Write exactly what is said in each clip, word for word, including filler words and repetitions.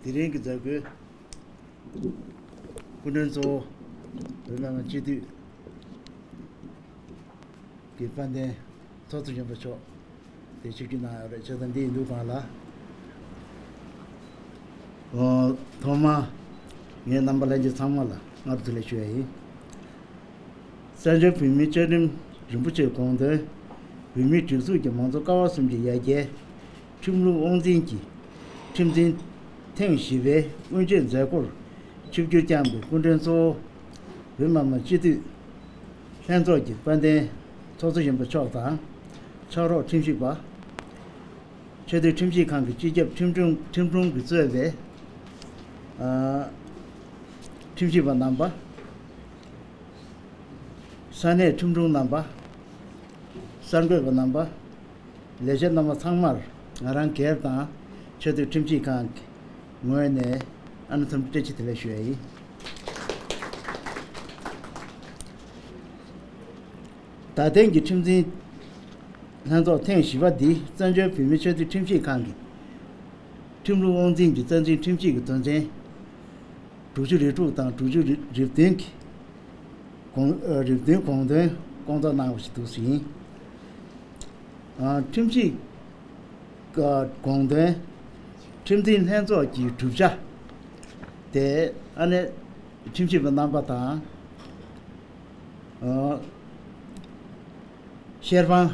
དེ་རིང་གི་མཛད་སྒོའི་སྐུ་མགྲོན་གཙོ་བོ་བོད་མི་མང་སྤྱི་འཐུས་ཀྱི་དཔལ་ལྡན་ཚོགས་གཙོ་སྦྱིན་པ་མཆོག་དེ་ཆིབས་བསྒྱུར་གནང་ཡོད་རེད། བྱས་ཙང་འདི་ཡིན་དུས་གང་ལ། ཨོ། ཐོག་མར་ངས་རྣམ་པ་ལྷན་རྒྱས་ཚང་མ་ལ་སྔ་དྲོ་བདེ་ལེགས་ཞུ་ཡ་ཡིན། བཙན་བྱོལ་བོད་མིའི་བཅའ་ཁྲིམས་རིན་པོ་ཆེའི་དགོངས་དོན། བོད་མིའི་སྒྲིག་འཛུགས་ཀྱི་མང་གཙོ་ཀ་བ་གསུམ་གྱི་ཡར་རྒྱས། ཁྲིམས་ལུགས་དབང་འཛིན་གྱི་ཁྲིམས་འཛིན་ཐེངས་བཞི་པའི་དབུ་འབྱེད་མཛད་སྒོར་ཆིབས་བསྒྱུར་བསྐྱངས་པའི་སྐུ་མགྲོན་གཙོ་བོ་བོད་མི་མང་སྤྱི་འཐུས་ལྷན་ཚོགས་ཀྱི་དཔལ་ལྡན་ཚོགས་གཙོ་སྦྱིན་པ་མཆོག་དང་། ཕྱག་རོགས་ཁྲིམས་ཞིབ་པ། ཆེས་མཐོའི་ཁྲིམས་ཞིབ་ཁང་གི་སྤྱི་ཁྱབ་ཁྲིམས་དྲུང་ཁྲིམས་དྲུང་གིས་གཙོས་པའི་ཨ་ཁྲིམས་ཞིབ་པ་རྣམ་པ། ས་གནས་ཁྲིམས་དྲུང་རྣམ་པ། གསར་འགོད་པ་རྣམ་པ། ལས་བྱེད་རྣམ་པ་ཚང་མར་ང་རང་སྒེར་དང་ཆེས་མཐོའི་ཁྲིམས་ཞིབ་ཁང་གི་ངོས་ནས་ཨ་ནི་འཚམས་འདྲི་བཀྲ་ཤིས་བདེ་ལེགས་ཞུ་ཡ་ཡིན། ད་ཐེངས་ཀྱི་ཁྲིམས་འཛིན་ལྷན་ཚོགས་ཐེངས་བཞི་པ་འདི་བཙན་བྱོལ་བོད་མིའི་ཆེས་མཐོའི་ཁྲིམས་ཞིབ་ཁང་གི་ཁྲིམས་ལུགས་དབང་འཛིན་གྱི་རྩ་འཛིན་ཁྲིམས་ཞིབ་ཀྱི་དོན་ཚན་དྲུག་ཅུ་རེ་དྲུག་དང་དྲུག་ཅུ་རེ་བདུན་གྱི་དགོངས་ཨ་རེ་བདུན་དགོངས་དོན་སྐོང་ཚོགས་གནང་བ་ཞིག་འདུག་ཟིན། ཨ་ཁྲིམས་ཞིབ་ཀྱི་དགོངས་དོན། ཁྲིམས་འཛིན་ལྷན་ཚོགས་ཀྱི་གྲུབ་ཆ་དེ་ཨ་ནི་ཁྲིམས་ཞིབ་པ་རྣམ་པ་དང་ཨ་བཤེར་དཔང་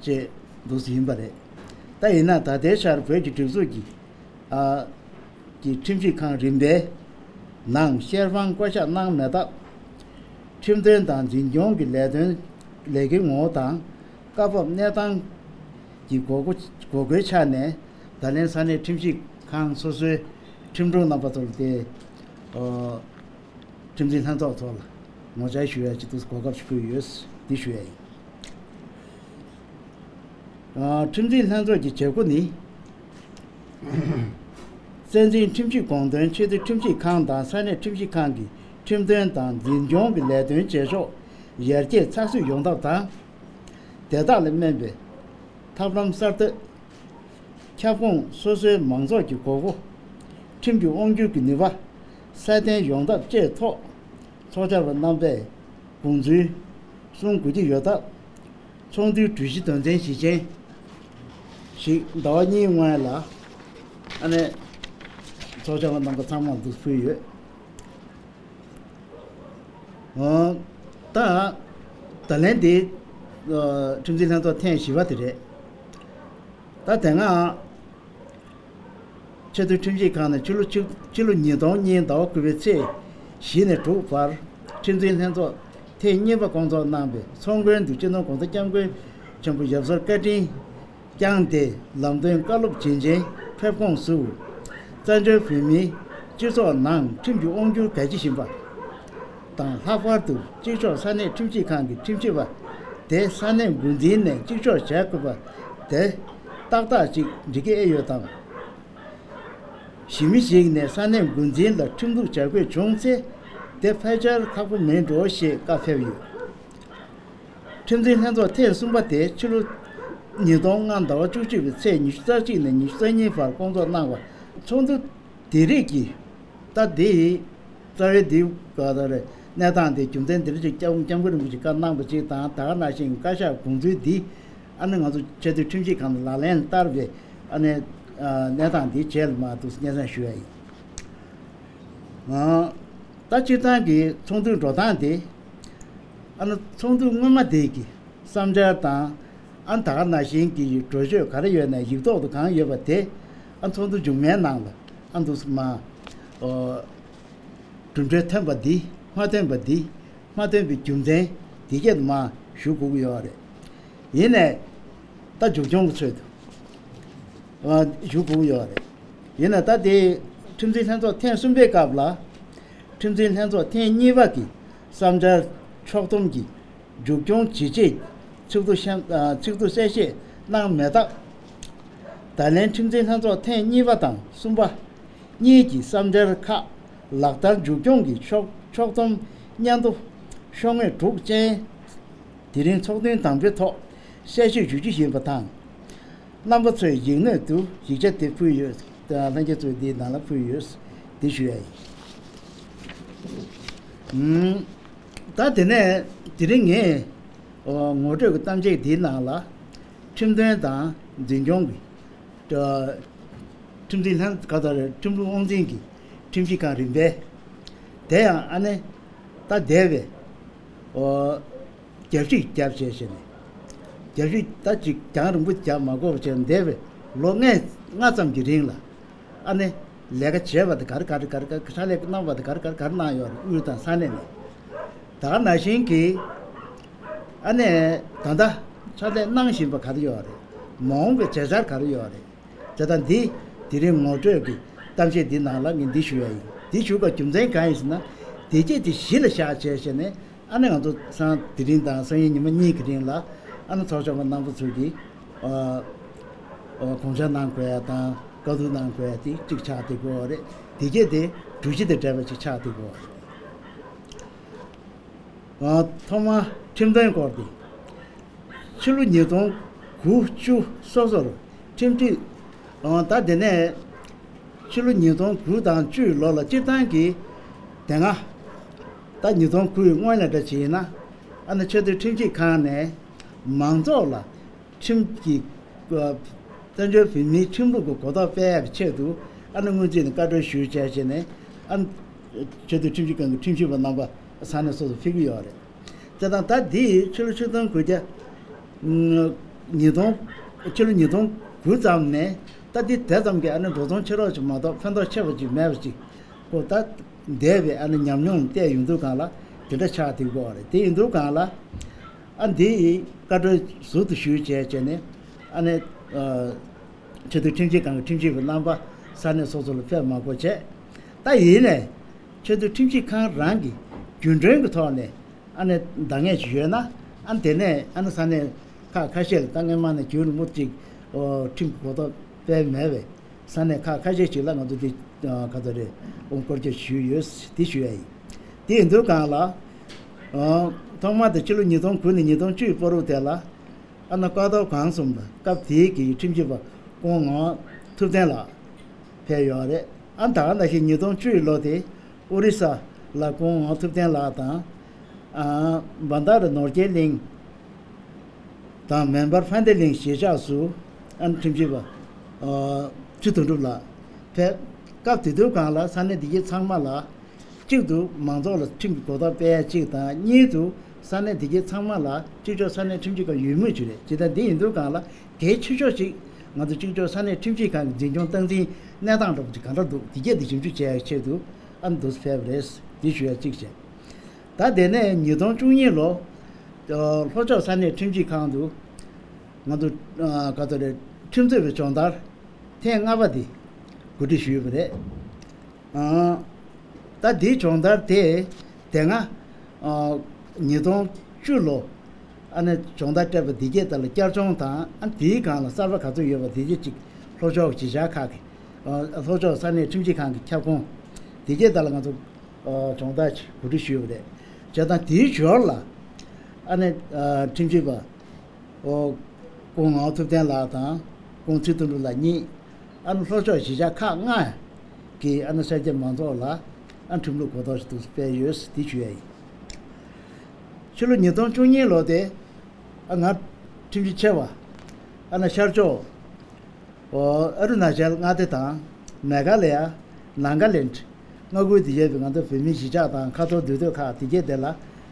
བཅས་འདུག་སེ་ཡིན་པ་རེད། ད་ཡིན་ན་ད་ལྟའི་ཆར་བོད་ཀྱི་སྒྲིག་འཛུགས་ཀྱི་ཨ་ཀྱི་ཁྲིམས་ཞིབ་ཁང་རིམ་པའི་ནང་བཤེར་དཔང་བསྐོ་གཞག་གནང་མེད་སྟབས། ཁྲིམས་དོན་དང་འཛིན་སྐྱོང་གི་ལས་དོན་ལས་ཀའི་ངོ་བོ་དང་སྐབས་བབ་གནས་སྟངས་ཀྱི་དགོས་མཁོ་དགོས་མཁོའི་ཆ་ནས་ད་ལན་ས་གནས་ཁྲིམས་ཞིབ་ཁང་སོ་སོའི་ཁྲིམས་དྲུང་རྣམ་པ་ཚོ་ལ་དེ་ཨོ། ཁྲིམས་འཛིན་ལྷན་ཚོགས་ཚོ་ལ་ངོ་བཅར་ཞུ་ཡ་ཅིག་ཏུ་གོ་སྐབས་ཤིག་ཕུལ་ཡོད། འདི་ཞུ་ཡ་ཡིན། ཨ་ཁྲིམས་འཛིན་ལྷན་ཚོགས་ཀྱི་བྱེད་སྒོ་ནི། རྩ་འཛིན་ཁྲིམས་ཞིབ་དགོངས་དོན་ཆེས་མཐོའི་ཁྲིམས་ཞིབ་ཁང་དང་ས་གནས་ཁྲིམས་ཞིབ་ཁང་གི་ཁྲིམས་དོན་དང་འཛིན་སྐྱོང་གི་ལས་དོན་བྱེད་ཕྱོགས་ཡར་རྒྱས་ཚགས་ཚུད་ཡོང་ཐབས་དང་། དེ་དག་ལ་སྨན་པའི་ཐབས་ལམ་གསར་གཏོད། ཁྱབ་ཁོངས་སོ་སོའི་མང་ཚོགས་ཀྱི་དགོས་མཁོ། ཁྲིམས་ཀྱི་དབང་སྒྱུར་གྱི་ནུས་པ་སྲ་བརྟན་ཡོང་ཐབས་བཅས་ཐོག་ཚོགས་བཅར་བ་རྣམ་པས་དགོངས་ཚུལ་གསུང་དགོས་ཀྱི་ཡོད་སྟབས། ཚོགས་འདུའི་གྲོས་གཞི་དོན་ཚན་བཞི་ཅན་ཞིག་ཟླ་བ་གཉིས་སྔོན་ལ་ཨ་ནེ་ཚོགས་བཅར་བ་རྣམ་པ་ཚང་མར་འདུག་ཕུལ་ཡོད། ད་ད་ལན་འདི་ཁྲིམས་འཛིན་ལྷན་ཚོགས་ཐེངས་བཞི་པ་དེ་རེད། ད་དེ་སྔ་ཆེས་མཐོའི་ཁྲིམས་ཞིབ་ཁང་ནས་ཕྱི་ལོ་ཕྱི་ཕྱི་ལོ་ཉིས་སྟོང་གཉིས་ཟླ་བ་དགུ་པའི་ཚེས་བཞི་ནས་དྲུག་བར་ཁྲིམས་འཛིན་ལྷན་ཚོགས་ཐེངས་གཉིས་པ་སྐོང་ཚོགས་གནང་བའི་ཚོགས་མགོན་དུ་སྤྱི་ནོར་༸གོང་ས་༸སྐྱབས་མགོན་ཆེན་པོ་ཡབ་སྲས་བཀའ་དྲིན་བསྐྱངས་ཏེ་ལམ་སྟོན་བཀའ་སློབ་བྱིན་ཅན་ཕེབས་ཁོངས་སུ། བཙན་བྱོལ་བོད་མིའི་སྤྱི་ཚོགས་ནང་ཁྲིམས་ཀྱི་དབང་སྒྱུར་གལ་ཆེ་བཞིན་པ་དང་། ལྷག་པར་དུ་གཅིག་ལྕོགས་ས་གནས་ཁྲིམས་ཞིབ་ཁང་གི་ཁྲིམས་ཞིབ་པ་དེ་ས་གནས་འགོ་འཛིན་ནས་གཅིག་ལྕོགས་བྱེད་དགོས་པ་དེ་ཏག་ཏག་ཅིག་འགྲིག་གི་ཨེ་ཡོད་དམ། གཞི་མི་ཞིག་ནས་ས་གནས་འགོ་འཛིན་ལ་ཁྲིམས་གཏུག་བྱ་དགོས་བྱུང་ཚེ་དེ་ཕལ་ཆེར་ཁག་པོ་མིན་འགྲོ་ཞེས་བཀའ་ཕེབས་ཡོད། ཁྲིམས་འཛིན་ལྷན་ཚོགས་ཐེངས་གསུམ་པ་དེ་ཕྱི་ལོ་ཉིས་སྟོང་ལྔ་ཟླ་བ་བཅུ་གཅིག་པའི་ཚེས་ཉི་ཤུ་རྩ་གཅིག་ནས་ཉི་ཤུ་རྩ་གཉིས་བར་སྐོང་ཚོགས་གནང་བ། ཚོགས་འདུ་དེ་རིགས་ཀྱི་ད་དེ་ཡི་རྩ་བའི་འདི་ག་ད་རེ་གནས་སྟངས་དེ་རྒྱུ་མཚན་འདི་རིགས་ཀྱི་སྐྱབས་སྐྱབས་མགོན་རིན་པོ་ཆེ་བཀའ་གནང་བ་ཅིག་དང་། ད་ག་ནང་བཞིན་བཀའ་ཤག་དགོངས་ཚུལ་འདི་ཨ་ནི་ང་ཚོ་ཆེས་མཐོའི་ཁྲིམས་ཞིབ་ཁང་ལ་ལག་ལེན་བསྟར་བའི་ཨ་ནི་གནས་སྟངས་འདི་རྗེས་ལ་མར་འདུག་སྙན་སེང་ཞུ་ཡ་ཡིན། ད་སྤྱིར་བཏང་གི་ཚོགས་འདུའི་འགྲོ་སྟངས་དེ། ཨ་ནི་ཚོགས་འདུ་སྔོན་མ་དེ་གི་བསམ་འཆར་དང་། ཨ་ནི་ད་ག་ནང་བཞིན་གྱི་འགྲོ་སྤྱོད་ག་རེ་ཡོད་ན་ཡིག་ཐོག་ཏུ་གང་ཡོད་པ་དེ་ཨ་ཚོགས་འདུ་མཇུག་མའི་ནང་ལ་ཨ་འདུག་སེ་མར་ཨོ་གྲུབ་འབྲས་ཐོན་པ་འདི་མ་ཐོན་པ་འདི་མ་ཐོན་པའི་རྒྱུ་མཚན་འདི་སྐད་དུ་མར་ཞུ་དགོས་ཀྱི་ཡོད་རེད། ཡིན་ནའི་ད་མཇུག་སྐྱོང་གི་ཚོད་དུ། ཞུ་དགོས་ཡོད་རེད། ཡིན་ན་ད་དེ་ཁྲིམས་འཛིན་ལྷན་ཚོགས་ཐེངས་གསུམ་པའི་སྐབས་ལ། ཁྲིམས་འཛིན་ལྷན་ཚོགས་ཐེངས་གཉིས་པ་གི་བསམ་འཆར་ཕྱོགས་བསྡོམས་ཀྱིས་མཇུག་སྐྱོང་ཇི་བྱེད་ཚིག་ཐོ་གཤམ་ཚིག་ཐོ་གསལ་བཤད་གནང་མེད་སྟབས། ད་ལན་ཁྲིམས་འཛིན་ལྷན་ཚོགས་ཐེངས་གཉིས་པ་དང་གསུམ་པ་གཉིས་ཀྱི་བསམ་འཆར་ཁག་ལག་བསྟར་མཇུག་སྐྱོང་གི་ཕྱོགས་ཕྱོགས་བསྡོམས་སྙན་ཐོ་ཤོག་ངོས་དྲུག་ཅན། དེ་རིང་ཚོགས་ཐུན་དང་པོའི་ཐོག་ གསལ་བཤད་ཞུ་རྒྱུ་ཡིན་པ་དང་། རྣམ་པ་ཚོས་ཡིག་སྣོད་དུ་ཡིག་ཆ་དེ་ཕུལ་ཡོད། ལྷན་རྒྱས་ཚོས་འདིའི་ནང་ལ་ཕུལ་ཡོད། འདི་ཞུ་ཡ་ཡིན། ད་དེ་ནས་དེ་རིང་ངས་ངོ་སྤྲོད་ཀྱི་གཏམ་བཤད་འདིའི་ནང་ལ་ཁྲིམས་དོན་དང་འཛིན་སྐྱོང་གི་ཁྲིམས་འཛིན་ལྷན་ག་ད་རེད། ཁྲིམས་ལུགས་དབང་འཛིན་གྱི་ཁྲིམས་ཞིབ་ཁང་རིམ་པས་དེ་ཡང་ཨ་ནེ་ད་འདས་པའི་རྒྱབ་ཞིབ་རྒྱབ་བྱས་བྱས་ནས། རྒྱབ་ཞིབ་ད་ཅིག་རྒྱང་རིང་པོ་རྒྱབ་མ་དགོས་པ་བྱས་ནས་འདས་པའི་ལོ་ལྔ་ལྔ་ཙམ་གྱི་རིང་ལ་ཨ་ནེ་ལས་ཀ་བྱས་པ་དེ་ག་རེ་ག་རེ་ག་རེ་ག་རེ་ཕྱག་ལས་གནང་བ་དེ་ག་རེ་ག་རེ་ག་རེ་གནང་ཡོད་རེད། དབུས་དང་ས་གནས་ནས། ད་ག་ནང་བཞིན་གྱི་ཨ་ནེ་ད་ལྟ་ཕྱག་ལས་གནང་བཞིན་པ་ག་རེ་ཡོད་རེད། མ་འོངས་པའི་བྱ་འཆར་ག་རེ་ཡོད་རེད། དེ་དང་འདི་དེ་རིང་ངོ་སྤྲོད་ཀྱི་གཏམ་བཤད་འདི་ནང་ལ་ངས་འདི་ཞུ་ཡ་ཡིན། འདི་ཞུ་བའི་རྒྱུ་མཚན་གང་ཡིན་ཟེར་ན། དེ་རྗེས་དེ་གཞི་ལ་བཞག་བྱས་བྱས་ནས་ཨ་ནེ་ང་ཚོ་སང་དེ་རིང་དང་སང་ཉིན་ཉི་མ་གཉིས་ཀྱི་རིང་ལ་ཨ་ནེ་ཚོགས་ཆུང་པ་རྣམ་པ་ཚོ་གིས་ཨ་ཨ་དགོངས་འཆར་གནང་དགོས་ཡ་དང་བཀའ་བསྡུར་གནང་དགོས་ཡ་དེ་གཅིག་ཆགས་བསྡད་ཀྱི་ཡོད་རེད། དེ་རྗེས་དེ་གྲོས་གཞི་དང་འབྲེལ་བ་གཅིག་ཆགས་བསྡད་ཀྱི་ཡོད་རེད། ཐོག་མར་ཁྲིམས་དོན་སྐོར་ཏེ། ཕྱི་ལོ་ཉིས་སྟོང་དགུ་བཅུ་སོ་སོར་ཁྲིམས་སྒྲིག་ད་དེ་ནས་ཕྱི་ལོ་ཉིས་སྟོང་དགུ་དང་བཅུའི་ལོ་ལ་སྤྱིར་བཏང་གི་དེ་སྔ་ད་ཉིས་སྟོང་དགུའི་སྔོན་ལ་འདྲ་བྱས་ན་ཨ་ནེ་ཆེས་མཐོའི་ཁྲིམས་ཞིབ་ཁང་ནས་མང་ཚོགས་ལ་ཁྲིམས་ཀྱི་བཙན་བྱོལ་བོད་མིའི་ཁྲིམས་ལུགས་ཀྱི་གོ་རྟོགས་སྤེལ་ཡག་གི་ཆེད་དུ་ཨ་ནེ་སྔོན་རྩིས་ནས་བཀའ་འཁྲོལ་ཞུས་བྱས་བྱས་ནས་ཨ་ནེ་ཆེས་མཐོའི་ཁྲིམས་ཞིབ་ཁང་གི་ཁྲིམས་ཞིབ་པ་རྣམ་པ་ས་གནས་སོ་སོར་ཕེབས་ཀྱི་ཡོད་རེད། དེ་དང་ད་འདི་ཕྱི་ལོ་ཆིག་སྟོང་དགུ་བརྒྱ། ཉིས་སྟོང་། ཕྱི་ལོ་ཉིས་སྟོང་དགུ་ཙམ་ནས་ད་འདི་དེ་ཙམ་གྱི་ཨ་ནི་འགྲོ་སོང་ཆེ་རོགས་ཅིག་མ་གཏོགས་ཕན་ཐོགས་ཆེ་བ་ཅིག་མེད་པ་ཅིག་ཁོ་ད་འདས་པའི་ཨ་ནི་ཉམས་མྱོང་བལྟས་ཡོང་དུས་སྒང་ལ་དེ་འདྲ་ཆགས་བསྡད་ཀྱི་ཡོད་རེད། དེ་ཡིན་དུས་སྒང་ལ་ཨ་འདི་བཀའ་འཁྲོལ་ཟུར་དུ་ཞུས་བྱས་བྱས་ནས་ཨ་ནི་ཆེས་མཐོའི་ཁྲིམས་ཞིབ་ཁང་གི་ཁྲིམས་ཞིབ་པ་རྣམ་པ་ས་གནས་སོ་སོ་ལ་ཕེབས་མ་དགོས་བྱས། ད་ཡིན་ནས་ཆེས་མཐོའི་ཁྲིམས་ཞིབ་ཁང་རང་གི་རྒྱུན་གྲོན་གྱི་ཐོག་ནས། ཨ་ནི་འདང་ངེས་ཤིག་ཡོད་ན་ཨ་ནི་དེ་ནས་ཨ་ནི་ས་གནས་ཁག་ཁ་ཤས་ལ་ད་སྔོན་མ་ནས་རྒྱུན་རིང་པོ་ཅིག་ཁྲིམས་ཀྱི་གོ་རྟོགས་སྤེལ་མེད་པའི་ས་གནས་ཁག་ཁ་ཤས་ཤིག་ལ་ང་ཚོ་འདི་ག་ཚོད་རེད་ཨོང་སྐོར་སྐྱོད་ཞུས་ཡོད། འདི་ཞུ་ཡ་ཡིན། དེ་ཡིན་དུས་སྒང་ལ་ཐོག་མ་དེ་ཕྱི་ལོ་ཉིས་སྟོང་དགུ་ནས་ཉིས་སྟོང་བཅུའི་བར་དུ་དེ་ལ་ཨ་ནི་ཀ་ཐོག་གང་གསུམ་ལ་སྐབས་དེའི་གི་ཁྲིམས་ཞིབ་པ་སྐུ་ངོ་ཐུབ་བསྟན་ལགས་ཕེབས་ཡོད་རེད། ཨ་ནི་ད་ག་ནང་བཞིན་ཉིས་སྟོང་བཅུའི་ལོ་དེ། ཨོ་རི་ས་ལ་སྐུ་ངོ་ཐུབ་བསྟན་ལགས་དང་། ཨ་བྷན་དྷ་ར་ནོར་རྒྱས་གླིང་དང་མེ་འབར་ཕན་བདེ་གླིང་གཞིས་ཆགས་སུ་ཨ་ནི་ཁྲིམས་ཞིབ་པ་ཨ་ཚེ་དོན་གྲུབ་ལགས་ཕེབས། སྐབས་དེ་དུས་སྒང་ལ་ས་གནས་དེ་གའི་ཚང་མ་ལ་གཅིག་ཏུ་མང་ཚོགས་ལ་ཁྲིམས་ཀྱི་གོ་རྟོགས་སྤེལ་ཡ་གཅིག་དང་། གཉིས་སུ་ས་གནས་དེ་གའི་ཚང་མ་ལ་གཅིག་ལྕོགས་ས་གནས་ཁྲིམས་ཞིབ་ཁང་ཡོད་མུས་ཅིག་རེད། ཇི་ལྟར་འདི་ཡིན་དུས་སྒང་ལ། གལ་ཆེ་ཤོས་ཤིག་ང་ཚོ་གཅིག་ལྕོགས་ས་གནས་ཁྲིམས་ཞིབ་ཁང་གི་འཛིན་སྐྱོང་སྟངས་འཛིན་གནས་སྟངས་འདྲ་པོ་ཅིག་གང་འདྲ་འདུག་འདི་སྐད་དུ་ཞིབ་འཇུག་བྱེད་ཡག་ཆེད་དུ་ཨ་ནི་འདུག་སེ་ཕེབས་པ་རེད། འདི་ཞུ་ཡ་གཅིག་བྱས། ད་དེ་ནས་ཉིས་སྟོང་བཅུ་གཉིས་ལོ་ལྷོ་ཕྱོགས་ས་གནས་ཁྲིམས་ཞིབ་ཁང་དུ་ང་ཚོ་ག་ཚོད་རེད། ཁྲིམས་རྩོད་པའི་སྦྱོང་བརྡར་ཐེངས་ལྔ་པ་འདི་གོ་སྒྲིག་ཞུས་པ་རེད། ཨ། ད་འདིའི་སྦྱོང་བརྡར་དེ་དེ་སྔ་ཨ་ཉིས་སྟོང་བཅུ་ལོ་ཨ་ནི་སྦྱོང་བརྡར་སྤྲད་པ་འདི་གའི་ཐད་ལ་བསྐྱར་སྦྱོང་དང་། ཨ་འདིའི་སྒང་ལ་གསར་པ་ག་ཚོད་ཡོད་པ་འདི་གའི་ཅིག་ལྷོ་ཕྱོགས་གཞིས་ཆགས་ཁག་གི་ཨ་ལྷོ་ཕྱོགས་ས་གནས་ཁྲིམས་ཞིབ་ཁང་གི་ཁྱབ་ཁོངས་འདི་གའི་ཐད་ལ་ང་ཚོ་ཨ་སྦྱོང་བརྡར་ཅིག་གོ་སྒྲིག་ཞུས་པ་རེད། བྱས་ཙང་དེའི་ཞོར་ལ་ཨ་ནི་ཨ་ཁྲིམས་ཞིབ་པ། ཨོ། སྐུ་ངོ་ཐུབ་བསྟན་ལགས་དང་སྐུ་ཚེ་དོན་གྲུབ་ལགས་གཉིས་ཨ་ནི་ལྷོ་ཕྱོགས་གཞིས་ཆགས་ཁག་ལྔ་གི་ཨ་ནི་སེར་སྐྱ་མང་ཚོགས་ལ་ཨ་ཁྲིམས་ལུགས་གོ་རྟོགས་ཤིག་འདུག་སྤེལ་ཡོད་འདི་ཞུ་ཡ་ཡིན། ཕྱི་ལོ་ཉིས་སྟོང་བཅུ་གཉིས་ལོ་དེ་ཨ་ང་ཁྲིམས་གཞི་ཆེ་བ་ཨ་ནི་ཤར་ཕྱོགས། ཨ་རུ་ན་ཅལ་མངའ་སྡེ་དང་མེ་གྷ་ལ་ཡ། ནཱ་ག་ལེནྜ། མངའ་ཁུལ་དེ་བཞིན་པའི་ང་ཚོ་བོད་མིའི་གཞིས་ཆགས་དང་ཁ་ཐོར་འདུས་སྡོད་ཁག་དེ་གས་དེ་ལ་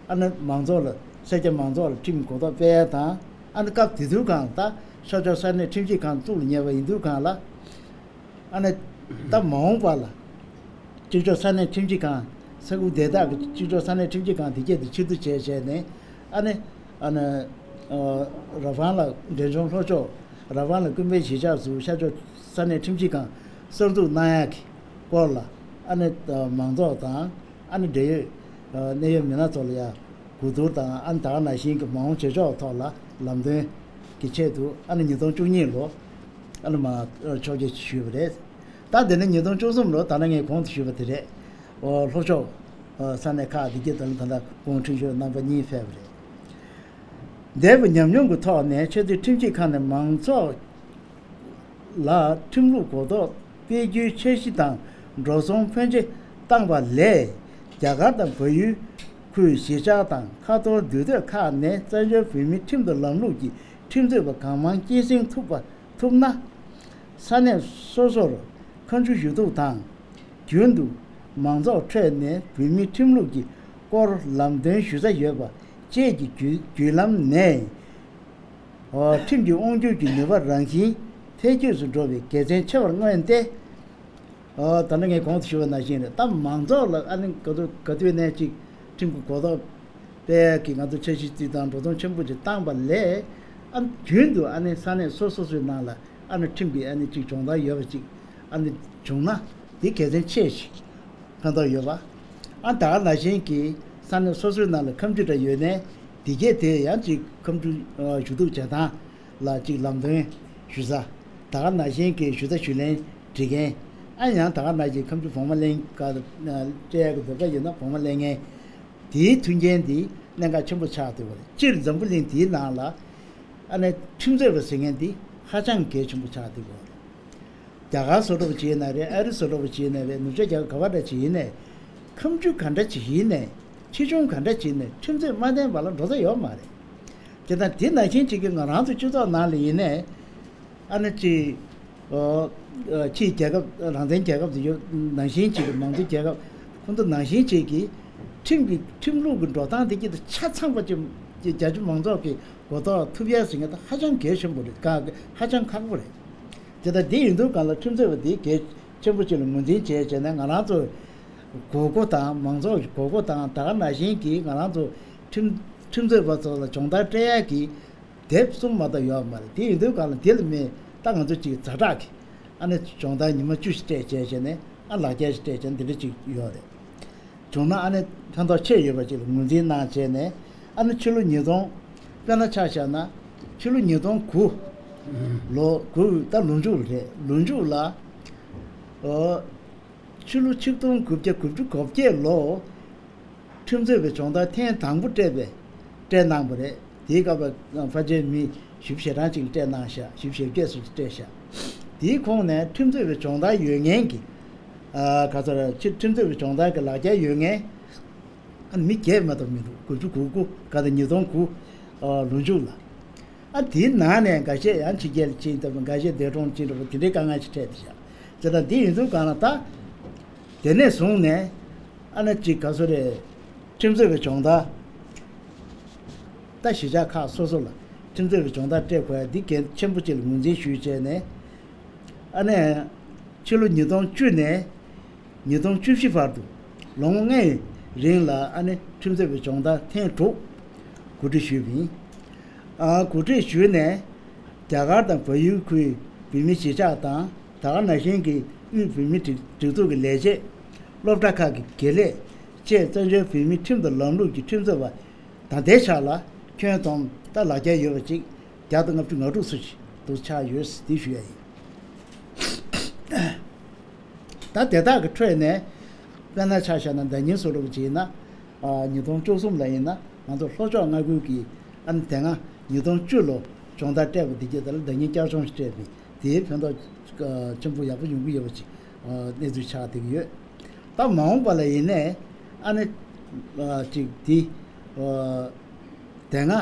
ཨ་ནི་མང་ཚོགས་ལ་སེར་སྐྱ་མང་ཚོགས་ལ་ཁྲིམས་གོ་རྟོགས་སྤེལ་ཡ་དང་། ཨ་ནི་སྐབས་དེ་དུས་སྒང་ད་ཤར་ཕྱོགས་ས་གནས་ཁྲིམས་ཞིབ་ཁང་བཙུགས་ལ་ཉེ་བ་ཡིན་དུས་སྒང་ལ་ཨ་ནི་ད་མ་འོངས་པ་ལ་གཅིག་ལྕོགས་ས་གནས་ཁྲིམས་ཞིབ་ཁང་ས་ཁུལ་དེ་དག་གི་གཅིག་ལྕོགས་ས་གནས་ཁྲིམས་ཞིབ་ཁང་དེ་གས་དེ་ཕྱིར་བསྡུ་བྱས་བྱས་ནས་ཨ་ནི་ཨ་ནི་ར་ཝང་ལ་འབྲས་ལྗོངས་ལྷོ་ཕྱོགས་ར་ཝང་ལ་ཀུན་ཕན་གཞིས་ཆགས་སུ་ཤར་ཕྱོགས་ས་གནས་ཁྲིམས་ཞིབ་ཁང་གསར་འཛུགས་གནང་ཡག་གི་སྐོར་ལ་ཨ་ནི་མང་ཚོགས་དང་ཨ་ནི་འབྲེལ་ཡོད་གནད་ཡོད་མི་སྣ་ཚོ་ལ་ཡང་གོ་བསྡུར་དང་། ཨ་ནི་ད་ག་ནང་བཞིན་གྱི་མ་འོངས་བྱེད་ཕྱོགས་ཐོག་ལ་ལམ་སྟོན་གྱི་ཆེད་དུ་ཨ་ནི་ཉིས་སྟོང་བཅུ་གཉིས་ལོ་ཨ་ནི་མ་ཕྱོགས་བསྐྱོད་ཞུས་པ་རེད། ད་དེ་ནས་ཉིས་སྟོང་བཅུ་གསུམ་ལོ་ད་ནང་ངས་གོང་དུ་ཞུས་པ་དེ་རེད། ཨོ་ལྷོ་ཕྱོགས་ཨ་ས་གནས་ཁག་དེ་གའི་ད་ལ་ད་ལྟ་སྐུ་ངོ་ཁྲིན་ཤོད་རྣམ་པ་གཉིས་ཕེབས་པ་རེད། འདས་པའི་ཉམས་མྱོང་གི་ཐོག་ནས་ཆེས་མཐོའི་ཁྲིམས་ཞིབ་ཁང་ནས་མང་ཚོགས་ལ་ཁྲིམས་ལུགས་གོ་རྟོགས་སྤེལ་རྒྱུའི་འཆར་གཞི་དང་འགྲོ་སོང་ཕོན་ཆེ་བཏང་བ་ལས། རྒྱ་གར་དང་བལ་ཡུལ་ཁུལ་གཞིས་ཆགས་དང་ཁ་ཐོར་འདུས་སྡོད་ཁག་ནས་བཙན་བྱོལ་བོད་མིའི་ཁྲིམས་དང་ལམ་ལུགས་ཀྱི་ཁྲིམས་རྩོད་པ་གང་མང་སྐྱེད་སྲིང་ཐུབ་པ་ཐུབ་ན། ས་གནས་སོ་སོར་ཁ་མཆུ་ཞུ་གཏུག་དང་། རྒྱུན་དུ་མང་ཚོགས་ཁྲོད་ནས་བོད་མིའི་ཁྲིམས་ལུགས་ཀྱི་སྐོར་ལམ་སྟོན་ཞུ་ས་ཡོད་པ་བཅས་ཀྱི་བརྒྱུད་བརྒྱུད་ལམ་ནས། ཨོ། ཁྲིམས་ཀྱི་དབང་སྒྱུར་གྱི་ནུས་པ་རང་བཞིན་འཕེལ་རྒྱས་སུ་འགྲོ་བའི་དགེ་མཚན་ཆེ་བར་མངོན་ཏེ། ཨོ། ད་ནི་ངས་གོང་དུ་ཞུས་པ་ནང་བཞིན་རེད། ད་མང་ཚོགས་ལ་ཨ་ནི་ག་ཚོད་ག་དུས་ནས་ཅིག་ཁྲིམས་ཀྱི་གོ་རྟོགས་སྤེལ་ཡག་གི་ང་ཚོ་འཆར་གཞི་བརྩི་སྟངས་འགྲོ་སོང་ཆེན་པོ་ཅིག་བཏང་པ་ལས། ཨ། རྒྱུན་དུ་ཨ་ནི་ས་གནས་སོ་སོ་སོའི་ནང་ལ་ཨ་ནི་ཁྲིམས་ཀྱི་ཨ་ནི་ཅིག་སྦྱོང་བརྡར་ཡོད་པ་ཅིག་ཨ་ནི་བྱུང་ན་དེ་དགེ་མཚན་ཆེ་ཞིང་ཕན་ཐོགས་ཡོད་པ། ཨ། ད་ག་ནང་བཞིན་གྱི་ས་གནས་སོ་སོའི་ནང་ལ་ཁ་མཆུ་འདྲ་ཡོད་ནའི་དེ་གས་དེ་ཡང་ཅིག་ཁ་མཆུ་ཞུ་གཏུག་བྱེད་སྟངས་ལ་ཅིག་ལམ་སྟོན་ཞུ་ས། ད་ག་ནང་བཞིན་གྱི་ཞུ་ས་ཞུ་ལན་འབྲི་མཁན། ཨ། ཡང་ད་ག་ནང་བཞིན་ཁ་མཆུ་བོགས་མ་ལེན་ག་སྤྲད་ཡག་གི་འདོད་པ་ཡོད་ན་བོགས་མ་ལེན་མཁན། དེའི་མཐུན་རྐྱེན་འདི་གནད་འགག་ཆེན་པོ་ཆགས་བསྡད་པ་རེད། སྤྱིར་འཛམ་བུ་གླིང་འདིའི་ནང་ལ་ཨ་ནི་ཁྲིམས་རྩོད་པ་ཟེར་མཁན་འདི་ཧ་ཅང་གལ་ཆེན་པོ་ཆགས་བསྡད་པ་རེད། རྒྱ་གར་བཟོ་འདྲ་པོ་ཅིག་ཡིན་ན་རེད། ཨ་རི་བཟོ་འདྲ་པོ་ཅིག་ཡིན་ན་རེད། ནུབ་ཕྱོགས་རྒྱལ་ཁབ་ག་བ་འདྲ་ཅིག་ཡིན་ནའི། ཁ་མཆུ་ག་འདྲ་ཅིག་ཡིན་ནའི། ཆེ་ཆུང་ག་འདྲ་ཅིག་ཡིན་ནའི། ཁྲིམས་རྩོད་མ་བསྟན་པ་ལ་འགྲོ་ས་ཡོད་མ་རེད། དེ་དང་དེ་ནང་བཞིན་ཅིག་གི་ང་རང་ཚོ་སྤྱི་ཚོགས་ནང་ལ་ཡིན་ནའི། ཨ་ནི་ཅིག་ཨོ། ཨ། ཕྱིའི་རྒྱལ་ཁབ། རང་བཙན་རྒྱལ་ཁབ་དེ་ཡོད་ནང་བཞིན་ཅིག་གི་མང་གཙོའི་རྒྱལ་ཁབ་ཁོང་ཚོ་ནང་བཞིན་ཅིག་གི་ཁྲིམས་ཀྱི་ཁྲིམས་ལུགས་ཀྱི་འགྲོ་སྟངས་དེ་གྱི་ཆ་ཚང་པ་ཅིག་རྒྱ་ཆེ་མང་ཚོགས་ཀྱི་གོ་རྟོགས་ཐུབ་ཡ་ཟེར་མཁན་དེ་ཧ་ཅང་གལ་ཆེན་པོ་རེད། ག་ཧ་ཅང་ཁག་པོ་རེད། དེ་ལྟར་འདི་ཡིན་དུས་གང་ལ་ཁྲིམས་རྩོད་པ་འདི་གལ་ཆེན་པོ་ཅིག་ལ་ངོས་འཛིན་བྱས་བྱས་ནས་ང་རང་ཚོ་དགོས་མཁོ་དང་མང་ཚོགས་ཀྱི་དགོས་མཁོ་དང་ད་ག་ནང་བཞིན་གྱི་ང་རང་ཚོ་ཁྲིམས་ཁྲིམས་རྩོད་པ་ཚོ་ལ་སྦྱོང་བརྡར་སྤྲད་ཡག་གི་དེབ་གསུམ་མ་གཏོགས་ཡོད་མ་རེད། དེ་ཡིན་དུས་གང་ལ་དེ་ལ་མི་ད་ང་ཚོ་ཅིག་ཛ་དྲག་གི་ཨ་ནི་སྦྱོང་བརྡར་ཉི་མ་བཅུ་ཞིག་སྤྲད་བྱས་བྱས་ནས་ཨ་ལག་འཁྱེར་ཞིག་སྤྲད་བྱས་ནས་འདི་འདྲ་ཅིག་ཡོད་རེད། བྱུང་ན་ཨ་ནི་ཕན་ཐོགས་ཆེ་ཡོད་པ་ཅིག་ལ་ངོས་འཛིན་གནང་བྱས་ནས། ཨ་ནི་ཕྱི་ལོ་ཉིས་སྟོང་། དཔེར་ན་ཆ་བཞག་ན་ཕྱི་ལོ་ཉིས་སྟོང་དགུ་ལོ་དགུ་ད་ལོ་མཇུག་རེད། ལོ་མཇུག་ལ། ཨོ། ཕྱི་ལོ་ཆིག་སྟོང་དགུ་བརྒྱ་དགུ་བཅུ་གོ་བརྒྱད་ལོ། ཁྲིམས་རྩོད་པའི་སྦྱོང་བརྡར་ཐེངས་དང་པོ་སྤྲད་པའི་སྤྲད་གནང་བ་རེད། དེའི་སྐབས་ལ་ཕལ་ཆེར་མི་བཞི་བཅུ་ཞེ་གྲངས་ཅིག་སྤྲད་གནང་ཤག་བཞི་བཅུ་ཞེ་བརྒྱད་ཙམ་ཅིག་སྤྲད་ཤག་དེའི་ཁོངས་ནས་ཁྲིམས་རྩོད་པའི་སྦྱོང་བརྡར་ཡོད་མཁན་གྱི། ཨ། ག་ཚོད་རེད། ཁྲིམས་རྩོད་པའི་སྦྱོང་བརྡར་གྱི་ལག་འཁྱེར་ཡོད་མཁན། ཨ། མི་བརྒྱད་མ་གཏོགས་མི་འདུག་དགུ་བཅུ་གོ་དགུ་ག་དང་ཉིས་སྟོང་དགུ། ཨ། ལོ་མཇུག་ལ། ཨ། དེའི་ནང་ནས་འགའ་ཤས་ཡང་ཕྱི་རྒྱལ་ལ་ཕྱིན་ཐུབ། འགའ་ཤས་འདས་གྲོངས་ཕྱིན་འགྲོ་བ་དེ་འདྲའི་དཀའ་ངལ་ཞིག་འཕྲད་བསྡད་ཤག་དེ་དང་དེ་ཡིན་དུས་གང་ལ་ད། དེ་ནས་བཟུང་ནས་ཨ་ནི་ཅིག་ག་ཚོད་རེད། ཁྲིམས་རྩོད་པའི་སྦྱོང་བརྡར། ད་གཞིས་ཆགས་ཁག་སོ་སོ་ལ་ཁྲིམས་རྩོད་པའི་སྦྱོང་བརྡར་སྤྲད་དགོས་ཡ་འདི་གལ་ཆེན་པོ་ཅིག་ལ་ངོས་འཛིན་ཞུས་བྱས་ནས། ཨ་ནི་ཕྱི་ལོ་ཉིས་སྟོང་བཅུ་ནས་ཉིས་སྟོང་བཅུ་བཞི་བར་དུ་ལོ་ངོ་ལྔའི་རིང་ལ་ཨ་ནི་ཁྲིམས་རྩོད་པའི་སྦྱོང་བརྡར་ཐེངས་དྲུག་གོ་སྒྲིག་ཞུས་པ་ཡིན། ཨ། གོ་སྒྲིག་ཞུས་ནས་རྒྱ་གར་དང་བལ་ཡུལ་ཁུལ་བོད་མི་གཞིས་ཆགས་དང་། ད་ག་ནང་བཞིན་གྱི་དབུས་བོད་མིའི་སྒྲིག་སྒྲིག་འཛུགས་ཀྱི་ལས་བྱེད། སློབ་གྲྭ་ཁག་གི་དགེ་ལས་བཅས་བཙན་བྱོལ་བོད་མིའི་ཁྲིམས་དང་ལམ་ལུགས་ཀྱི་ཁྲིམས་རྩོད་པ་ད་ལྟའི་ཆ་ལ་ཁྱོན་བསྡོམས་ད་ལག་འཁྱེར་ཡོད་པ་ཅིག་བརྒྱ་དང་ལྔ་བཅུ་ང་དྲུག་ཙམ་ཞིག་འདུག་ཆགས་ཡོད་ཟེར་འདི་ཞུ་ཡ་ཡིན། ད་དེ་དག་གི་ཁྲོད་ནས་དཔེར་ན་ཆ་བཞག་ན་ཟླ་ཉིན་བཟོ་འདྲ་པོ་ཅིག་ཡིན་ན། ཨ། ཉིས་སྟོང་བཅུ་གསུམ་ལ་ཡིན་ན་ང་ཚོ་ལྷོ་ཕྱོགས་མངའ་ཁུལ་གྱི་ཨ་ནི་དེ་སྔ་ཉིས་སྟོང་བཅུ་ལོ་སྦྱོང་བརྡར་སྤྲད་པ་འདི་གྱད་དེ་ལ་ཟླ་ཉིན་བསྐྱར་སྦྱོང་ཞིག་སྤྲད་པས་དེའི་ཕན་ཐོགས་ཆེན་པོ་ཡག་པོ་ཡོང་གི་ཡོད་པ་ཅིག་གནས་ཚུལ་ཆགས་བསྡད་ཀྱི་ཡོད། ད་མ་འོངས་པ་ལ་ཡིན་ནའི་ཨ་ནི་ཅིག་འདི་དེ་སྔ་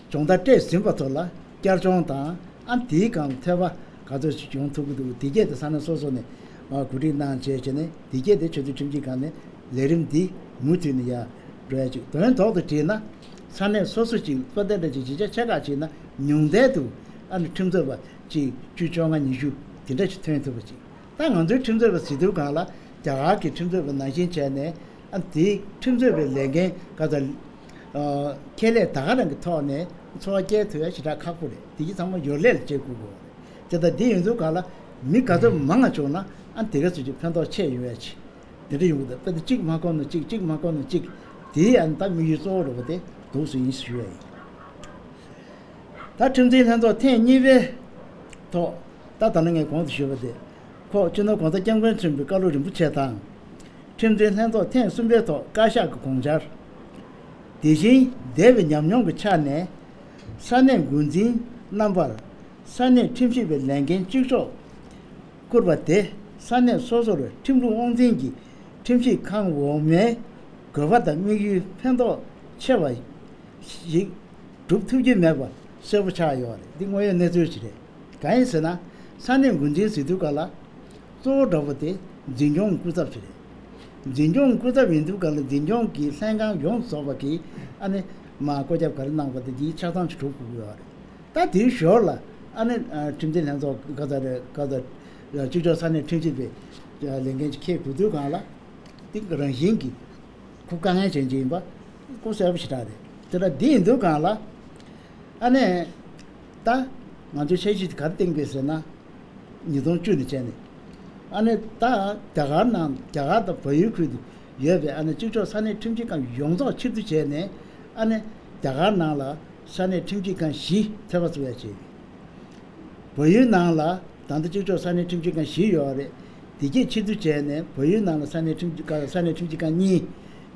སྦྱོང་བརྡར་སྤྲད་ཟིན་པ་ཚོ་ལ་བསྐྱར་སྦྱོང་དང་། ཨ། དེའི་སྒང་ཐོས་པ་ག་ཚོད་ཅིག་ཡོང་ཐུབ་ཀྱི་འདུག་དེ་གྱད་དེ་ས་གནས་སོ་སོ་ནས་གོ་སྒྲིག་གནང་བྱས་བྱས་ནས་དེ་གྱད་དེ་ཆེས་མཐོའི་ཁྲིམས་ཞིབ་ཁང་ནས་ལས་རིམ་འདི་མུ་མཐུད་ནས་ཡར་འགྲོ་ཡ་ཅིག་དོན་ཐོག་ཏུ་དྲིལ་ན་ས་གནས་སོ་སོ་ཅིག་དཔེ་དེ་འདྲ་ཅིག་གཞིས་ཆགས་ཆེ་ཁག་ཅིག་ན་ཉུང་མཐའི་དུ་ཨ་ནི་ཁྲིམས་རྩོད་པ་ཅིག་བཅུ་བཅོ་ལྔ་ཉི་ཤུ་དེ་འདྲ་ཅིག་ཐོན་ཐུབ་པ་ཅིག་ད་ང་ཚོའི་ཁྲིམས་རྩོད་པ་ཟེར་དུས་སྒང་ལ་རྒྱ་གར་གྱི་ཁྲིམས་རྩོད་པ་ནང་བཞིན་བྱས་ནས། ཨ། དེའི་ཁྲིམས་རྩོད་པའི་ལས་འགན་ག་ཚོད། ཨ། ཁྱད་ལས་ད་ག་རང་གི་ཐོག་ནས་འཚོ་བ་སྐྱེལ་ཐུབ་ཡ་ཞེ་དྲག་ཁག་པོ་རེད། དེ་གྱི་ཚང་མ་ཡོ་ལས་ལ་བྱེད་དགོས་གོ་རེད། དེ་ལྟ་འདི་ཡིན་དུས་སྒང་ལ་མི་ག་ཚོད་མང་ང་བྱུང་ན་ཨ་དེ་ག་ཚོད་ཀྱི་ཕན་ཐོགས་ཆེ་ཡོང་ཡ་ཆེ། དེ་འདྲ་ཡོང་གི་འདུག་དཔེ་དེ་གཅིག་མ་གོ་ནོ་གཅིག་གཅིག་མ་གོ་ནོ་གཅིག་དེའི་ཨ་ནི་ད་དམིགས་ཡུལ་གཙོ་བོ་རེད་པ། དེ་འདུག་སུ་ཡིན་ཞུ་ཡ་ཡིན། ད་ཁྲིམས་འཛིན་ལྷན་ཚོགས་ཐེངས་གཉིས་པའི་ཐོག་ད་ད་ནི་ངས་གོང་དུ་ཞུས་པ་དེ། ཁོག་སྤྱི་ནོར་༸གོང་ས་༸སྐྱབས་མགོན་ཆེན་པོའི་བཀའ་སློབ་རིན་པོ་ཆེ་དང་། ཁྲིམས་འཛིན་ལྷན་ཚོགས་ཐེངས་གསུམ་པའི་ཐོག་བཀའ་ཤག་གི་དགོངས་འཆར། དེ་བཞིན་འདས་པའི་ཉམས་མྱོང་གི་ཆ་ནས། ས་གནས་འགོ་འཛིན་རྣམ་པར་ས་གནས་ཁྲིམས་ཞིབ་པའི་ལས་འགན་གཅིག་ལྕོགས་བསྐུར་བ་དེ། ས་གནས་སོ་སོར་ཁྲིམས་ལུགས་དབང་འཛིན་གྱི་ཁྲིམས་ཞིབ་ཁང་འོག་མའི་དགོས་པ་དང་དམིགས་ཡུལ་ཕན་ཐོགས་ཆེ་བ་ཞིག་སྒྲུབ་ཐུབ་ཀྱི་མེད་པ་གསལ་པོ་ཆགས་ཡོད་རེད། འདི་དངོས་ཡོད་གནས་ཚུལ་ཞིག་རེད། གང་ཡིན་ཟེར་ན། ས་གནས་འགོ་འཛིན་ཟེར་དུས་ག་ལ། གཙོ་བོ་འདྲ་པོ་དེ་འཛིན་སྐྱོང་སྐུ་ཚབ་ཞིག་རེད། འཛིན་སྐྱོང་སྐུ་ཚབ་ཡིན་དུས་ག་ལ། འཛིན་སྐྱོང་གི་ལྷན་ཁང་ཡོངས་སུ་རྫོགས་པ་གིས་ཨ་ནི་མར་བཀོད་ཁྱབ་ག་རེ་གནང་བ་དེ་འདིའི་ཆ་ཚང་ཞིག་གྲུབ་དགོས་ཀྱི་ཡོད་རེད། ད་དེའི་ཞོར་ལ་ཨ་ནི་ཁྲིམས་འཛིན་ལྷན་ཚོགས་ག་ཚོད་རེད། ག་ཚོད་གཅིག་ལྕོགས་ས་གནས་ཁྲིམས་ཞིབ་པའི་ལས་འགན་ཅིག་འཁྱེར་དགོས་དུས་གང་ལ། དེ་རང་བཞིན་གྱིས་ཁོ་དཀའ་ངལ་ཅན་ཅིག་ཡིན་པ་ཁོ་གསལ་པོ་ཞེ་དྲག་རེད། དེ་འདྲ་འདི་ཡིན་དུས་གང་ལ། ཨ་ནི་ད་ང་ཚོས་འཆར་གཞི་དེ་ག་རེ་བཏིང་པས་ཟེར་ན། ཉིས་སྟོང་བཅུ་ནས་བྱས་ནས། ཨ་ནི་ད་རྒྱ་གར་ནང་རྒྱ་གར་དང་བལ་ཡུལ་ཁུལ་དུ་ཡོད་པའི་ཨ་ནི་གཅིག་ལྕོགས་ས་གནས་ཁྲིམས་ཞིབ་ཁང་ཡོངས་རྫོགས་ཕྱིར་བསྡུ་བྱས་ནས། ཨ་ནི་རྒྱ་གར་ནང་ལ་ས་གནས་ཁྲིམས་ཞིབ་ཁང་བཞི་ཚད་པ་བཙུགས་ཡ་བྱས་ཡོད། བལ་ཡུལ་ནང་ལ་ད་ལྟ་གཅིག་ལྕོགས་ས་གནས་ཁྲིམས་ཞིབ་ཁང་བཞི་ཡོད་རེད། དེ་གྱད་ཕྱིར་བསྡུ་བྱས་ནས། བལ་ཡུལ་ནང་ལ་ས་གནས་ཁྲིམས་ཞིབ་ཁང་། ས་གནས་ཁྲིམས་ཞིབ་ཁང་གཉིས།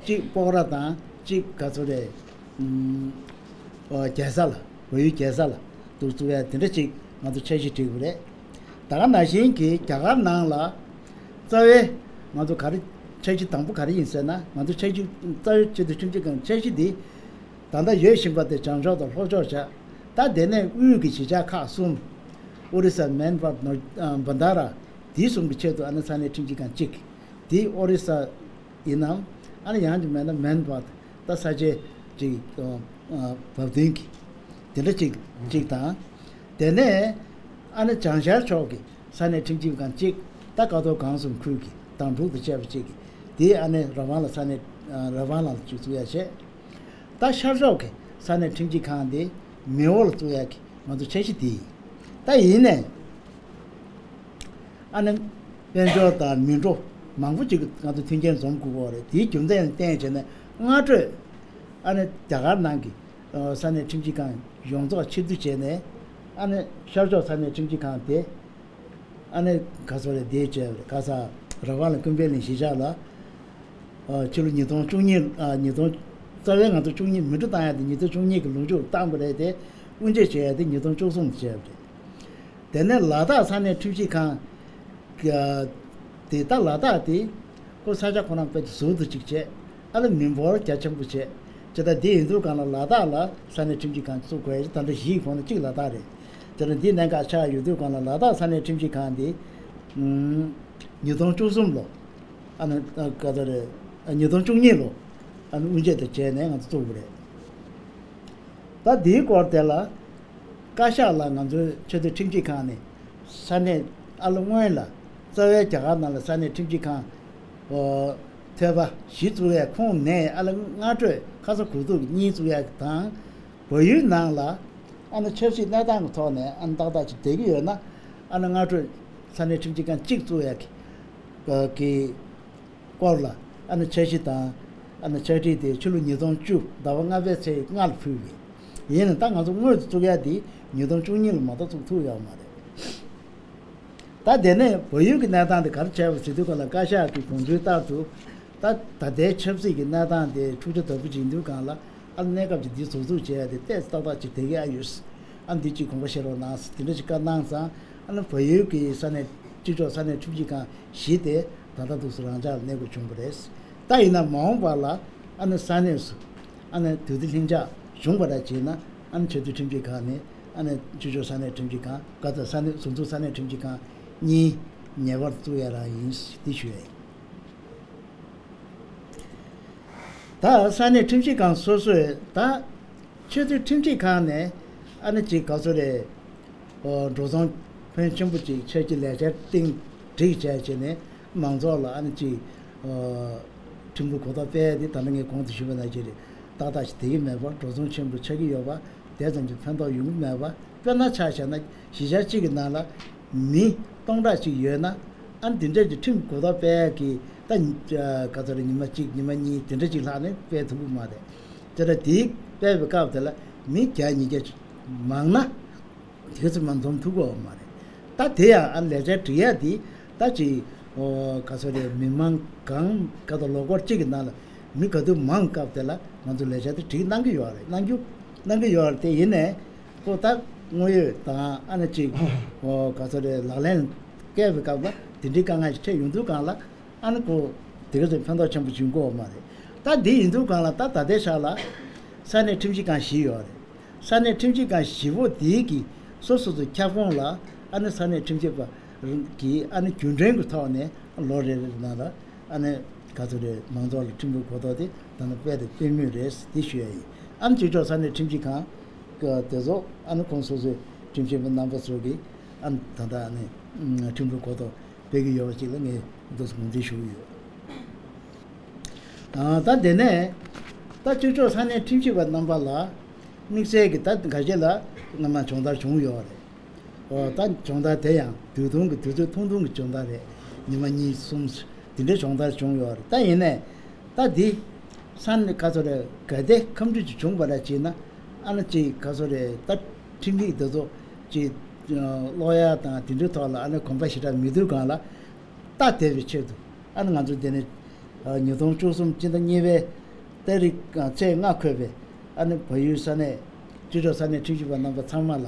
གཅིག་སྤོག་ར་དང་གཅིག་ག་ཚོད་རེད། ཨུམ། ཨོ། རྒྱལ་ས་ལ། བལ་ཡུལ་རྒྱལ་ས་ལ་འདུག་བཙུགས་ཡ་དེ་འདྲ་ཅིག་ང་ཚོ་འཆར་གཞི་བསྒྲིགས་པ་རེད། ད་ག་ནང་བཞིན་གྱི་རྒྱ་གར་ནང་ལ་རྩ་བའི་ང་ཚོ་ག་རེ་འཆར་གཞི་དང་པོ་ག་རེ་ཡིན་ཟེར་ན། ང་ཚོ་འཆར་གཞི་རྩ་བའི་ཆེས་མཐོའི་ཁྲིམས་ཞིབ་ཁང་འཆར་གཞི་འདི་ད་ལྟ་ཡོད་བཞིན་པ་དེ་བྱང་ཕྱོགས་དང་ལྷོ་ཕྱོགས་བྱ། ད་དེ་ནས་དབུས་ཀྱི་གཞིས་ཆགས་ཁག་གསུམ། ཨོ་རི་ས། མན་བྷ་ཏ། ནོར། ཨ། བྷན་དྷ་ར། དེའི་གསུམ་གྱི་ཆེད་དུ་ཨ་ནི་ས་གནས་ཁྲིམས་ཞིབ་ཁང་གཅིག་དེ་ཨོ་རི་ས་ཡིན་ནམ། ཨ་ནི་ཡང་ཅིག་མེད་ན་མན་བྷ་ཏ། ད་ས་ཆའི་ཅིག་ཨ། ཨ། བབ་བསྟུན་གྱི་དེ་འདྲ་ཅིག་ཅིག་དང་། དེ་ནས་ཨ་ནི་བྱང་ཤར་ཕྱོགས་ཀྱི་ས་གནས་ཁྲིམས་ཞིབ་ཁང་གཅིག་ད་ཀ་ཐོག་སྒང་གསུམ་ཁུལ་གྱི་དྭངས་ཕྲུག་དང་བཅས་པ་གཅིག་གི་དེ་ཨ་ནི་ར་ཝང་ལ། ས་གནས་ར་ཝང་ལ་ཅིག་བཙུགས་ཡ་བྱས། ད་ཤར་ཕྱོགས་ཀྱི་ས་གནས་ཁྲིམས་ཞིབ་ཁང་དེ་མེའོ་ལ་བཙུགས་ཡ་གི་ང་ཚོ་འཆར་གཞི་དེ་ཡིན། ད་ཡིན་ནའི་ཨ་ནི་དཔལ་འབྱོར་དང་མི་འགྲོ། མང་པོ་ཅིག་ང་ཚོ་མཐུན་རྐྱེན་འཛོམས་དགོས་ཀྱི་ཡོད་རེད། དེའི་རྒྱུ་མཚན་ལ་བརྟེན་བྱས་ནས་སྔ་དྲོས་ཨ་ནི་རྒྱ་གར་ནང་གི་ས་གནས་ཁྲིམས་ཞིབ་ཁང་ཡོངས་རྫོགས་ཕྱིར་བསྡུ་བྱས་ནས། ཨ་ནི་ཤར་ཕྱོགས་ས་གནས་ཁྲིམས་ཞིབ་ཁང་དེ་ཨ་ནི་ག་ཚོད་རེད། དེ་བྱས་པ་རེད། ག་ས་ར་ཝང་ལ་ཀུན་ཕན་གླིང་གཞིས་ཆགས་ལ། ཨ། ཕྱི་ལོ་ཉིས་སྟོང་བཅུ་གཉིས། ཨ། ཉིས་སྟོང་། རྩ་བའི་ང་ཚོ་བཅུ་གཉིས་མི་འགྲོ་བཏང་ཡ་དེ་ཉིས་སྟོང་བཅུ་གཉིས་ཀྱི་ལོ་མཇུག་བཏང་པ་རེད་དེ། དབུ་འབྱེད་བྱེད་ཡ་དེ་ཉིས་སྟོང་བཅུ་གསུམ་དུ་བྱས་པ་རེད། དེ་ནས་ལ་དྭགས་ས་གནས་ཁྲིམས་ཞིབ་ཁང་གི་དེ། ད་ལ་དྭགས་དེ་ཁོ་ས་ཆ་ཁོ་རང་དཔེ་ཟུར་དུ་ཅིག་བྱས། ཨ་ལ་མི་འབོར་རྒྱ་ཆེན་པོ་བྱས། ཇི་ལྟར་འདི་ཡིན་དུས་གང་ལ་ལ་དྭགས་ལ་ས་གནས་ཁྲིམས་ཞིབ་ཁང་བཙུགས་དགོས་ཡ། ད་ལྟ་བཞི་ཡི་ཁོངས་ནས་གཅིག་ལ་དྭགས་རེད། དེ་ནས་འདི་གནད་འགག་ཆགས་ཡོད་དུས་གང་ལ་ལ་དྭགས་ས་གནས་ཁྲིམས་ཞིབ་ཁང་འདི་ཉིས་སྟོང་བཅུ་གསུམ་ལོ། ཨ་ནི་ག་ཚོད་རེད། ཉིས་སྟོང་བཅུ་གཉིས་ལོ། ཨ་ནི་དབུ་འབྱེད་དང་བྱས་ནས་ང་ཚོ་བཙུགས་པ་རེད། ད་འདིའི་སྐོར་དེ་ལ། བཀའ་ཤག་ལ་ང་ཚོའི་ཆེས་མཐོའི་ཁྲིམས་ཞིབ་ཁང་ནས་ས་གནས། ཨ་ལ་སྔོན་ལ་རྩ་བའི་རྒྱ་གར་ནང་ལ་ས་གནས་ཁྲིམས་ཞིབ་ཁང་། ཨོ། ཐོལ་པ་བཞི་བཙུགས་ཡས་ཁོངས་ནས། ཨ་ལ་སྔ་དྲོས་ཁ་ས་གོ་ཐུག་གི་གཉིས་བཙུགས་ཡས་དང་། བལ་ཡུལ་ནང་ལ་ཨ་ནི་ཆབ་སྲིད་གནས་སྟངས་ཀྱི་ཐོག་ནས་ཨ་ནི་ཏག་ཏག་ཅིག་བསྡད་ཀྱི་ཡོད་ན། ཨ་ནི་སྔ་དྲོས་ས་གནས་ཁྲིམས་ཞིབ་ཁང་གཅིག་བཙུགས་ཡས་ཀྱི་ཀྱི་སྐོར་ལ་ཨ་ནི་འཆར་གཞི་དང་། ཨ་ནི་ཕྱག་བྲིས་དེ་ཕྱི་ལོ་ཉིས་སྟོང་བཅུ་ཟླ་བ་ལྔ་པའི་ཚེས་ལྔ་ལ་ཕུལ་བས། ཡིན་ནའི་ད་ང་ཚོ་སྔོན་དུ་བཙུགས་ཡ་དེ་ཉིས་སྟོང་བཅུ་གཉིས་ལ་མ་གཏོགས་བཙུགས་ཐུབ་ཡོད་མ་རེད། ད་དེ་ནས་བལ་ཡུལ་གྱི་གནས་སྟངས་དེ་ག་རེ་བྱས་པ་ཟེར་དུས་ག་ལ། བཀའ་ཤག་གི་དགོངས་ཚུལ་ལྟར་དུ། ད་ད་ལྟའི་ཆབ་སྲིད་ཀྱི་གནས་སྟངས་དེ་འཁྲུག་ཆ་དོད་པོ་ཅིག་ཡིན་དུས་གང་ལ། ཨ་ནི་གནས་སྐབས་ཀྱི་འདི་ཟུར་འཛུགས་བྱས་ཡ་དེ་ཏོག་ཙམ་ཏག་ཏག་ཅིག་བསྡད་ཀྱི་ཨ་ཡོད། ཨ་ནི་འདི་ཅིག་དགོངས་པ་བཞེས་རོགས་གནང་ཟེར་དེ་འདྲ་ཅིག་བཀའ་གནང་ཙང་། ཨ་ནི་བལ་ཡུལ་གྱི་ས་གནས་གཅིག་ལྕོགས་ས་གནས་ཁྲིམས་ཞིབ་ཁང་བཞི་དེ་ད་ལྟ་འདུག་སེ་རང་འཇགས་ལ་གནས་དགོས་བྱུང་བ་རེད། ད་ཡིན་ན་མ་འོངས་པ་ལ་ཨ་ནི་ས་གནས་སུ་ཨ་ནི་དུས་བདེ་ལྷིང་འཇགས་བྱུང་བ་ར་བྱས་ན། ཨ་ནི་ཆེས་མཐོའི་ཁྲིམས་ཞིབ་ཁང་ནས་ཨ་ནི་གཅིག་ལྕོགས་ས་གནས་ཁྲིམས་ཞིབ་ཁང་། ག་ཚོད། ས་གནས་ཟུར་འཛུགས་ས་གནས་ཁྲིམས་ཞིབ་ཁང་གཉིས་ངེས་པར་བཙུགས་ཡ་རང་ཡིན་ཟེར་དེ་ཞུ་ཡ་ཡིན། ད་ས་གནས་ཁྲིམས་ཞིབ་ཁང་སོ་སོས་ད་ཆེས་མཐོའི་ཁྲིམས་ཞིབ་ཁང་ནས་ཨ་ནི་ཅིག་ག་ཚོད་རེད། ཨོ། འགྲོ་སོང་ཕོན་ཆེན་པོ་ཅིག་ཆོད་ཀྱི་ལས་འཆར་སྟེང་སྒྲིག་བྱས་བྱས་ནས་མང་ཚོགས་ལ་ཨ་ནི་ཅིག་ཨོ། ཁྲིམས་ལུགས་གོ་རྟོགས་སྤེལ་ཡ་དེ་ད་ནི་ངས་གོང་དུ་ཞུས་པ་ནང་བཞིན་རེད། ཏག་ཏག་ཞིག་བསྡད་ཀྱི་མེད་པ། འགྲོ་སོང་ཆེན་པོ་ཆགས་ཀྱི་ཡོད་པ། དེ་ཙམ་གྱིས་ཕན་ཐོགས་ཡོང་གི་མེད་པ། དཔེར་ན་ཆ་བཞག་ན་གཞིས་ཆགས་གཅིག་གི་ནང་ལ་མི་སྟོང་ཕྲག་ཅིག་ཡོད་ན། ཨ་ནི་དེ་འདྲས་ཀྱི་ཁྲིམས་གོ་རྟོགས་སྤེལ་ཡག་གི་ད་ག་ཚོད་རེད། ཉི་མ་གཅིག་ཉི་མ་གཉིས་དེ་འདྲ་ཅིག་ལྷག་ནས་སྤེལ་ཐུབ་ཀྱི་མ་རེད། དེ་འདྲ་དེ་སྤེལ་བའི་སྐབས་དེ་ལ་མི་བརྒྱ་ཉིས་བརྒྱ་མང་ན་དེ་ཙམ་མ་འཛོམས་ཐུབ་ཀྱི་ཡོད་མ་རེད། ད་དེ་ཡང་ཨ་ལས་འཆར་སྒྲིག་ཡག་དེ་ད་ཅིག་ཨོ་ག་ཚོད་རེད། མི་མང་གང་ག་དང་ལོ་འཁོར་གཅིག་གི་ནང་ལ་ མི་ག་དུས་མང་སྐབས་དེ་ལ་ང་ཚོ་ལས་འཆར་དེ་སྒྲིག་གནང་གི་ཡོད་རེད། གནང་རྒྱུ་གནང་གི་ཡོད་རེད། དེ་ཡིན་ནའི་ཁོ་ད་དངོས་ཡོད་དང་ཨ་ནི་ཅིག་ཨོ་ག་ཚོད་རེད། ལག་ལེན་བཀལ་བའི་སྐབས་ལ་དེ་འདྲའི་དཀའ་ངལ་ཞིག་འཕྲད་ཡོང་དུས་སྒང་ལ་ཨ་ནི་ཁོ་དེ་ག་ཚོད་ཕན་ཐོགས་ཆེན་པོ་བྱུང་གི་ཡོད་མ་རེད། ད་འདི་ཡིན་དུས་སྒང་ལ་ད་ད་ལྟའི་ཆ་ལ་ས་གནས་ཁྲིམས་ཞིབ་ཁང་བཞི་ཡོད་རེད། ས་གནས་ཁྲིམས་ཞིབ་ཁང་བཞི་པོ་དེའི་གི་སོ་སོ་སོའི་ཁྱབ་ཁོངས་ལ་ཨ་ནི་ས་གནས་ཁྲིམས་ཞིབ་པ་གི་ཨ་ནི་རྒྱུན་གྲོན་གྱི་ཐོག་ནས་ལོ་རེ་རེ་ནང་ལ་ཨ་ནི་ག་ཚོད་རེད། མང་ཚོགས་ལ་ཁྲིམས་ལུགས་གོ་རྟོགས་དེ་ད་ནི་སྤེལ་དང་སྤེལ་མུས་རེད། དེ་ཞུ་ཡ་ཡིན། ཨ་ནི་སྤྱི་ཚོགས་ས་གནས་ཁྲིམས་ཞིབ་ཁང་གི་དེ་ཚོ་ཨ་ནི་ཁོང་སོ་སོའི་ཁྲིམས་ཞིབ་པ་རྣམ་པ་ཚོ་གིས་ཨ་ནི་ད་ལྟ་ཨ་ནི་ཁྲིམས་ལུགས་གོ་རྟོགས་སྤེལ་གྱི་ཡོད་པ་ཅིག་ལ་ངས་འདུག་སེ་ངོས་འཛིན་ཞུ་གི་ཡོད། ཨ། ད་དེ་ནས་ད་སྤྱི་ཚོགས་ས་གནས་ཁྲིམས་ཞིབ་པ་རྣམ་པ་ལ་དམིགས་བསལ་གྱི་ད་འགའ་ཤས་ལ་སྔ་མ་སྦྱོང་བརྡར་བྱུང་ཡོད་རེད། ཨོ། ད་སྦྱོང་བརྡར་དེ་ཡང་དུས་ཐུང་གི་དུས་ཚོད་ཐུང་ཐུང་གི་སྦྱོང་བརྡར་རེད། ཉི་མ་གཉིས་གསུམ་དེ་འདྲའི་སྦྱོང་བརྡར་བྱུང་ཡོད་རེད། ད་ཡིན་ནའི་ད་འདི་ས་གནས་ག་ཚོད་རེད། གལ་ཏེ་ཁམས་སྤྲུལ་ཅིག་བྱུང་བ་རེད་བྱས་ན་ཨ་ནི་ཅིག་ག་ཚོད་རེད། ད་ཁྲིམས་ཡིག་འདི་ཚོ་ཅིག་ཀློག་ཡ་དང་དེ་འདྲའི་ཐོག་ལ་ཨ་ནི་གོམས་པ་ཞེ་དྲག་མེད་དུས་སྒང་ལ། སྟབས་བདེ་བའི་ཆེད་དུ་ཨ་ནི་ང་ཚོ་འདི་ནས་ཉིས་སྟོང་བཅུ་གསུམ་སྤྱི་ཟླ་གཉིས་པའི་ཏ་རིག་ཚེས་ལྔ་འཁོད་པའི་ཨ་ནི་བལ་ཡུལ་ས་གནས་སྤྱི་ཚོགས་ས་གནས་ཁྲིམས་ཞིབ་པ་རྣམ་པ་ཚང་མ་ལ་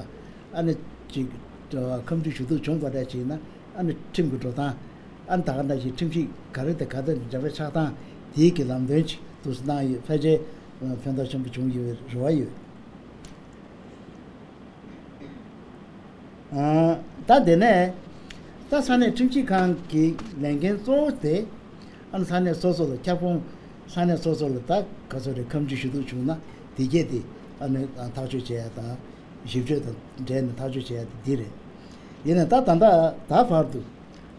ཨ་ནི་ཅིག་ཁམས་སྤྲུལ་ཞུ་གཏུག་བྱུང་བ་འདྲ་ཅིག་ན་ཨ་ནི་ཁྲིམས་ཀྱི་འགྲོ་སྟངས། ཨ་ནི་ད་ག་འདྲ་ཞིག་ཁྲིམས་ཞིབ་ག་རེ་དང་ག་རེ་འདྲ་བའི་ཆགས་སྟངས་དེའི་གི་ལམ་སྟོན་ཅིག་འདུག་སེ་གནང་ཡོད། ཕལ་ཆེར་ཕན་ཐོགས་ཆེན་པོ་བྱུང་ཡོད་པའི་རེ་བ་ཡོད། ཨ། ད་དེ་ནས་ད་ས་གནས་ཁྲིམས་ཞིབ་ཁང་གི་ལས་འགན་གཙོ་བོ་དེ་ཨ་ནི་ས་གནས་སོ་སོ་ལ་ཁྱབ་ཁོངས་ས་གནས་སོ་སོ་ལ་ད་ག་ཚོད་རེད། ཁམས་སྤྲུལ་ཞུ་གཏུག་བྱུང་ན་དེ་གས་དེ་ཨ་ནི་ཐག་གཅོད་བྱེད་ཡ་དང་ཞིབ་དཔྱོད་དང་འབྲེལ་ནས་ཐག་གཅོད་བྱེད་ཡ་དེ་འདི་རེད། ཡིན་ནའི་ད་ད་ལྟ་ད་བར་དུ་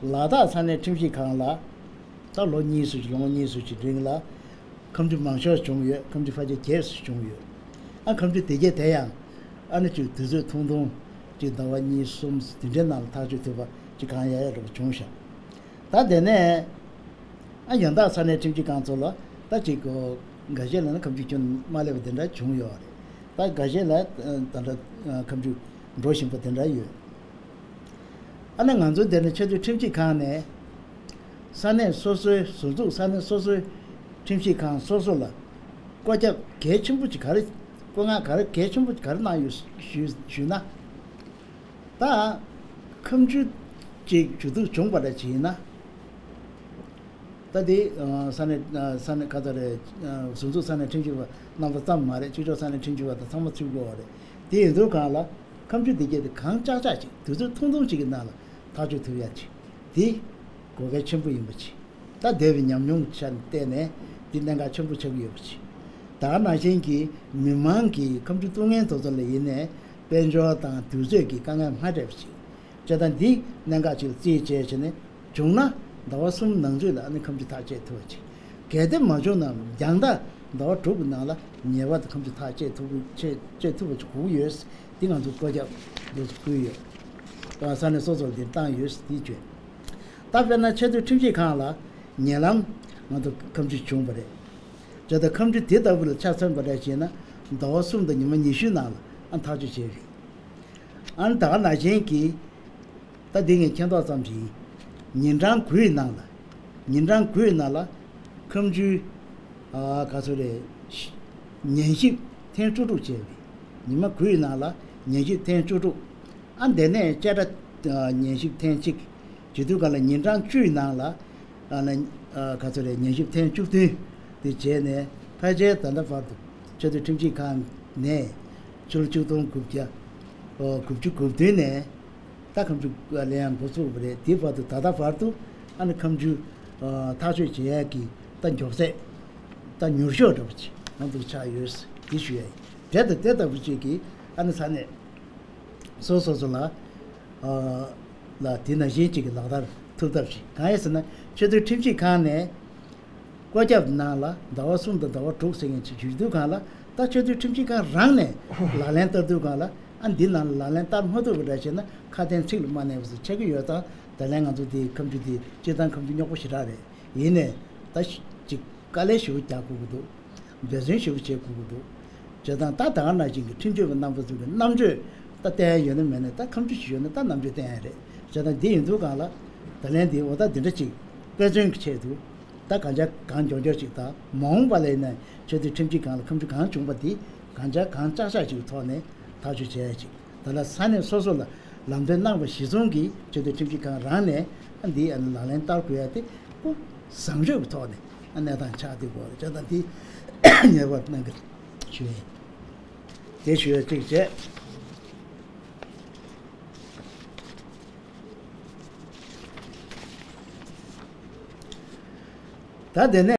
ལ་དྭགས་ས་གནས་ཁྲིམས་ཞིབ་ཁང་ལ་ད་ལོ་གཉིས་ཙམ་ཅིག་ལོ་ངོ་གཉིས་ཙམ་ཅིག་རིང་ལ་ཁམས་སྤྲུལ་མང་ཤོས་བྱུང་ཡོད། ཁམས་སྤྲུལ་ཕལ་ཆེར་བརྒྱད་ཙམ་བྱུང་ཡོད། ཨ། ཁམས་སྤྲུལ་དེ་གས་དེ་ཡང་ཨ་ནི་ཅིག་དུས་ཚོད་ཐུང་ཐུང་ཅིག་ཟླ་བ་གཉིས་གསུམ་དེ་འདྲའི་ནང་ལ་ཐག་གཅོད་ཐུབ་པ་ཅིག་གང་ཡག་ཡག་འདྲ་པོ་བྱུང་ཤག་ད་དེ་ནས་ཨ་ཡང་དག་ས་གནས་ཁྲིམས་ཞིབ་ཁང་ཚོ་ལ་ད་ཅིག་གོ་འགའ་ཤས་ལ་ནི་ཁམས་སྤྲུལ་ཁྱོན་མ་སླེབས་པ་དེ་འདྲ་བྱུང་ཡོད་རེད། ད་འགའ་ཤས་ལ་ད་ལྟ་ཁམས་སྤྲུལ་འགྲོ་བཞིན་པ་དེ་འདྲ་ཡོད། ཨ་ནི་ང་ཚོ་འདི་ནས་ཆེས་མཐོའི་ཁྲིམས་ཞིབ་ཁང་ནས་ས་གནས་སོ་སོའི་ཟུར་འཛུགས་ས་གནས་སོ་སོའི་ཁྲིམས་ཞིབ་ཁང་སོ་སོ་ལ་བཀོད་ཁྱབ་གལ་ཆེན་པོ་ཅིག་ག་རེ་བཀོད་མངགས་ག་རེ་གལ་ཆེན་པོ་ཅིག་ག་རེ་གནང་ཡོད་ཞུས་ཞུས་ན། ད་ཁམས་སྤྲུལ་ཅིག་ཞུ་གཏུག་བྱུང་བ་འདྲ་ཅིག་ཡིན་ན། ད་དེ་ས་གནས་ས་གནས་ག་ཚོད་རེད། ཟུར་འཛུགས་ས་གནས་ཁྲིམས་ཞིབ་པ་རྣམ་པ་ཙམ་མ་རེད། སྤྱི་ཚོགས་ས་གནས་ཁྲིམས་ཞིབ་པ་དང་ཚང་མ་ཚུད་དགོས་པ་རེད། དེ་ཡིན་དུས་སྒང་ལ་ཁམས་སྤྲུལ་དེ་གས་དེ་གང་ལྕགས་ལྕགས་ཅིག་དུས་ཚོད་ཐུང་ཐུང་ཅིག་གི་ནང་ལ་ཐག་གཅོད་ཐུབ་ཡ་ཅིག་དེ་དགོས་གལ་ཆེན་པོ་ཡིན་པ་ཅིག་ད་འདས་པའི་ཉམས་མྱོང་གི་ཆ་ནས་བལྟས་ནས་འདི་གནད་འགག་ཆེན་པོ་ཆགས་ཀྱི་ཡོད་པ་ཅིག་ད་ག་ནང་བཞིན་གྱི་མི་མང་གིས་ཁམས་སྤྲུལ་གཏུག་མཁན་དེ་ཚོ་ལ་ཡིན་ནའི་དཔལ་འབྱོར་དང་དུས་ཚོད་ཀྱི་དཀའ་ངལ་མ་འཕྲད་པ་ཅིག་བྱས་ཙང་འདི་གནད་འགག་ཅིག་ལ་རྩིས་བྱས་བྱས་ནས་བྱུང་ན་ཟླ་བ་གསུམ་ནང་ཚུད་ལ་ཨ་ནི་ཁམས་སྤྲུལ་ཐག་བཅད་ཐུབ་པ་ཅིག་གལ་ཏེ་མ་བྱུང་ན་རྒྱང་ཐག་ཟླ་བ་དྲུག་གི་ནང་ལ་ངེས་པར་དུ་ཁམས་སྤྲུལ་ཐག་བཅད་ཐུབ་བཅད་བཅད་ཐུབ་པ་ཅིག་དགོས་ཀྱི་ཡོད། འདི་ང་ཚོ་བཀོད་ཁྱབ་འདུག་སེ་ཕུལ་ཡོད། ས་གནས་སོ་སོར་འདི་བཏང་ཡོད་འདི་བརྗོད། ད་དཔེར་ན་ཆེས་མཐོའི་ཁྲིམས་ཞིབ་ཁང་ལ་ཉེ་ལམ་ང་ཚོ་ཁམས་སྤྲུལ་བྱུང་བ་རེད། བྱས་ཙང་ཁམས་སྤྲུལ་དེ་ལྟ་བུ་ལ་ཆ་མཚོན་པ་འདྲ་བྱས་ན་ཟླ་བ་གསུམ་དང་ཉི་མ་ཉི་ཤུའི་ནང་ལ་ཨ་ཐག་གཅོད་བྱས་ཡོད། ཨ་ནི་ད་ག་ནང་བཞིན་གྱི་ད་འདི་ངས་མཁྱེན་རྟོགས་ཙམ་ཞིག་ཡིན། ཉིན་གྲངས་དགུའི་ནང་ལ་ཉིན་གྲངས་དགུའི་ནང་ལ་ཁམས་སྤྲུལ་ཨ་ག་ཚོད་རེད། ཉན་ཞིབ་ཐེངས་བཅུ་དྲུག་བྱས་པས་ཉི་མ་དགུའི་ནང་ལ་ཉན་ཞིབ་ཐེངས་བཅུ་དྲུག་ཨ་འདི་ནས་བཅད་ཁྲ་ཉན་ཞིབ་ཐེངས་གཅིག་བྱེད་དུས་ག་ལ་ཉིན་གྲངས་བཅུའི་ནང་ལ་ཨ་ན་ཨ་ག་ཚོད་རེད། ཉན་ཞིབ་ཐེངས་བཅུ་བདུན་དེ་བྱས་ནས་ཕལ་ཆེར་ད་ལྟ་བར་དུ་ཆེས་མཐོའི་ཁྲིམས་ཞིབ་ཁང་ནས་ཕྱི་ལོ་ཆིག་སྟོང་དགུ་བརྒྱ་དགུ་བཅུ་གོ་བདུན་ནས་ད་ཁམས་སྤྲུལ་ལེན་ཡ་འགོ་ཚུགས་པ་རེད། དེའི་བར་དུ་ད་ལྟ་བར་དུ་ཨ་ནི་ཁམས་སྤྲུལ་ཐག་གཅོད་བྱེད་ཡ་གི་ད་མགྱོགས་ཚད་ད་མྱུར་ཤོས་འདྲ་པོ་ཅིག་ང་ཚོ་ཆགས་ཡོད་དེ་ཞུ་ཡ་ཡིན། དེ་དང་དེ་ལྟ་བུ་ཅིག་གིས་ཨ་ནི་ས་གནས་སོ་སོ་སོ་ལ་ཨ་ལ་དེ་ནང་བཞིན་གཅིག་གི་ལག་བསྟར་ཐུབ་ཐབས་ཤིག་གང་ཡིན་ཟེར་ན་ཆེས་མཐོའི་ཁྲིམས་ཞིབ་ཁང་ནས་བཀོད་ཁྱབ་ནང་ལ་ཟླ་བ་གསུམ་དང་ཟླ་བ་དྲུག་ཟེར་མཁན་ཅིག་ཞུ་དུས་སྒང་ལ་ད་ཆེས་མཐོའི་ཁྲིམས་ཞིབ་ཁང་རང་ནས་ལག་ལེན་བསྟར་དུས་སྒང་ལ་ཨ་འདི་ནང་ལ་ལག་ལེན་བསྟར་མ་ཐུབ་པ་འདྲ་བྱས་ན་ཁ་དན་ཚིག་ལ་མ་གནས་པ་ཟེར་ཆགས་ཀྱི་ཡོད་ཙང་ད་ལན་ང་ཚོ་འདི་ཁམས་སྤྲུལ་འདི་སྤྱིར་བཏང་ཁམས་སྤྲུལ་རྙོག་པོ་ཞེ་དྲག་རེད། ཡིན་ནའི་ད་ཅིག་དཀའ་ལས་ཞེ་པོ་རྒྱག་དགོས་ཀྱི་འདུག་འབད་བརྩོན་ཞེ་པོ་བྱེད་དགོས་ཀྱི་འདུག་བྱས་ཙང་ད་ད་ག་ནང་བཞིན་གྱི་ཁྲིམས་གཅོད་པ་རྣམ་པ་ཚོ་གི་རྣམ་དཔྱོད་ད་བསྟན་ཡ་ཡོད་ན་མེད་ན་ད་ཁམས་སྤྲུལ་ཞིག་ཡོད་ན་ད་རྣམ་དཔྱོད་བསྟན་ཡ་རེད། བྱས་ཙང་འདི་ཡིན་དུས་སྒང་ལ་ད་ལན་འདི་འོ་ད་འདི་འདྲ་ཅིག་དཔེ་མཚོན་གྱི་ཆེད་དུ་ ད་གང་ཆ་གང་མགྱོགས་མགྱོགས་ཅིག་དང་མ་འོངས་པ་ལ་ཡིན་ན་ཆེས་མཐོའི་ཁྲིམས་ཞིབ་ཁང་ལ་ཁ་མཆུ་གང་བྱུང་པ་དེ་གང་ཆ་གང་ལྕགས་ལྕགས་ཅིག་གི་ཐོག་ནས་ཐག་གཅོད་བྱས་ཅིག་ད་ལ་ས་གནས་སོ་སོ་ལ་ལམ་སྟོན་གནང་བ་གཞིར་བཟུང་གིས་ཆེས་མཐོའི་ཁྲིམས་ཞིབ་ཁང་རང་ནས་ཨ་འདི་ཨ་ནི་ལག་ལེན་བསྟར་དགོས་ཡ་དེ་སྐུ་བཟང་སྤྱོད་ཀྱི་ཐོག་ནས་ཨ་གནས་སྟངས་ཆགས་བསྡད་དགོས་རེད་ཅེས་དང་དེ་ངེས་པར་གནང་གི་ཞུ་ཡ་ཡིན། དེ་ཞུ་ཡ་གཅིག་བྱས། ད་དེ་ནས་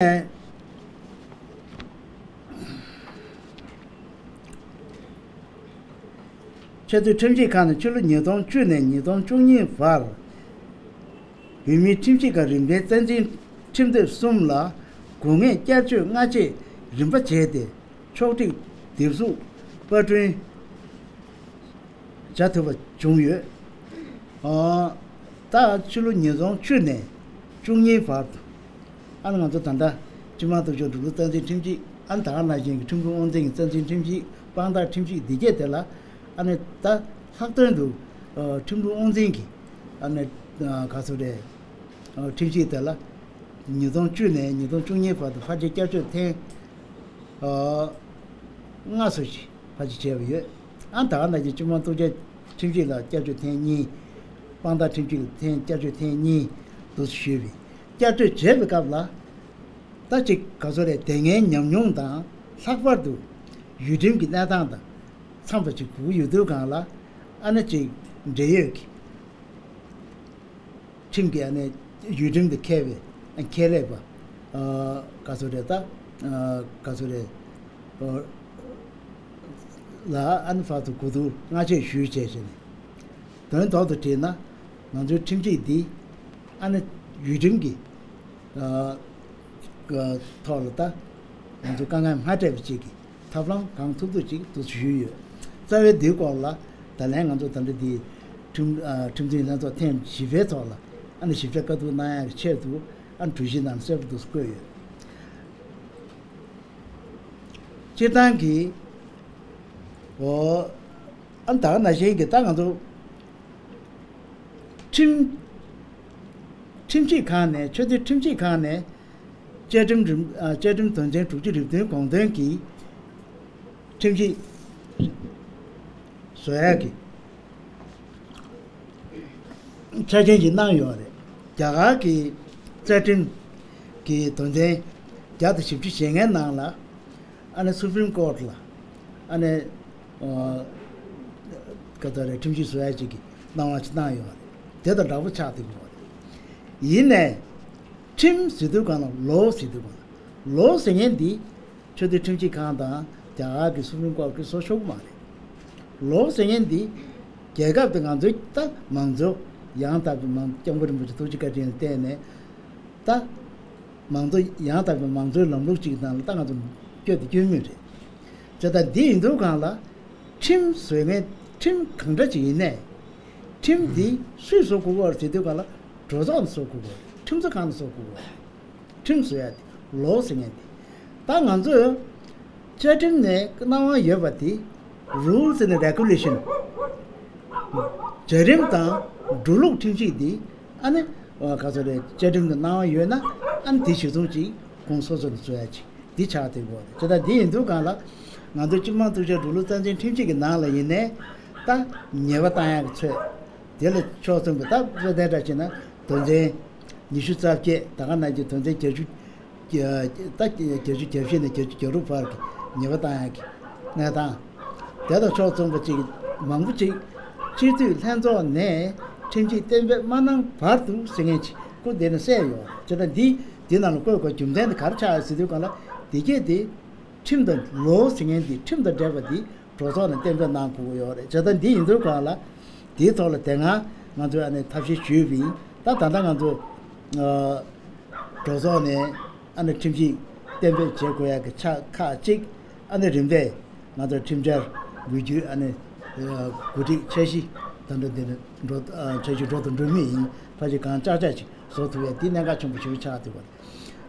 ཆེས་མཐོའི་ཁྲིམས་ཞིབ་ཁང་ནས་ཕྱི་ལོ་ཉིས་སྟོང་བཅུ་ནས་ཉིས་སྟོང་བཅུ་གཉིས་བར་བོད་མིའི་ཁྲིམས་ཞིབ་ཁང་རིམ་པའི་རྩ་འཛིན་ཁྲིམས་དེབ་གསུམ་ལ་དགོས་ངེས་བསྐྱར་བཅོས་སྔ་རྗེས་རིམ་པ་བྱས་ཏེ། ཕྱོགས་སྒྲིག་དེབ་གཟུགས་པར་སྐྲུན་བྱ་ཐུབ་པ་བྱུང་ཡོད། ཨ། ད་ཕྱི་ལོ་ཉིས་སྟོང་བཅུ་ནས་བཅུ་གཉིས་བར་དུ། ཨ་ནི་ང་ཚོ་ད་ལྟ་སྤྱི་དམངས་གཏུག་བཤེར་འགྲོ་ལུགས་རྩ་འཛིན་ཁྲིམས་ཞིབ་ཨ་ནི་ད་ག་ནང་བཞིན་གྱི་ཁྲིམས་ལུགས་དབང་འཛིན་གྱི་རྩ་འཛིན་ཁྲིམས་ཞིབ་དཔང་རྟགས་ཁྲིམས་ཞིབ་འདི་གྱད་དེ་ལ་ཨ་ནི་ད་ལྷག་དོན་དུ་ཁྲིམས་ལུགས་དབང་འཛིན་གྱི་ཨ་ནི་ག་ཚོད་རེད། ཁྲིམས་ཞིབ་དེ་ལ་ཉིས་སྟོང་བཅུ་ནས་ཉིས་སྟོང་བཅུ་གཉིས་བར་དུ་ཕལ་ཆེར་བསྐྱར་བཅོས་ཐེངས་ལྔ་སོ་ཞིག་ཕལ་ཆེར་བྱས་པ་ཡོད། ཨ་ད་ག་ནང་བཞིན་སྤྱི་དམངས་གཏུག་བཤེར་ཁྲིམས་ཞིབ་ལ་བསྐྱར་བཅོས་ཐེངས་གཉིས། དཔང་རྟགས་ཁྲིམས་ཞིབ་ལ་ཐེངས་བསྐྱར་བཅོས་ཐེངས་གཉིས་འདུག་སེ་ཞུས་པས་བསྐྱར་བཅོས་བྱས་པའི་སྐབས་ལ་ད་ཅིག་ག་ཚོད་རེད་དེ་སྔའི་ཉམས་མྱོང་དང་ལྷག་པར་དུ་ཡུལ་ཁྲིམས་ཀྱི་གནས་སྟངས་དང་འཚམས་པ་ཅིག་དགོས་ཀྱི་ཡོད་དུས་སྒང་ལ་ཨ་ནི་ཅིག་འབྲེལ་ཡོད་ཀྱི། ཁྲིམས་ཀྱི་ཨ་ནི་ཡུལ་ཁྲིམས་དང་འཁེལ་བའི་ཨ་ཁེ་ལས་པ་ཨ་ག་ཚོད་རེད་ད་ཨ་ག་ཚོད་རེད་ཨ་ལ་ཨ་ནི་ཕར་ཚུར་གོ་བསྡུར་སྔ་རྗེས་ཞུས་བྱས་བྱས་ནས་དོན་ཐོག་ཏུ་བྲིས་ན་ང་ཚོའི་ཁྲིམས་ཞིབ་འདི་ཨ་ནི་ཡུལ་ཁྲིམས་ཀྱི་ཨ་ཐོག་ལ་ད་ང་ཚོ་དཀའ་ངལ་མ་འཕྲད་པ་ཅིག་གི་ཐབས་ལམ་གང་ཐུབ་ཐུབ་ཅིག་འདུག་ཞུས་ཡོད། རྩ་བའི་འདིའི་སྐོར་ལ་ད་ལན་ང་ཚོ་ད་ལྟ་འདི་ཁྲིམས་ཨ་ཁྲིམས་འཛིན་ལྷན་ཚོགས་ཐེངས་བཞི་པའི་ཐོག་ལ་ཨ་ནི་ཞིབ་ཕྲ་བཀའ་བསྡུར་གནང་ཡག་གི་ཆེད་དུ་ཨ་ནི་གྲོས་གཞི་ནང་གསལ་པོ་འདུག་བཀོད་ཡོད། སྤྱིར་བཏང་གི་འོ་ཨ་ནི་ད་ག་ནང་བཞིན་གྱི་ད་ང་ཚོ་ཁྲིམས་ཁྲིམས་ཞིབ་ཁང་ནས་ཆེས་མཐོའི་ཁྲིམས་ཞིབ་ཁང་ནས་བཅའ་ཁྲིམས་རིམ་ཨ་བཅའ་ཁྲིམས་དོན་ཚན་དྲུག་ཅུ་རེ་བདུན་དགོངས་དོན་གྱིས་ཁྲིམས་ཞིབ་བཟོ་ཡག་གི་ཆ་རྐྱེན་ཞིག་གནང་ཡོད་རེད། རྒྱ་གར་གྱི་རྩ་ཁྲིམས་ཀྱི་དོན་ཚན་བརྒྱ་དང་བཞི་བཅུ་ཞེ་ལྔའི་ནང་ལ་ཨ་ནི་Supreme Court ལ་ཨ་ནི་ཨ་ག་ད་རེད་ཁྲིམས་ཞིབ་བཟོ་ཡག་ཅིག་གི་གནང་བ་ཅིག་གནང་ཡོད་རེད། དེ་དང་འདྲ་པོ་ཆགས་བསྡད་ཡོད་རེད། ཡིན་ནའི་ཁྲིམས་ཟེར་དུས་སྒང་ལ་law ཟེར་དུས་སྒང་ལ་law ཟེར་མཁན་འདི་ཆེས་མཐོའི་ཁྲིམས་ཞིབ་ཁང་དང་རྒྱ་གར་གྱི་Supreme Court གིས་བཟོ་ཆོག་གི་མ་རེད། law ཟེར་མཁན་འདི་རྒྱལ་ཁབ་དེ་ང་ཚོའི་ད་མང་གཙོ་ཡང་དག་པའི་མང་སྐྱབས་མགོན་རིན་པོ་ཆེ་ཐུགས་རྗེ་བཀའ་དྲིན་ལ་བརྟེན་ནས་ད་མང་གཙོ་ཡང་དག་པའི་མང་གཙོའི་ལམ་ལུགས་ཅིག་ནང་ལ་ད་ང་ཚོ་བསྐྱོད་དེ་བསྐྱོད་མུས་རེད། བྱས་ཙང་འདི་ཡིན་དུས་སྒང་ལ་ཁྲིམས་བཟོ་མཁན་ཁྲིམས་གང་འདྲ་ཅིག་ཡིན་ནའི་ཁྲིམས་འདི་སུས་བཟོ་དགོས་ཀྱི་ཡོད་རེད་ཟེར་དུས་སྒང་ལ་གྲོས་ཚོགས་ནས་བཟོ་དགོས་ཀྱི་ཡོད་རེད། ཁྲིམས་བཟོ་ཁང་ནས་བཟོ་དགོས་ཀྱི་ཡོད་རེད། ཁྲིམས་བཟོ་ཡ་དེ་law ཟེར་མཁན་དེ། ད་ང་ཚོས་བཅའ་ཁྲིམས་ནས་གནང་དབང་ཡོད་པ་དེ་rules and regulation བྱ་རིམ་དང་འགྲོ་ལུགས་ཁྲིམས་ཞིབ་དེ་ཨ་ནི་ག་ཚོད་རེད་བཅའ་ཁྲིམས་ནས་གནང་དབང་ཡོད་ན་ཨ་ནི་དེ་གཞིར་བཟུང་ཅིག་ཁོང་སོ་སོ་ནས་བཟོ་ཡ་ཅིག་འདི་ཆགས་བསྡད་ཡོད་རེད། བྱས་ཙང་འདི་ཡིན་དུས་སྒང་ལ་ང་ཚོ་སྤྱི་དམངས་གཏུག་བཤེར་འགྲོ་ལུགས་རྩ་འཛིན་ཁྲིམས་ཞིབ་ཀྱི་ནང་ལ་ཡིན་ནའི་ད་ཉེས་པ་བཏང་ཡག་གི་ཚོད། དེ་ལ་ཕྱོགས་མཚུངས་པའི་ད་དཔེ་དེ་འདྲ་བྱས་ན་དོན་ཚན་ཉི་ཤུ་རྩ་བརྒྱད་ད་ག་ནང་བཞིན་དོན་ཚན་བརྒྱད་ཅུ་ད་བརྒྱད་ཅུ་གྱ་བཞི་ནས་བརྒྱད་ཅུ་གྱ་དྲུག་བར་གྱི་ཉེས་པ་བཏང་ཡག་གི་གནས་སྟངས་དེ་དང་ཕྱོགས་མཚུངས་པ་ཅིག་མང་པོ་ཅིག་སྤྱི་འཐུས་ལྷན་ཚོགས་ནས་ཁྲིམས་ཞིབ་གཏན་འབེབས་མ་གནང་བར་དུ་ཟེར་མཁན་ཅིག་སྐུ་དེ་ནས་གསལ་ཡོད་རེད། བྱས་ཙང་འདི་འདི་ནང་ལ་བཀོད་དགོས་རྒྱུ་མཚན་དེ་ག་རེ་ཆགས་ཡོད་ཟེར་དུས་སྒང་ལ་འདི་སྐད་དེ་ཁྲིམས་དང་law ཟེར་མཁན་འདི་ཁྲིམས་དང་འབྲེལ་བ་འདི་གྲོས་ཚོགས་ནས་གཏན་འབེབས་གནང་དགོས་ཀྱི་ཡོད་རེད། བྱས་ཙང་འདི་ཡིན་དུས་སྒང་ལ་འདིའི་ཐོག་ལ་དེ་སྔ་ང་ཚོས་ཨ་ནི་ཐབས་ཤེས་ཞུས་པ་ཡིན། ད་ད་ལྟ་ང་ཚོ་ཨ་གྲོས་ཚོགས་ནས་ཨ་ནི་ཁྲིམས་ཞིབ་གཏན་འབེབས་བྱེད་དགོས་ཡག་གི་ཆ་ཁག་ཅིག་ཨ་ནི་རིམ་པས་ང་ཚོ་ཁྲིམས་འཆར་འགོད་རྒྱུའི་ཨ་ནི་ཨ་གོ་སྒྲིག་འཆར་གཞི་ད་ལྟ་འདི་ནས་འགྲོ་ཨ་འཆར་གཞི་འགྲོ་དང་འགྲོ་མུས་ཡིན། ཕལ་ཆེར་གང་ལྕགས་ལྕགས་ཅིག་བཟོ་ཐུབ་ཡག་འདི་གནད་འགག་ཆེན་པོ་ཞིག་ཆགས་ཐུབ་པ་རེད།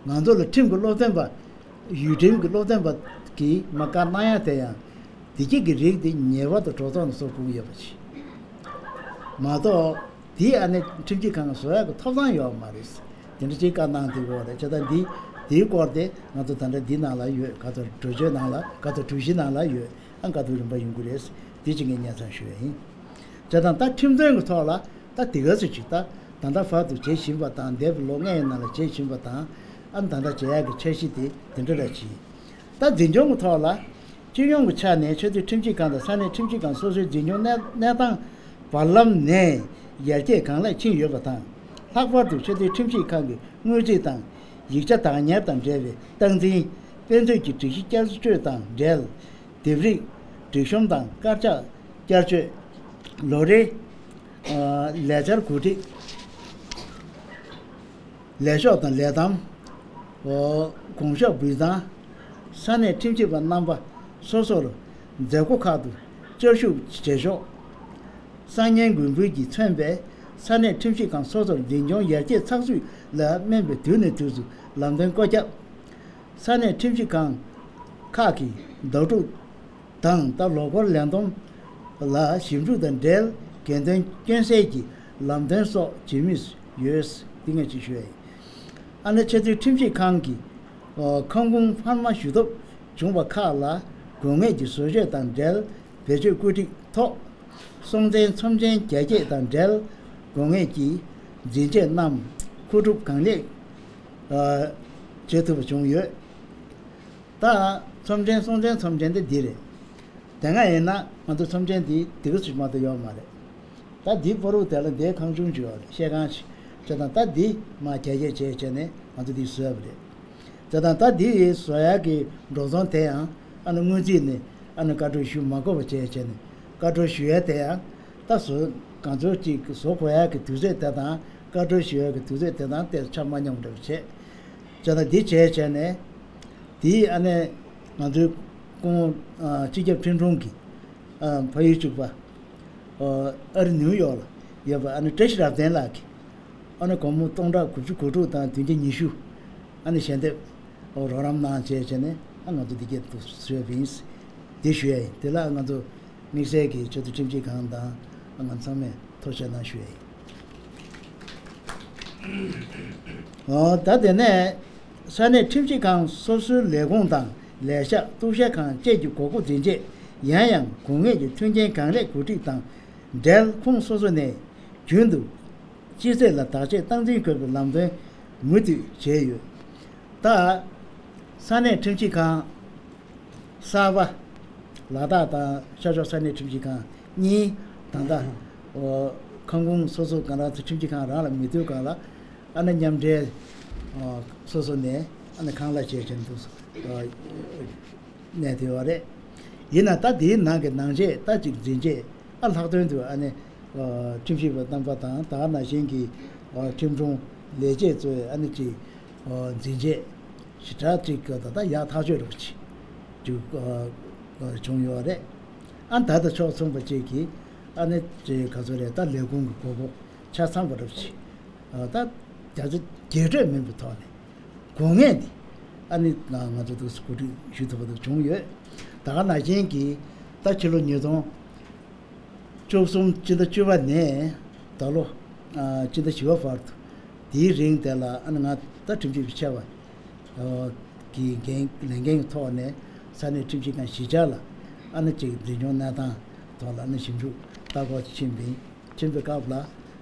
ང་ཚོ་ལ་ཁྲིམས་ཀྱི་སློབ་སྟོན་པ། ཡུལ་ཁྲིམས་ཀྱི་སློབ་སྟོན་པ་གིས་མ་བཀའ་གནང་ཡ་དེ་ཡང་བདེ་སྐྱིད་ཀྱི་རིགས་དེ་ཉེས་པ་དང་གྲོས་ཚོགས་ནས་བཟོ་དགོས་ཀྱི་ཡོད་པ་ཞིག་མ་གཏོགས་དེ་ཨ་ནི་ཁྲིམས་ཞིབ་ཁང་གིས་བཟོ་ཡག་གི་ཐོབ་ཐང་ཡོད་མ་རེད། དེ་འདྲ་ཅིག་བཀའ་གནང་དེ་འོག་རེད། བྱས་ཙང་འདི་དེའི་སྐོར་དེ་ང་ཚོ་ད་ལྟ་འདི་ནང་ལ་ཡོད། ག་ཚོད་གྲོས་ཆོད་ནང་ལ། ག་ཚོད་གྲོས་གཞི་ནང་ལ་ཡོད། ཨ་ག་ཚོད་རིམ་པ་ཡོང་གི་རེད། འདི་ཅིག་ངས་སྙན་སེང་ཞུ་ཡ་ཡིན། བྱས་ཙང་ད་ཁྲིམས་དོན་གྱི་ཐོག་ལ་ད་དེ་ག་ཚོད་ཅིག་ད་ད་ལྟ་བར་དུ་བྱེད་བཞིན་པ་དང་། འདས་པའི་ལོ་ལྔའི་ནང་ལ་བྱེད་བཞིན་པ་དང་། ཨ་ད་ལྟ་བྱེད་ཡག་གི་འཆར་གཞི་དེ་དེ་འདྲ་ར་ཅིག་ད་འཛིན་སྐྱོང་གི་ཐོག་ལ། སྤྱི་ཡོངས་ཀྱི་ཆ་ནས་ཆེས་མཐོའི་ཁྲིམས་ཞིབ་ཁང་དང་ས་གནས་ཁྲིམས་ཞིབ་ཁང་སོ་སོའི་འཛིན་སྐྱོང་གནས་གནས་སྟངས་བར་ལམ་ནས་ཡར་རྒྱས་གང་ལེགས་ཕྱིན་ཡོད་པ་དང་། ལྷག་པར་དུ་ཆེས་མཐོའི་ཁྲིམས་ཞིབ་ཁང་གི་དངུལ་རྩིས་དང་ཡིག་ཆ་བདག་གཉེར་དང་འབྲེལ་བའི་སྟངས་འཛིན། དཔེ་མཛོད་ཀྱི་སྒྲིག་གཞི་བསྐྱར་བཅོས་དང་འབྲེལ། ལྡེབས་རིས། སྒྲིག་གཤོམ་དང་དཀར་ཆག་བསྐྱར་བཅོས། ལོ་རེའི་ལས་འཆར་གོ་སྒྲིག་ལས་ཤོག་དང་ལས་ཐམ། དགོངས་ཞུ་འབུལ་སྟངས། ས་གནས་ཁྲིམས་ཞིབ་པ་རྣམ་པ་སོ་སོར་མཛད་སྒོ་ཁག་ཏུ་བཅར་ཞུགས་བྱེད་ཕྱོགས། གསར་རྙིང་འགུལ་འབུལ་གྱིས་མཚོན་པའི་ས་གནས་ཁྲིམས་ཞིབ་ཁང་སོ་སོར་འཛིན་སྐྱོང་ཡར་རྒྱས་ཚགས་ཚུད་ལ་སྨན་པའི་དུས་ནས་དུས་སུ་ལམ་སྟོན་བཀོད་ཁྱབ། ས་གནས་ཁྲིམས་ཞིབ་ཁང་ཁག་གི་བདག་སྒྲུབ་དང་། ད་ལོ་འཁོར་ལས་བསྡོམས་ལ་ཞིབ་འཇུག་དང་འབྲེལ་འགན་དོན་སྐྱོན་སེལ་གྱི་ལམ་སྟོན་སོགས་བྱེད་མུས་ཡོད། འདི་ངས་ཅིག་ཞུ་ཡ་ཡིན། ཨ་ནི་ཆེས་མཐོའི་ཁྲིམས་ཞིབ་ཁང་གི་ཁང་ཁུངས་འཕར་མ་ཞུ་ཐབས་བྱུང་བ་ཁག་ལ་དགོས་ངེས་ཀྱི་བཟོ་བཅོས་དང་འབྲེལ་བེད་སྤྱོད་བཀོད་སྒྲིག་ཐོག་སྲུང་བརྟན་ཚོམས་ཆེན་རྒྱ་སྐྱེད་དང་འབྲེལ་དགོས་ངེས་ཀྱི་འཛིན་ཆས་རྣམས་མཁོ་སྒྲུབ་གང་ལེགས་བྱེད་ཐུབ་པ་བྱུང་ཡོད། ད་ཚོམས་ཆེན། སྲུང་བརྟན་ཚོམས་ཆེན་དེ་འདི་རེད། དེ་སྔ་ཡིན་ན་ང་ཚོ་ཚོམས་ཆེན་འདི་དེ་ག་ཚོད་མ་གཏོགས་ཡོད་མ་རེད། ད་འདི་པོ་རུ་དེ་ལ་འདིའི་ཁང་ཆུང་ཅིག་ཡོད་རེད། བཤས་ཁང་ཞིག་བྱས་ཙང་། ད་འདི་མར་རྒྱ་སྐྱེད་བྱས་བྱས་ནས་ང་ཚོ་འདི་བཟོས་པ་རེད། བྱས་ཙང་ད་འདི་བཟོ་ཡག་གི་འགྲོ་སོང་དེ་ཡང་ཨ་ནི་སྔོན་རྩིས་ནས་ཨ་ནི་བཀའ་འཁྲོལ་ཞུ་མ་དགོས་པ་བྱས་བྱས་ནས། བཀའ་འཁྲོལ་ཞུ་ཡ་དེ་ཡང་ད་བཟོ། གང་ཚོད་ཅིག་བཟོ་དགོས་ཡག་གི་དུས་ཚོད་དེ་དང་། བཀའ་འཁྲོལ་ཞུ་ཡག་གི་དུས་ཚོད་དེ་དང་ཏོག་ཙམ་ཆ་མ་མཉམ་འདྲ་བ་བྱས། བྱས་ཙང་འདི་བྱས་བྱས་ནས། དེའི་ཨ་ནི་ང་ཚོའི་སྐུ་ངོ་ཨ་སྤྱི་ཁྱབ་ཁྲིམས་དྲུང་གིས་ཨ་ཕ་ཡུལ་གཅིག་པ་ཨ་ཨ་རི་ནིའུ་ཡོག་ལ་ཡོད་པ་ཨ་ནི་བཀྲ་ཤིས་རབ་བརྟན་ལགས་ཀྱིས་ཨ་ནི་སྒོར་མོ་སྟོང་ཕྲག་དགུ་བཅུ་གོ་དྲུག་དང་བདུན་བརྒྱ་ཉི་ཤུ་ཨ་ནི་ཞལ་འདེབས་རོགས་རམ་གནང་བྱས་བྱས་ནས། ཨ་ང་ཚོ་འདི་སྐད་དུ་བཟོས་པ་ཡིན། འདི་ཞུ་ཡ་ཡིན། དེ་ལ་ང་ཚོ་དམིགས་བསལ་གྱི་ཆེས་མཐོའི་ཁྲིམས་ཞིབ་ཁང་དང་ང་ཚང་མས་ཐུགས་རྗེ་གནང་ཞུ་ཡ་ཡིན། འོ། ད་དེ་ནས་ས་གནས་ཁྲིམས་ཞིབ་ཁང་སོ་སོའི་ལས་ཁུངས་དང་ལས་ཤག་གཏུག་བཤེར་ཁང་བཅས་ཀྱི་དགོས་མཁོ་འཛིན་ཆས། ཡང་ཡང་དགོས་ངེས་ཀྱི་མཐུན་རྐྱེན་གང་ལེགས་གོ་སྒྲིག་དང་འབྲེལ། ཁོངས་སོ་སོ་ནས་རྒྱུན་དུ་སྤྱི་ཚེས་ལ་བརྟག་དཔྱད་སྟངས་འཛིན་དགོས་པའི་ལམ་སྟོན་མུ་མཐུད་བྱས་ཡོད། ད་ས་གནས་ཁྲིམས་ཞིབ་ཁང་གསར་པ། ལ་དྭགས་དང་ཤར་ཕྱོགས་ས་གནས་ཁྲིམས་ཞིབ་ཁང་གཉིས། ད་ལྟ་ཁང་ཁུངས་སོ་སོ་གང་རང་ཚོ་ཁྲིམས་ཞིབ་ཁང་རང་ལ་མི་མཐུན་སྒང་ལ་ཨ་ནི་མཉམ་འབྲེལ་སོ་སོ་ནས་ཨ་ནི་ཁང་གླ་བྱས་བྱས་འདུག་གནས་དེ་བ་རེད། ཡིན་ན་ད་དེའི་ནང་གི་ནང་ཆས་ད་ཅིག་འཛིན་ཆས་ཨ་ལྷག་དོན་དུ་ཨ་ནི་ཁྲིམས་ཞིབ་པ་རྣམ་པ་དང་། ད་ག་ནང་བཞིན་གྱི་ཁྲིམས་དྲུང་ལས་བྱེད་ཚོས་ཨ་ནི་ཅིག་འཛིན་ཆས་ཞེ་དྲག་ཅིག་གི་ད་ལྟ་ཡག་ཐག་ཆོད་རུ་ཅིག་བྱུང་ཡོད་རེད། ཨ་ད་ལྟ་ཕྱོགས་མཚུངས་པ་ཅིག་གིས་ཨ་ནི་ཅིག་ག་ཚོད་རེད། ད་ལས་ཁུངས་ཀྱི་དགོས་མཁོ་ཆ་ཚང་བ་རུ་ཅིག་ད་རྒྱ་ཆ་རྒྱས་སྤྲོས་མིན་པའི་ཐོག་ནས་དགོས་ངེས་འདི་ཨ་ནི་ང་ཚོ་འདུག་གོ་སྒྲིག་ཞུ་ཐུབ་པ་འདུག་བྱུང་ཡོད། ད་ག་ནང་བཞིན་གྱི་ད་ཕྱི་ལོ་ཉིས་སྟོང་བཅུ་གསུམ་སྤྱི་ཟླ་བཅུ་པ་ནས་ད་ལོ་ཨ་སྤྱི་ཟླ་བཞི་པ་བར་དུ། དེའི་རིང་དེ་ལ་ཨ་ནི་ང་ད་ཁྲིམས་ཞིབ་ཆེ་བ་ཨ་གི་འགན་ལས་འགན་གྱི་ཐོག་ནས་ས་གནས་ཁྲིམས་ཞིབ་ཁང་བཞི་ཆ་ལ་ཨ་ནི་ཅིག་འཛིན་སྐྱོང་གནས་སྟངས་ཐོག་ལ་ཨ་ནི་ཞིབ་འཇུག་ལྟ་སྐོར་ཕྱིན་པ་ཡིན། ཕྱིན་པའི་སྐབས་ལ་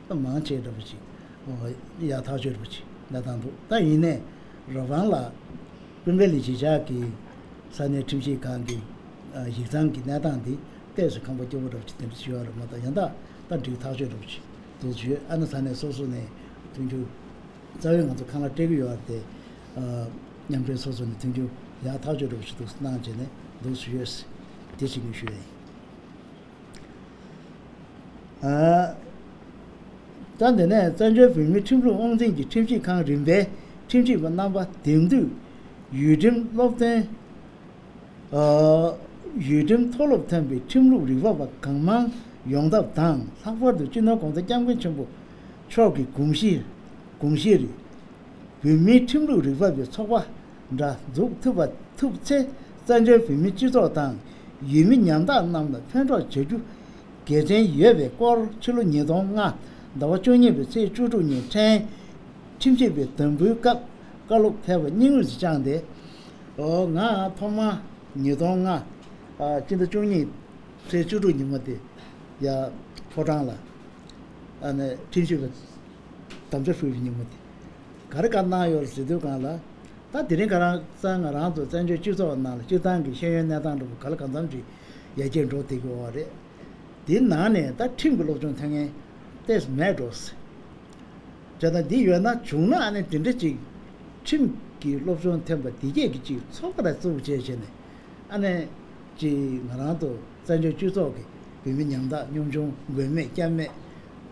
ད་མང་ཆེ་འདྲ་པོ་ཅིག་ཨོ་ཡག་ཐག་ཆོད་འདྲ་པོ་ཅིག་གནས་སྟངས་འདུག་ད་ཡིན་ནའི་རོ་བང་ལ་སྤུན་པའི་ལས་བྱེད་བཞག་གི་ས་གནས་ཁྲིམས་ཞིབ་ཁང་གི་ཨ་ཡིག་ཚང་གི་གནས་སྟངས་འདི་ཏོག་ཙམ་ཁང་པ་སྐྱོ་པོ་འདྲ་པོ་ཅིག་དེ་འདྲ་ཞིག་ཡོད་རེད་མ་གཏོགས། ཡང་དག་ད་འགྲིག་ཐག་ཆོད་འདྲ་པོ་ཅིག་འདུག་ཞུས། ཨ་ནི་ས་གནས་སོ་སོ་ནས་མཐུན་འགྱུར་རྩ་བའི་ང་ཚོ་ཁང་གླ་སྤྲད་གི་ཡོད་རེད་དེ། ཨ་མཉམ་འབྲེལ་སོ་སོ་ནས་མཐུན་འགྱུར་ཡག་ཐག་ཆོད་འདྲ་པོ་ཞིག་འདུག་གནང་བྱས་ནས་འདུག་ཞུས་ཡོད། དེ་ཞིག་ངས་ཞུ་ཡ་ཡིན། ཨ། ད་འདི་ནས་བཙན་བྱོལ་བོད་མིའི་ཁྲིམས་ལུགས་དབང་འཛིན་གྱི་ཁྲིམས་ཞིབ་ཁང་རིམ་པའི་ཁྲིམས་ཞིབ་པ་རྣམ་པ་དེང་དུས་ཡུལ་ཁྲིམས་སློབ་སྟོན། ཨ། ཡུལ་ཁྲིམས་མཐོ་སློབ་ཐོན་པའི་ཁྲིམས་ལུགས་རིག་པ་བ་གང་མང་ཡོང་ཐབས་དང་། ལྷག་པར་དུ་སྤྱི་ནོར་༸གོང་ས་༸སྐྱབས་མགོན་ཆེན་པོ་མཆོག་གི་དགོངས་གཞི། དགོངས་གཞིར། བོད་མིའི་ཁྲིམས་ལུགས་རིག་པ་བའི་ཚོགས་པ་འདྲ་འཛུགས་ཐུབ་པ་ཐུབ་ཚེ། བཙན་བྱོལ་བོད་མིའི་སྤྱི་ཚོགས་དང་ཡུལ་མི་ཉམ་ཐག་རྣམས་ལ་ཕན་གྲོགས་བྱ་རྒྱུ་གལ་ཆེན་ཡོད་པའི་སྐོར། ཕྱི་ལོ་ཉིས་སྟོང་ལྔ་ཟླ་བ་བཅུ་གཉིས་པའི་ཚེས་བཅུ་དྲུག་ཉིན་ཕྲན་ ཁྲིམས་ཞིབ་པའི་དམ་འབུལ་སྐབས་བཀའ་སློབ་ཕེབས་པ་སྙིང་དབུས་སུ་བཅངས་ཏེ། ཨོ་ང་ཐོག་མར་ཉིས་སྟོང་ལྔ། ཨ་སྤྱི་ཟླ་བཅུ་གཉིས་ཚེས་བཅུ་དྲུག་ཉིན་མོ་དེ་ཡ་ཕོ་བྲང་ལ་ཨ་ནི་ཁྲིམས་ཞིབ་པའི་དམ་བཅའ་ཕུལ་བའི་ཉིན་མོ་དེ་ག་རེ་བཀའ་གནང་ཡོད་ཟེར་དུས་གང་ལ། ད་དེ་རིང་ཁ་རང་ཚང་ང་རང་ཚོ་བཙན་བྱོལ་སྤྱི་ཚོགས་ནང་ལ་སྤྱིར་བཏང་གི་ཤེས་ཡོན་གནས་སྟངས་འདྲ་པོ་ག་ལ་གང་འཚམ་ཅིག་ཡར་རྒྱས་འགྲོ་བསྡད་ཀྱི་ཡོད་རེད། དེའི་ནང་ནས་ད་ཁྲིམས་ཀྱི་སློབ་སྦྱོང་ཐོན་མཁན་ཏོག་ཙམ་མེད་འགྲོ། བྱས་ཙང་འདི་ཡོད་ན་བྱུང་ན་ཨ་ནི་དེ་འདྲ་ཅིག་ཁྲིམས་ཀྱི་སློབ་སྦྱོང་ཐོན་པ་འདི་གས་ཀྱི་ཅིག་ཚོགས་པ་ར་བཙུགས་བྱས་བྱས་ནས་ཨ་ནི་ཅིག་ང་རང་ཚོ་བཙན་བྱོལ་སྤྱི་ཚོགས་ཀྱི་བོད་མི་ཉམ་ཐག་གཉོམ་ཆུང་མགོན་མེད་སྐྱབས་མེད་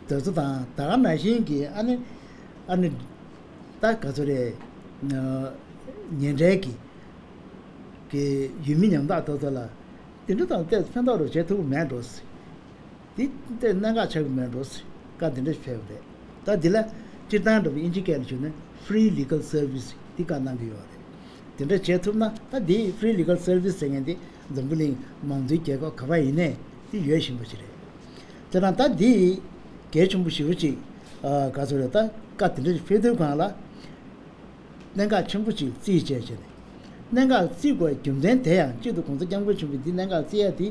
དེ་ཚོ་དང་ད་ག་ནང་བཞིན་གྱི་ཨ་ནི་ཨ་ནི་ད་ག་ཚོད་རེད། ཉེ་འབྲེལ་གྱི་གི་ཡུལ་མི་ཉམ་ཐག་དེ་ཚོ་ལ་དེ་འདྲ་དང་ཏོག་ཙམ་ཕན་ཐོགས་རོགས་བྱེད་ཐུབ་ཀྱི་མེད་འགྲོ། འདི་ཏོག་ཙམ་གནད་འགག་ཆགས་ཀྱི་མེད་འགྲོ། བཀའ་དེ་འདྲ་ཞིག་ཕེབས་པ་རེད། ད་འདི་ལ་སྤྱིར་བཏང་འདྲ་པོ་ཨིན་ཇི་སྐད་ལ་བརྗོད་ན་Free Legal Service འདི་བཀའ་གནང་གི་ཡོད་རེད། དེ་འདྲ་བྱེད་ཐུབ་ན་ད་འདི་Free Legal Service ཟེར་མཁན་འདི་འཛམ་བུ་གླིང་མང་གཙོའི་རྒྱལ་ཁབ་ག་པར་ཡིན་ནའི་འདི་ཡོད་བཞིན་པ་ཞིག་རེད། དེ་ན་ད་འདི་གལ་ཆེན་པོ་ཞེ་པོ་ཅིག་ཨ་ག་ཚོད་རེད། ད་བཀའ་དེ་འདྲ་ཞིག་ཕེབས་དུས་གང་ལ། གནད་འགག་ཆེན་པོ་ཅིག་བརྩིས་བྱས་བྱས་ནས། གནད་འགག་བརྩི་དགོས་རྒྱུ་མཚན་དེ་ཡང་གཅིག་ཏུ་གོང་ས་སྐྱབས་མགོན་ཆེན་པོས་འདི་གནད་འགག་བརྩི་ཡ་དེ་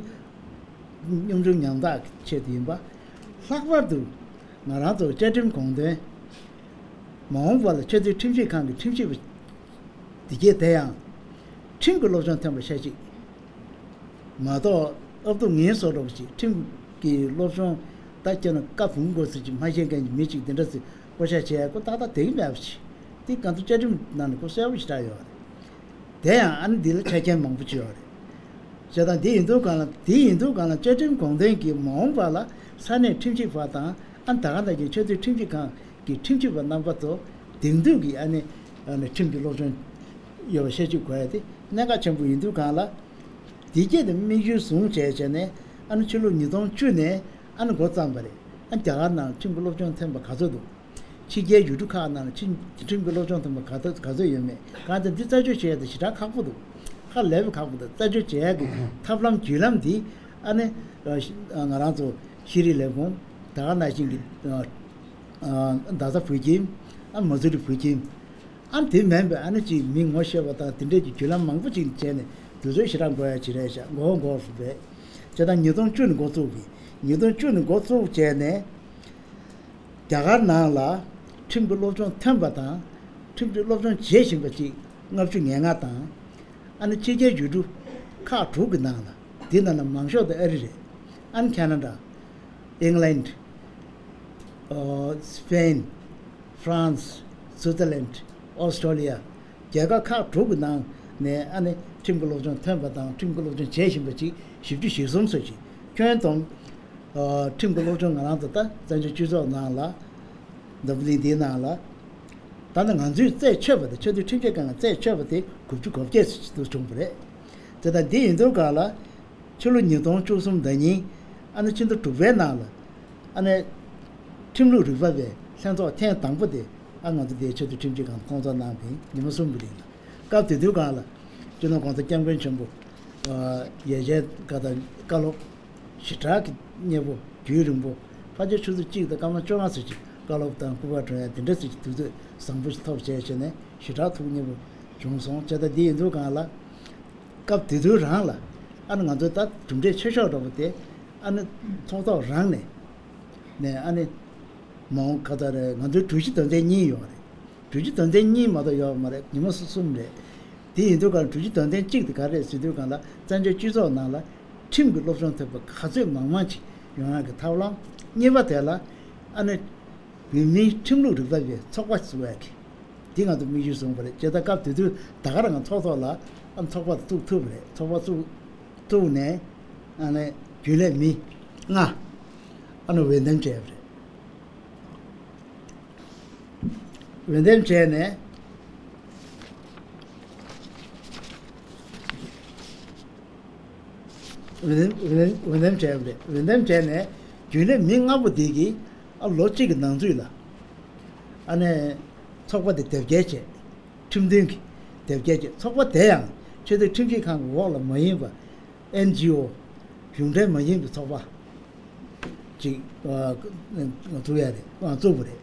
གཉོམ་ཆུང་ཉམ་ཐག་གི་ཆེད་དུ་ཡིན་པ། ལྷག་པར་དུ་ང་རང་ཚོ་བཅའ་ཁྲིམས་དགོངས་དོན་མ་འོངས་པ་ལ་ཆེས་མཐོའི་ཁྲིམས་ཞིབ་ཁང་གི་ཁྲིམས་ཞིབ་པ་འདི་གས་དེ་ཡང་ཁྲིམས་ཀྱི་སློབ་སྦྱོང་ཐོན་པ་ཤ་གཅིག་མ་གཏོགས་ཨབ་ཏུ་ངན་སོང་འདྲ་པོ་ཞིག་ཁྲིམས་ཀྱི་སློབ་སྦྱོང་ད་སྐྱེ་ན་བཀའ་བུམ་དགོས་ཟེར་གྱི་མ་ཤེས་མཁན་གྱི་མི་གཅིག་དེ་འདྲ་ཟེར་བསྐོ་བཞག་བྱས་ཁོ་ཏག་ཏག་བསྡད་ཀྱི་མེད་པ་ཞིག་དེ་ང་ཚོ་བཅའ་ཁྲིམས་ནང་ནས་ཁོ་གསལ་པོ་ཞེ་དྲག་ཡོད་རེད། དེ་ཡང་ཨ་ནི་འདི་ལ་ཆ་རྐྱེན་མང་པོ་ཅིག་ཡོད་རེད། བྱས་ཙང་འདི་ཡིན་དུས་གང་ལ་འདི་ཡིན་དུས་གང་ལ་བཅའ་ཁྲིམས་དགོངས་དོན་གྱིས་མ་འོངས་པ་ལ་ས་གནས་ཁྲིམས་ཞིབ་པ་དང་ཨ་ནི་ད་ག་ནང་བཞིན་ཆེས་མཐོའི་ཁྲིམས་ཞིབ་ཁང་གི་ཁྲིམས་ཞིབ་པ་རྣམ་པ་ཚོ་དེང་དུས་ཀྱི་ཨ་ནི་ཨ་ནི་ཁྲིམས་ཀྱི་སློབ་སྦྱོང་ཡོད་པ་ཤེས་ཅིག་དགོས་ཡ་དེ་གནད་འགག་ཆེན་པོ་ཡིན་དུས་གང་ལ། དེ་སྐད་དུ་དམིགས་ཡུལ་བཟུང་བྱས་བྱས་ནས་ཨ་ནི་ཕྱི་ལོ་ཉིས་སྟོང་བཅུ་ནས་ཨ་ནི་འགོ་བརྩམས་པ་རེད། ཨ་རྒྱ་གར་ནང་ཁྲིམས་ཀྱི་སློབ་སྦྱོང་ཐོན་པ་ག་ཚོད་འདུག་ཕྱི་རྒྱལ་ཡུལ་གྲུ་ཁག་ནང་ཁྲིམས་ཁྲིམས་ཀྱི་སློབ་སྦྱོང་ཐོན་པ་ག་ཚོད་ག་ཚོད་ཡོད་མེད་གང་ལྟར་འདི་རྩད་གཅོད་བྱེད་ཡ་དེ་ཞེ་དྲག་ཁག་པོ་འདུག་ཁག་ལས་པ་ཁག་པོ་འདུག་རྩད་གཅོད་བྱེད་ཡ་གི་ཐབས་ལམ་བརྒྱུད་ལམ་འདི་ཨ་ནི་ང་རང་ཚོ་ཤེས་རིག་ལས་ཁུངས་ད་ག་ནང་བཞིན་གྱི་རྡ་ས་བོད་ཁྱིམ་ཨ་མ་སུ་རི་བོད་ཁྱིམ། ཨ་དེ་མིན་པའི་ཨ་ནི་ཅིག་མི་ངོ་ཤེས་པ་དང་དེ་འདྲས་ཀྱི་བརྒྱུད་ལམ་མང་པོ་ཅིག་བྱས་ནས་དུས་ཚོད་ཞེ་དྲག་འགོར་ཡ་ཅིག་རེད་ཤག་འགོར་འགོར་རེད། བྱས་ཙང་ཉིས་སྟོང་བཅུ་ནས་འགོ་བཙུགས་པའི་ཉིས་སྟོང་བཅུ་ནས་འགོ་བཙུགས་བྱས་ནས་རྒྱ་གར་ནང་ལ་ཁྲིམས་ཀྱི་སློབ་སྦྱོང་ཐོན་པ་དང་ཁྲིམས་ཀྱི་སློབ་སྦྱོང་བྱེད་བཞིན་པ་ཅིག་ལྔ་བཅུ་ང་ལྔ་དང་། ཨ་ནི་ཕྱི་རྒྱལ་ཡུལ་གྲུ་ཁག་དྲུག་གི་ནང་ལ་འདི་ནང་ལ་མང་ཤོས་དེ་ཨ་རི་རེད། ཨ་ནི་ཁེ་ན་ཌ། ཨིང་ལན། ཨོ། སི་པེན། ཧྥ་རན་སི། སུའུ་ཙར་ལན། ཨོ་སི་ཀྲོ་ལི་ཡ། རྒྱལ་ཁབ་ཁག་དྲུག་གི་ནང་ནས་ཨ་ནི་ཁྲིམས་ཀྱི་སློབ་སྦྱོང་ཐོན་པ་དང་ཁྲིམས་ཀྱི་སློབ་སྦྱོང་བྱེད་བཞིན་པ་ཅིག་བཞི་བཅུ་ཞེ་གསུམ་ཙམ་ཞིག་ཁྱོན་བསྡོམས། ཨོ། ཁྲིམས་ཀྱི་སློབ་སྦྱོང་ང་རང་ཚོ་ད་བཙན་བྱོལ་སྤྱི་ཚོགས་ནང་ལ། འཛམ་བུ་གླིང་འདིའི་ནང་ལ། ད་ནི་ང་ཚོས་རྩད་ཆོད་པ་དང་ཆེས་མཐོའི་ཁྲིམས་ཞིབ་ཁང་གི་རྩད་ཆོད་པ་དེ་དགུ་བཅུ་གོ་བརྒྱད་ཙམ་ཞིག་ཏུ་བྱུང་བ་རེད། དེ་ལྟར་འདི་ཡིན་དུས་གང་ལ། ཕྱི་ལོ་ཉིས་སྟོང་བཅུ་གསུམ་ཟླ་ཉིན་ཨ་ནི་ཕྱི་ཟླ་དྲུག་པའི་ནང་ལ་ཨ་ནི་ཁྲིམས་ལུགས་རིག་པ་བའི་ལྷན་ཚོགས་ཐེངས་དང་པོ་དེ་ཨ་ང་ཚོ་དེའི་ཆེས་མཐོའི་ཁྲིམས་ཞིབ་ཁང་དུ་སྐོང་ཚོགས་གནང་བ་ཡིན། ཉི་མ་གསུམ་གྱི་རིང་ལ། སྐབས་དེ་དུས་གང་ལ་སྤྱི་ནོར་༸གོང་ས་༸སྐྱབས་མགོན་ཆེན་པོ་ཡ་གྱལ་ཀ་དང་བཀའ་སློབ་ཞེ་དྲག་གི་མཉེས་པོ་རྒྱུན་རིང་པོ་ཕལ་ཆེར་ཆུ་ཚོད་གཅིག་དང་སྐར་མ་བཅོ་ལྔ་ཙམ་ཅིག་བཀའ་སློབ་དང་སྐུ་པར་སྒྲོན་ཡ་དེ་འདྲ་ཙམ་ཅིག་དུས་ཚོད་བཟང་པོ་ཞིག་ཐོབ་བྱས་བྱས་ནས་ཞེ་དྲག་ཐུགས་མཉེས་པོ་བྱུང་སོང་། བྱས་ཙང་འདི་ཡིན་དུས་གང་ལ། སྐབས་དེ་དུས་རང་ལ་ཨ་ནི་ང་ཚོའི་ད་གྲུབ་འབྲས་ཆེ་ཤོས་འདྲ་པོ་དེ་ཨ་ནི་ཚོགས་ཐོག་རང་ནས་ནས་ཨ་ནི་མ་འོངས་ག་ད་རེད། ང་ཚོའི་གྲོས་གཞི་དོན་ཚན་གཉིས་ཡོད་རེད། གྲོས་གཞི་དོན་ཚན་གཉིས་མ་གཏོགས་ཡོད་མ་རེད། ཉི་མ་སུ་གསུམ་རེད། དེ་ཡིན་དུས་གང་གྲོས་གཞི་དོན་ཚན་གཅིག་དེ་ག་རེད་ཟེར་དུས་གང་ལ་བཙན་བྱོལ་སྤྱི་ཚོགས་ནང་ལ་ཁྲིམས་ཀྱི་སློབ་སྦྱོང་ཐོབ་པ་ག་ཚོད་མང་མང་ཅིག་ཡོང་ཡག་གི་ཐབས་ལམ། གཉིས་པ་དེ་ལ་ཨ་ནི་བོད་མིའི་ཁྲིམས་ལུགས་རིག་པ་བའི་ཚོགས་པ་བཙུགས་ཡག་གི་འདི་ང་ཚོ་དམིགས་ཡུལ་བཟུང་བ་རེད། བྱས་ཙང་སྐབས་དེ་དུས་ད་ག་རང་ཚོགས་ཐོག་ལ་ཨ་ཚོགས་པ་བཙུགས་ཐུབ་པ་རེད། ཚོགས་པ་བཙུགས་བཙུགས་ནས་ཨ་ནི་རྒྱུན་ལས་མི་ལྔ་ཨ་ནི་འོས་འདེམས་བྱས་པ་རེད། འོས་འདེམས་བྱས་ནས། འོས་འདེམས་འོས་འདེམས་འོས་འདེམས་བྱས་པ་རེད། འོས་འདེམས་བྱས་ནས་རྒྱུན་ལས་མི་ལྔ་པོ་དེ་གིས་ཨ་ལོ་གཅིག་གི་ནང་ཚུད་ལ་ཨ་ནི་ཚོགས་པ་དེ་དེབ་སྐྱེལ་བྱས། ཁྲིམས་མཐུན་གྱི་དེབ་སྐྱེལ་བྱས། ཚོགས་པ་དེ་ཡང་ཆེས་མཐོའི་ཁྲིམས་ཞིབ་ཁང་གི་འོག་ལ་མ་ཡིན་པ། ཨེན་ཇི་ཨོ། གཞུང་འབྲེལ་མ་ཡིན་པའི་ཚོགས་པ་ཅིག་བཙུགས་ཡ་རེད། བཙུགས་པ་རེད།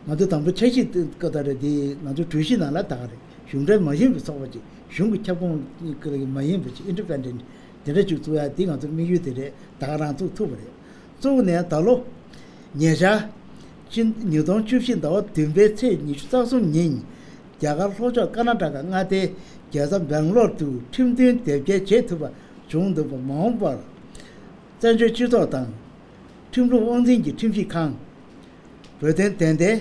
ང་ཚོ་དང་པོ་འཆར་གཞི་སྐབས་དར་དེ་ང་ཚོ་གྲོས་གཞི་ནང་ལ་ད་ག་རེད། གཞུང་འབྲེལ་མ་ཡིན་པའི་ཚོགས་པ་ཅིག་གཞུང་གི་ཁྱབ་ཁོངས་མ་ཡིན་པ་ཅིག independent དེ་འདྲ་ཅིག་བཙུགས་ཡ་དེ་ང་ཚོ་དམིགས་ཡུལ་དེ་རེད། ད་ག་རང་བཙུགས་ཐུབ་པ་རེད། བཙུགས་ནས་ད་ལོ་ཉེ་ཆར་ཕྱི་ཉིས་སྟོང་བཅུ་བཞི་ཟླ་བ་བདུན་པའི་ཚེས་ཉི་ཤུ་རྩ་གསུམ་ཉིན་རྒྱ་གར་ལྷོ་ཕྱོགས་ཀར་ན་ཊ་ཀ་མངའ་སྡེའི་རྒྱལ་ས་སྦེང་ལོར་དུ་ཁྲིམས་མཐུན་དེབ་སྐྱེལ་བྱེད་ཐུབ་པ་བྱུང་འདུག་པ། མ་འོངས་པར་བཙན་བྱོལ་སྤྱི་ཚོགས་དང་། ཁྲིམས་ལུགས་དབང་འཛིན་གྱི་ཁྲིམས་ཞིབ་ཁང་། བོད་དོན་བདེན་མཐའི་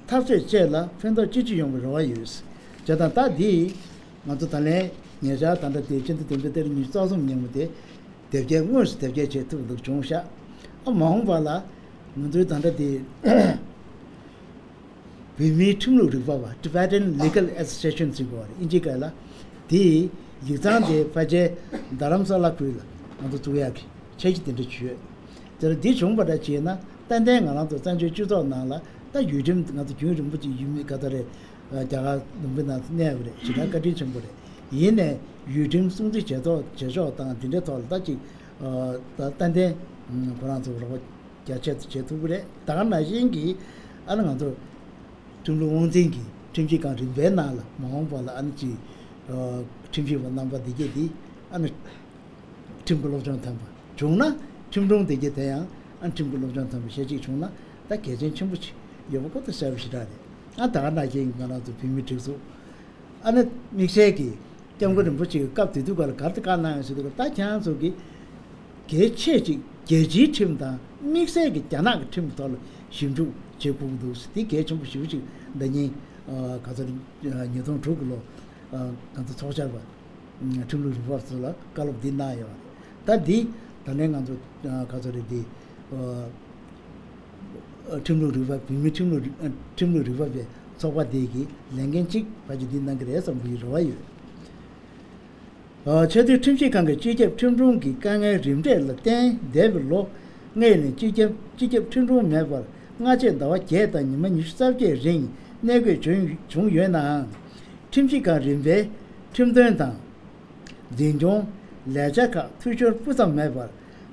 འཐབ་རྩོད་བཅས་ལ་ཕན་ཐོགས་ཅི་ཆེ་ཡོང་བའི་རེ་བ་ཡོད། བྱས་ཙང་ད་འདི་ང་ཚོ་ད་ལན་ཉེ་ཆར་ད་ལྟ་དེ་ཕྱི་ཟླ་བདུན་པའི་ཏ་རིག་ཉི་ཤུ་རྩ་གསུམ་ཉིན་མོ་དེ་དེབ་སྐྱེལ་དངོས་སུ་དེབ་སྐྱེལ་བྱེད་ཐུབ་འདུག་བྱུང་ཤག་ཨ་མ་འོངས་པ་ལ་ང་ཚོའི་ད་ལྟ་དེ་བོད་མིའི་ཁྲིམས་ལུགས་རིག་པ་བ། Tibetan Legal Association ཟེར་གོ་བ་རེད། ཨིན་ཇི་སྐད་ལ། དེའི་ཡིག་ཚང་དེ་ཕལ་ཆེར་རྡ་རམ་ས་ལ་ཁུལ་ལ་ང་ཚོ་བཙུགས་ཡག་གི་འཆར་གཞི་དེ་འདྲ་བྱོས། དེ་ལ་འདི་བྱུང་བ་འདྲ་བྱས་ན་ཏན་ཏན་ང་རང་ཚོ་བཙན་བྱོལ་སྤྱི་ཚོགས་ནང་ལ་ད་ཡུལ་ཁྲིམས་ང་ཚོ་རྒྱུན་རིང་པོ་ཅིག་ཡུལ་མི་ག་ཚོད་རེད། རྒྱ་གར་ལུང་པའི་ནང་གནས་པ་རེད། ཞེ་དྲག་བཀའ་དྲིན་ཆེན་པོ་རེད། ཡིན་ནས་ཡུལ་ཁྲིམས་སྲུང་བརྩི་བྱེད་ཐོག་བྱེད་ཕྱོགས་དང་དེ་འདྲའི་ཐོག་ལ་ད་ཅིག་ད་ཏན་ཏན་ཁོ་རང་ཚོ་རོགས་རྒྱ་ཆེ་བྱེད་ཐུབ་ཀྱི་རེད། ད་ག་ནང་བཞིན་གྱི་ཨ་ནི་ང་ཚོ་ཁྲིམས་ལུགས་དབང་འཛིན་གྱི་ཁྲིམས་ཞིབ་ཁང་རིམ་པའི་ནང་ལ་མ་འོངས་པ་ལ་ཨ་ནི་ཅིག་ཁྲིམས་ཞིབ་པ་རྣམ་པ་འདི་གས་འདི་ཨ་ནི་ཁྲིམས་ཀྱི་སློབ་སྦྱོང་ཐོན་པ་བྱུང་ན། ཁྲིམས་དྲུང་འདི་གས་དེ་ཡང་ཨ་ནི་ཁྲིམས་ཀྱི་སློབ་སྦྱོང་ཐོན་པ་ཞེ་གཅིག་བྱུང་ན་ད་གལ་ཆེན་ཆེན་པོ་ཅིག་ཡོད་པ་ཁོ་ཐག་གསལ་པོ་ཞེ་དྲག་རེད། ཨ་ད་ག་ནང་བཞིན་ང་རང་ཚོ་བོད་མིའི་སྒྲིག་འཛུགས་ཨ་ནི་དམིགས་བསལ་གྱི་སྐྱབས་མགོན་རིན་པོ་ཆེ་གི་སྐབས་དེ་དུས་སྐབས་ལ་ག་རེ་བཀའ་གནང་ཡོད་ཟེར་དུས་ད་ཁྱེད་རང་ཚོ་གི་གལ་ཆེ་ཅིག་རྒྱལ་སྤྱིའི་ཁྲིམས་དང་དམིགས་བསལ་གྱི་རྒྱ་ནག་གི་ཁྲིམས་ཐོག་ལ་ཞིབ་འཇུག་བྱེད་དགོས་ཀྱི་འདུག་དེ་གལ་ཆེན་པོ་ཞེ་པོ་ཅིག་འདི་ཉིན་ག་ཚོད་ཉིས་སྟོང་དྲུག་གི་ལོ་ང་ཚོ་ཚོགས་བཅར་བ་ཁྲིམས་ལུགས་རིག་པ་ཚོ་ལ་བཀའ་སློབ་འདི་གནང་ཡོད་རེད། ད་འདི་ད་ལན་ང་ཚོ་ག་ཚོད་རེད་འདི། ཁྲིམས་ལུགས་རིག་པ། བོད་མིའི་ཁྲིམས་ལུགས་ཁྲིམས་ལུགས་རིག་པ་བའི་ཚོགས་པ་དེ་གི་ལས་འགན་གཅིག་ཕལ་ཆེར་འདི་གནང་གི་རེད་བསམ་གྱི་རེ་བ་ཡོད། ཆེས་མཐོའི་ཁྲིམས་ཞིབ་ཁང་གི་སྤྱི་ཁྱབ་ཁྲིམས་དྲུང་གི་དཀའ་ངལ་རིམ་འགྲེལ་ལ་བརྟེན་འདས་པའི་ལོ་ལྔའི་རིང་སྤྱི་ཁྱབ་སྤྱི་ཁྱབ་ཁྲིམས་དྲུང་མེད་པར་སྔ་རྗེས་ཟླ་བ་བརྒྱད་དང་ཉི་མ་ཉི་ཤུ་རྩ་བརྒྱད་རིང་གནས་དགོས་བྱུང་བྱུང་ཡོད་ནའང་། ཁྲིམས་ཞིབ་ཁང་རིམ་པའི་ཁྲིམས་དོན་དང་། འཛིན་སྐྱོང་ལས་བྱ་ཁག་འཐུས་ཤོར་སྤུ་ཙམ་མེད་པར་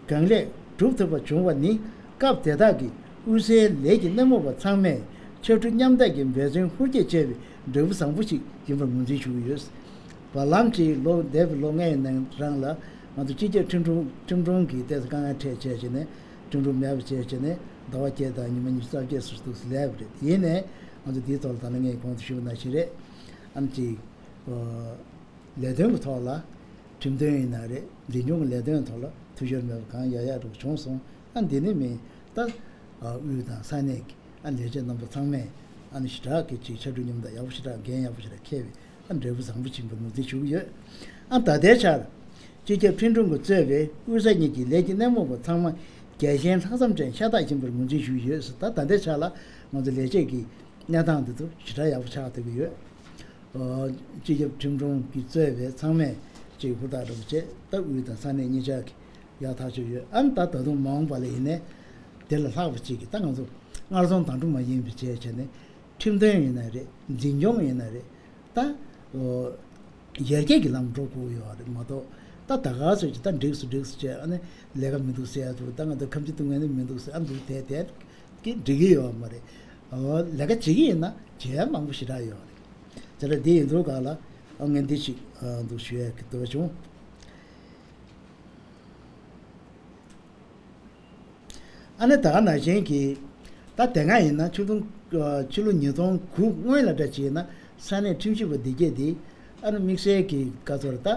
གང་ལེགས་གྲུབ་ཐུབ་པ་བྱུང་བ་ནི་སྐབས་དེ་དག་གི་དབུས་སའི་ལས་ཀྱི་སྣེ་མོ་བ་ཚང་མས་ཕྱར་གྲུ་མཉམ་འདེགས་ཀྱི་འབད་བརྩོན་ཧུར་སྐྱེད་བྱས་པའི་འབྲས་བུ་བཟང་པོ་ཞིག་ཡིན་པར་ངོས་འཛིན་ཞུ་གི་ཡོད། བར་ལམ་གྱི་ལོ་འདས་པའི་ལོ་ལྔའི་ནང་རང་ལ་ང་ཚོ་སྤྱི་ཁྱབ་ཁྲིམས་དྲུང་ཁྲིམས་དྲུང་གིས་ཏོག་ཙམ་དཀའ་ངལ་འཕྲད་བྱས་བྱས་ནས་ཁྲིམས་དྲུང་མེད་པ་བྱས་བྱས་ནས་ཟླ་བ་བརྒྱད་དང་ཉི་མ་ཉི་ཤུ་རྩ་བརྒྱད་ཟུར་དུ་སླེབས་པ་རེད། ཡིན་ནའི་ང་ཚོ་འདིའི་ཐོག་ལ་ད་ནི་ངས་གོང་དུ་ཞུས་པ་ནང་བཞིན་རེད། ཨ་ནི་ཅིག་ལས་དོན་གྱི་ཐོག་ལ་ཁྲིམས་དོན་ཡིན་ན་རེད། འཛིན་སྐྱོང་གི་ལས་དོན་ཐོག་ལ་འཐུས་ཤོར་མེད་པ་གང་ཡག་ཡག་འགྲོ་བྱུང་སོང་། ཨ་འདི་ནི་མིན་ད་དབུས་དང་ས་གནས་ཀྱི་ཨ་ལས་བྱེད་རྣམ་པ་ཚང་མས་ཨ་ནི་ཞེ་དྲག་གི་ཅིག་ཕྱར་གྲུ་མཉམ་འདེགས་ཡག་པོ་ཞེ་དྲག་འགན་ཡག་པོ་ཞེ་དྲག་འཁྱེར་བའི་ཨ་འབྲས་བུ་བཟང་པོ་ཕྱིན་པ་ངོས་འཛིན་ཞུ་གི་ཡོད། ཨ་ད་ལྟའི་ཆར་སྤྱི་ཁྱབ་ཁྲིམས་དྲུང་གིས་གཙོས་པའི་དབུས་ས་གཉིས་ཀྱི་ལས་ཀྱི་སྣེ་མོ་བ་ཚང་མ་རྒྱལ་ཞེན་ལྷག་བསམ་ཅན་ཤ་སྟག་ཡིན་པར་ངོས་འཛིན་ཞུ་གི་ཡོད། ད་ད་ལྟའི་ཆར་ལ་ང་ཚོ་ལས་བྱེད་ཀྱི་གནས་སྟངས་འདི་ཚོ་ཞེ་དྲག་ཡག་པོ་ཆགས་བསྡད་ཀྱི་ཡོད། སྤྱི་ཁྱབ་ཁྲིམས་དྲུང་གིས་གཙོས་པའི་ཚང་མས་ཅིག་ཧུར་ཐག་འགྲོ་བྱེད་ད་དབུས་དང་ས་གནས་གཉིས་ཆར་གྱི་ཡག་ཐག་ཆོད་ཡོད། ཨ་ནི་ད་ད་དུང་མ་འོངས་པ་ལ་ཡིན་ནའི་དེ་ལ་ལྷག་པ་ཅིག་གིས་ད་ང་ཚོ་སྔར་སོང་དང་སྒྲུབ་མ་ཡིན་པའི་བྱས་བྱས་ནས་ཁྲིམས་དོན་ཡིན་ན་རེད། འཛིན་སྐྱོང་ཡིན་ན་རེད། ད་ཡར་རྒྱས་ཀྱི་ལམ་འགྲོ་དགོས་ཡོད་རེད་མ་གཏོགས་ད་ད་ག་ཚོད་ཅིག་ད་འགྲིགས་སུ་འགྲིགས་སུ་བྱས་ཨ་ནི་ལས་ཀ་མི་འདུག་ཟེར་ཡ་འདུག་ད་ང་ཚོ་ཁམས་ཆུ་དུང་ངན་ནི་མི་འདུག་ཟེར་ཨ་འདུག་དེ་དེ་གི་འགྲིག་གི་ཡོད་མ་རེད། ལས་ཀ་བྱེད་ཀྱི་ཡིན་ན་བྱེད་ཡ་མང་པོ་ཞེ་དྲག་ཡོད་རེད། དེ་འདྲ་འདི་ཡིན་དུས་ག་ལ་ཨ་ངས་འདི་ཞིག་འདུག་ཞུ་ཡ་གི་འདོད་བྱུང་། ཨ་ནི་ད་ག་ནང་བཞིན་གྱི་ད་དེ་སྔ་ཡིན་ན་ཆིག་སྟོང་ཕྱི་ལོ་ཉིས་སྟོང་དགུ་སྔོན་ལ་འདྲ་བྱས་ན་ས་གནས་ཁྲིམས་ཞིབ་པ་འདི་གས་འདི་ཨ་ནི་དམིགས་བསལ་གྱི་ག་ཚོད་ད་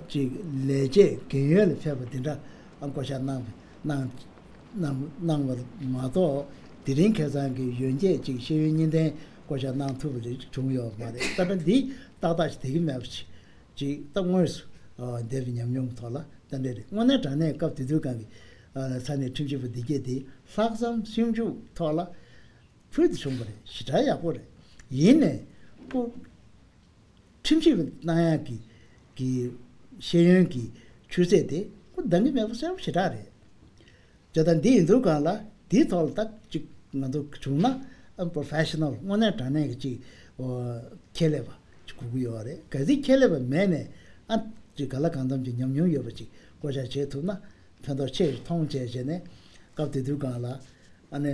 ཅིག་ལས་བྱེད་རྒན་ཡོལ་ལ་ཕེབས་པ་འདི་འདྲ་ཨ་བསྐོ་བཞག་གནང་གནང་གནང་གནང་བ་མ་གཏོགས་དེ་རིང་ཁ་སང་གི་ཡོན་ཆད་ཅིག་ཤེས་ཡོན་གཉིས་ལྡན་བསྐོ་བཞག་གནང་ཐུབ་པ་ཞིག་བྱུང་ཡོད་མ་རེད། ད་ལྟ་འདི་ཏག་ཏག་ཞིག་བསྡད་ཀྱི་མེད་པ་ཞིག་ཅིག་ད་དངོས་སུ་འདས་པའི་ཉམས་མྱོང་གི་ཐོག་ལ་ད་འདྲ་རེད། དངོས་གནས་དྲང་གནས་སྐབས་དེ་དུས་སྒང་གི་ས་གནས་ཁྲིམས་ཞིབ་པ་འདི་གས་དེ་ལྷག་བསམ་སེམས་ཤུགས་ཐོག་ལ་ཕུལ་དུ་བྱུང་བ་རེད། ཞེ་དྲག་ཡག་པོ་རེད། ཡིན་ནས་ཁོ་ཁྲིམས་ཞིབ་གནང་ཡག་གི་གི་ཤེས་ཡོན་གྱི་ཆུ་ཚད་དེ་ཁོ་འདང་གི་མེད་པ་གསལ་པོ་ཞེ་དྲག་རེད། བྱས་ཙང་འདི་ཡིན་དུས་སྒང་ལ་འདིའི་ཐོག་ལ་ད་ཅིག་ང་ཚོ་བྱུང་ན་ཨ་པོ་རོ་ཕེ་ཤ་ནལ་དངོས་གནས་དྲང་གནས་ཀྱི་ཅིག་ཨོ་ཁྱད་ལས་པ་ཅིག་དགོས་ཀྱི་ཡོད་རེད། གལ་སྲིད་ཁྱད་ལས་པ་མེད་ནས་ཨ་ཅིག་ག་ལ་གང་འཚམ་གྱི་ཉམས་མྱོང་ཡོད་པ་ཅིག་བསྐོ་བཞག་བྱེད་ཐུབ་ན་ཕན་ཐོགས་ཆེ་ཞིག་མཐོང་བྱས་བྱས་ནས་སྐབས་དེ་དུས་སྒང་ལ་ཨ་ནི་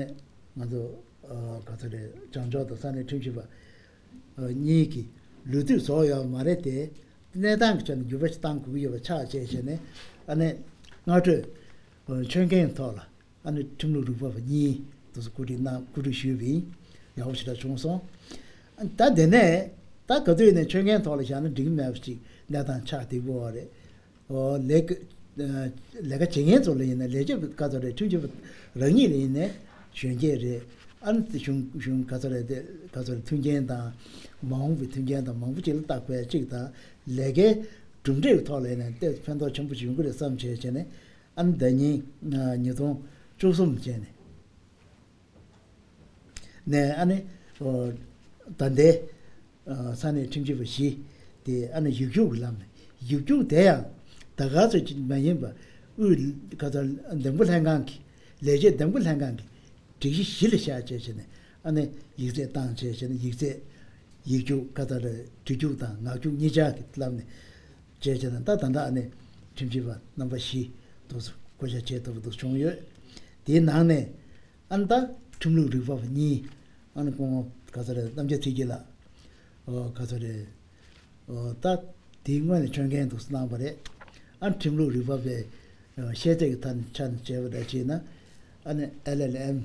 ང་ཚོ་ ག་ཚོད་རེད། བྱང་ཕྱོགས་དང་ས་གནས་ཁྲིམས་ཞིབ་པ་གཉིས་ཀྱི་ལུགས་མཐུན་བཟོ་ཡོད་མ་རེད་དེ། གནས་སྟངས་ཀྱི་ཆ་ནས་འགྱུར་བ་ཞིག་གཏང་དགོས་ཀྱི་ཡོད་པ་ཆགས་བྱས་བྱས་ནས། ཨ་ནི་སྔ་གྲོས་ཆོད་མཁན་ཐོག་ལ། ཨ་ནི་ཁྲིམས་ལུགས་རིག་པ་བ་གཉིས་དུ་གོ་སྒྲིག་གནང་། གོ་སྒྲིག་ཞུས་པ་ཡིན། ཡག་པོ་ཞེ་དྲག་བྱུང་སོང་། ཨ་ནི་ད་དེ་ནས་ད་ག་དུས་ནས་ཆོད་མཁན་ཐོག་ལ་བཞག་ན་འགྲིག་མེད་པ་ཅིག་གནས་སྟངས་ཆགས་བསྡད་ཀྱི་ཡོད་རེད། ཨོ་ལས་ཀ་ལས་ཀ་བྱེད་མཁན་ཚོ་ལ་ཡིན་ན། ལས་བྱེད་པ་ག་ཚོད་རེད། ཁྲིམས་ཞིབ་པ་རང་ཉིད་ལ་ཡིན་ན་གཞོན་སྐྱེས་རེད། ཨ་ནི་གཞུང་གཞུང་ག་ཚོད་རེད། དེ་ག་ཚོད་རེད། མཐུན་རྐྱེན་དང་མ་འོངས་པའི་མཐུན་རྐྱེན་དང་མང་པོ་ཅིག་ལ་བརྟག་པའི་གཅིག་དང་། ལས་ཀའི་གྲུབ་འབྲས་ཀྱི་ཐོག་ལ་ཡིན་ན་དེ་ཕན་ཐོགས་ཆེན་པོ་ཅིག་ཡོང་གི་རེད་བསམ་བྱས་བྱས་ནས། ཨ་ནི་ཟླ་ཉིན་ཉིས་སྟོང་བཅུ་གསུམ་བྱས་ནས། ནས་ཨ་ནི་ད་ལྟའི་ས་གནས་ཁྲིམས་ཞིབ་པ་བཞི་དེ་ཨ་ནི་ཡིག་རྒྱུགས་ཀྱི་ལམ་ནས། ཡིག་རྒྱུགས་དེ་ཡང་ད་ག་ཚོད་ཅིག་མ་ཡིན་པ། དབུས་ག་ཚོད་འདེམས་བསྐོ་ལྷན་ཁང་གི་ལས་བྱེད་འདེམས་བསྐོ་ལྷན་ཁང་གི་སྒྲིག་གཞི་གཞི་ལ་བཞག་བྱས་བྱས་ནས། ཨ་ནི་ཡིག་ཚད་བཏང་བྱས་བྱས་ནས། ཡིག་ཚད་ཡིག་རྒྱུགས་ག་ཚོད་རེད། འབྲི་རྒྱུགས་དང་ངག་རྒྱུགས་གཉིས་ཆ་གི་ལམ་ནས་བྱས་བྱས་ནས། ད་ད་ལྟ་ཨ་ནི་ཁྲིམས་ཞིབ་པ་རྣམ་པ་བཞི་དུ་བསྐོ་བཞག་བྱས་ཐུབ་པ་དུ་བྱུང་ཡོད། དེའི་ནང་ནས། ཨ་ནི་ད་ཁྲིམས་ལུགས་རིག་པ་བ་གཉིས། ཨ་ནི་སྐུ་ངོ་ག་ཚོད་རེད། རྣམ་རྒྱལ་ཚེ་སྐྱིད་ལགས། ཨོ་ག་ཚོད་རེད། ཨོ་ད་དེའི་སྔོན་ལ་ཆོད་མཁན་དུ་གནང་བ་རེད། ཨ་ནི་ཁྲིམས་ལུགས་རིག་པ་བའི་ཤེས་ཚད་ཀྱི་ཐད་ནས་ཆ་ནས་བྱས་པ་འདྲ་བྱས་ན། ཨ་ནི་ཨེལ་ཨེལ་ཨེམ་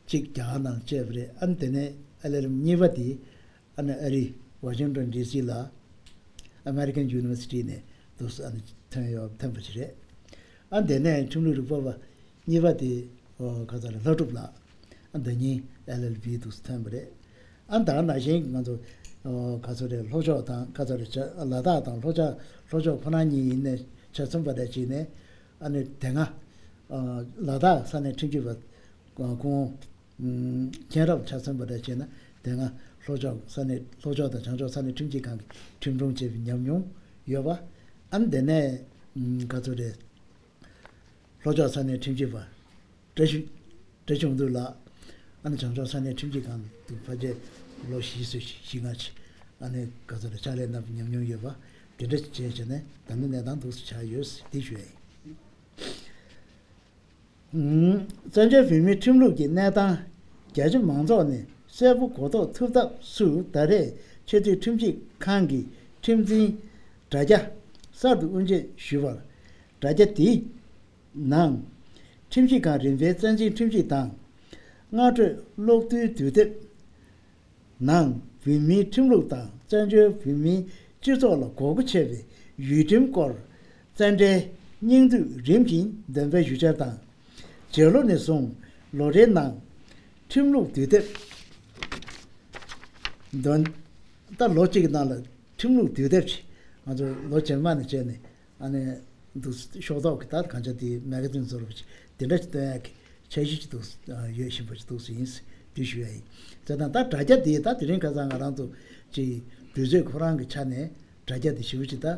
གཅིག་རྒྱ་གར་ནང་བྱས་པ་རེད། ཨ་ནི་དེ་ནས་ཨེལ་ཨེལ་ཨེམ་གཉིས་པ་དེ། ཨ་ནི་ཨ་རི་ཝ་ཤིང་ཏོན་ཌི་སི་ལ་ཨ་མེ་རི་ཀན་ཡུ་ནི་ཝར་སི་ཊི་ནས་འདུག་སེ་ཨ་ནི་ཐོན་ཡོད། ཐོན་པ་ཞིག་རེད། ཨ་ནི་དེ་ནས་ཁྲིམས་ལུགས་རིག་པ་བ་གཉིས་པ་དེ་ཨོ་ག་ཚོད་རེད། ལྷ་སྒྲུབ་ལགས། ཨ་ནི་ཟླ་ཉིན་ཨེལ་ཨེལ་བི་འདུག་སེ་ཐོན་པ་རེད། ཨ་ནི་ད་ག་ནང་བཞིན་ང་ཚོ་ཨོ་ག་ཚོད་རེད། ལྷོ་ཕྱོགས་དང་ག་ཚོད་རེད། ལ་དྭགས་དང་ལྷོ་ཕྱོགས། ལྷོ་ཕྱོགས་ཁོ་ན་གཉིས་ཡིན་ནའི་ཆ་མཚོན་པ་འདྲ་བྱས་ནས། ཨ་ནི་དེ་སྔ་ལ་དྭགས་ས་གནས་ཁྲིམས་ཞིབ་པ་ཁོང་མཁྱེན་རབ་ཆ་མཚོན་པ་འདྲ་བྱས་ན། དེ་སྔ་ལྷོ་ཕྱོགས་ས་གནས། ལྷོ་ཕྱོགས་དང་བྱང་ཕྱོགས་ས་གནས་ཁྲིམས་ཞིབ་ཁང་གི་ཁྲིམས་སྲུང་བྱས་པའི་ཉམས་མྱོང་ཡོད་པ། ཨ་ནི་དེ་ནས་ག་ཚོད་རེད། ལྷོ་ཕྱོགས་ས་གནས་ཁྲིམས་ཞིབ་པ་བཀྲ་ཤིས། བཀྲ་ཤིས་དབང་འདུས་ལགས། ཨ་ནི་བྱང་ཕྱོགས་ས་གནས་ཁྲིམས་ཞིབ་ཁང་དུ་ཕལ་ཆེར་ལོ་བཞི་ཙམ་ཞིག། བཞི་ལྔ་ཅིག་ཨ་ནི་ག་ཚོད་རེད། ཕྱག་ལས་གནང་བའི་ཉམས་མྱོང་ཡོད་པ་དེ་འདྲ་བྱས་བྱས་ནས། ད་ནི་གནས་སྟངས་འདུག་སེ་ཆགས་ཡོད་ཟེར་འདི་ཞུ་ཡ་ཡིན། བཙན་བྱོལ་བོད་མིའི་ཁྲིམས་ལུགས་ཀྱི་གནས་སྟངས་རྒྱ་ཆེ་མང་ཚོགས་ནས་གསལ་པོ་གོ་རྟོགས་ཐུབ་ཐབས་སུ། ད་རེས་ཆེས་མཐོའི་ཁྲིམས་ཞིབ་ཁང་གི་ཁྲིམས་འཛིན་དྲ་རྒྱ་གསར་དུ་དབུ་འབྱེད་ཞུས་པར། དྲ་རྒྱ་དེའི་ནང་ཁྲིམས་ཞིབ་ཁང་རིམ་པའི་རྩ་འཛིན་ཁྲིམས་ཞིབ་དང་། སྔ་གྲོས་གློག་རྡུལ་དུས་དེབ་ནང་བོད་མིའི་ཁྲིམས་ལུགས་དང་བཙན་བྱོལ་བོད་མིའི་སྤྱི་ཚོགས་ལ་དགོས་མཁོ་ཆེ་བའི་ཡུལ་ཁྲིམས་སྐོར་བཙལ་འབྲེལ་སྙིང་བསྡུས་རིམ་བཞིན་འདོན་སྤེལ་ཞུ་འཆར་དང་། རྗེས་ལོ་ནས་བཟུང་ལོ་རེའི་ནང་ཁྲིམས་ལུགས་དུས་དེབ་འདོན། ད་ལོ་གཅིག་གི་ནང་ལ་ཁྲིམས་ལུགས་དུས་དེབ་ཅིག་ང་ཚོ་ལོ་རྗེས་མ་ནས་བྱས་ནས། ཨ་ནི་འདུག་ཤོག་ཐོག་གི་ད་གང་ཆ་དེ་མེ་ག་ཛིན་བཟོ་འདྲ་ཅིག་དེ་འདྲ་ཞིག་སྟོན་ཡག་གི་འཆར་གཞི་ཅིག་འདུག་ཡོད་བཞིན་པ་ཅིག་འདུག་ཟིན་དེ་ཞུ་ཡ་ཡིན། བྱས་ཙང་ད་དྲ་རྒྱ་དེ་ད་དེ་རིང་ཁ་སང་ང་རང་ཚོ་ཅིག་དུས་ཚོད་ཁོ་རང་གི་ཆ་ནས་དྲ་རྒྱ་དེ་ཞེ་པོ་ཅིག་ད་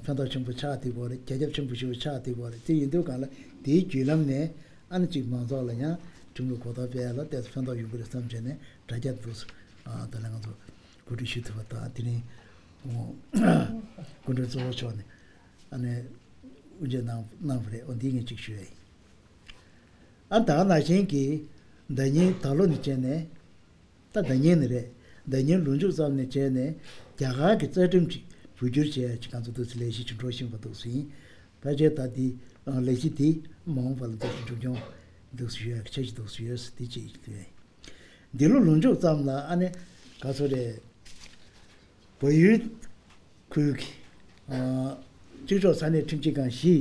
ཕན་ཐོགས་ཆེན་པོ་ཆགས་བསྡད་ཡོད་རེད། རྒྱ་ཁྱབ་ཆེན་པོ་ཞེ་པོ་ཆགས་བསྡད་ཡོད་རེད། དེ་ཡིན་དུས་གང་ལ་དེའི་བརྒྱུད་ལམ་ནས་ཨ་ནི་ཅིག་མང་ཚོགས་ལ་ཡང་ཁྲིམས་ལུགས་གོ་རྟོགས་སྤེལ་ལ་ཏོག་ཙམ་ཕན་ཐོགས་ཡོང་གི་རེད་བསམ་བྱས་ནས་དྲ་རྒྱ་འདུག་ད་ལན་ང་ཚོ་གོ་སྒྲིག་ཞུ་ཐུབ་པ་དང་། དེ་རིང་སྐུ་མགྲོན་གཙོ་བོ་མཆོག་ནས་ཨ་ནི་དབུ་འབྱེད་གནང་གནང་བ་རེད། འོ་འདི་ངས་ཅིག་ཞུ་ཡ་ཡིན། ཨ་ད་ག་ནང་བཞིན་གྱི་ཟླ་ཉིན་ད་ལོ་ནས་བྱས་ནས། ད་ཟླ་ཉིན་ནས་རེད། ཟླ་ཉིན་ལོ་མཇུག་ཙམ་ནས་བྱས་ནས་རྒྱ་གར་གྱི་རྩ་ཁྲིམས་ཅིག་བོད་བསྒྱུར་བྱས་ཡ་ཅིག་ང་ཚོ་འདུག་སེ་ལས་གཞི་ཅིག་འགྲོ་བཞིན་པ་འདུག་སེ་ཡིན། ཕལ་ཆེར་ད་འདི་ལས་གཞི་འདི་མ་འོངས་པ་ལ་འདུག་སེ་མཇུག་སྐྱོང་འདུག་སེ་ཞུ་ཡ་གི་འཆར་གཞི་འདུག་སེ་ཡོད་ཟེར་འདི་གཅིག་ཡིན། འདི་ལོ་ལོ་མཇུག་ཙམ་ལ་ཨ་ནི་ག་ཚོད་རེད། བལ་ཡུལ་ཁུལ་གྱི་ཨ་གཅིག་ལྕོགས་ས་གནས་ཁྲིམས་ཞིབ་ཁང་བཞིའི་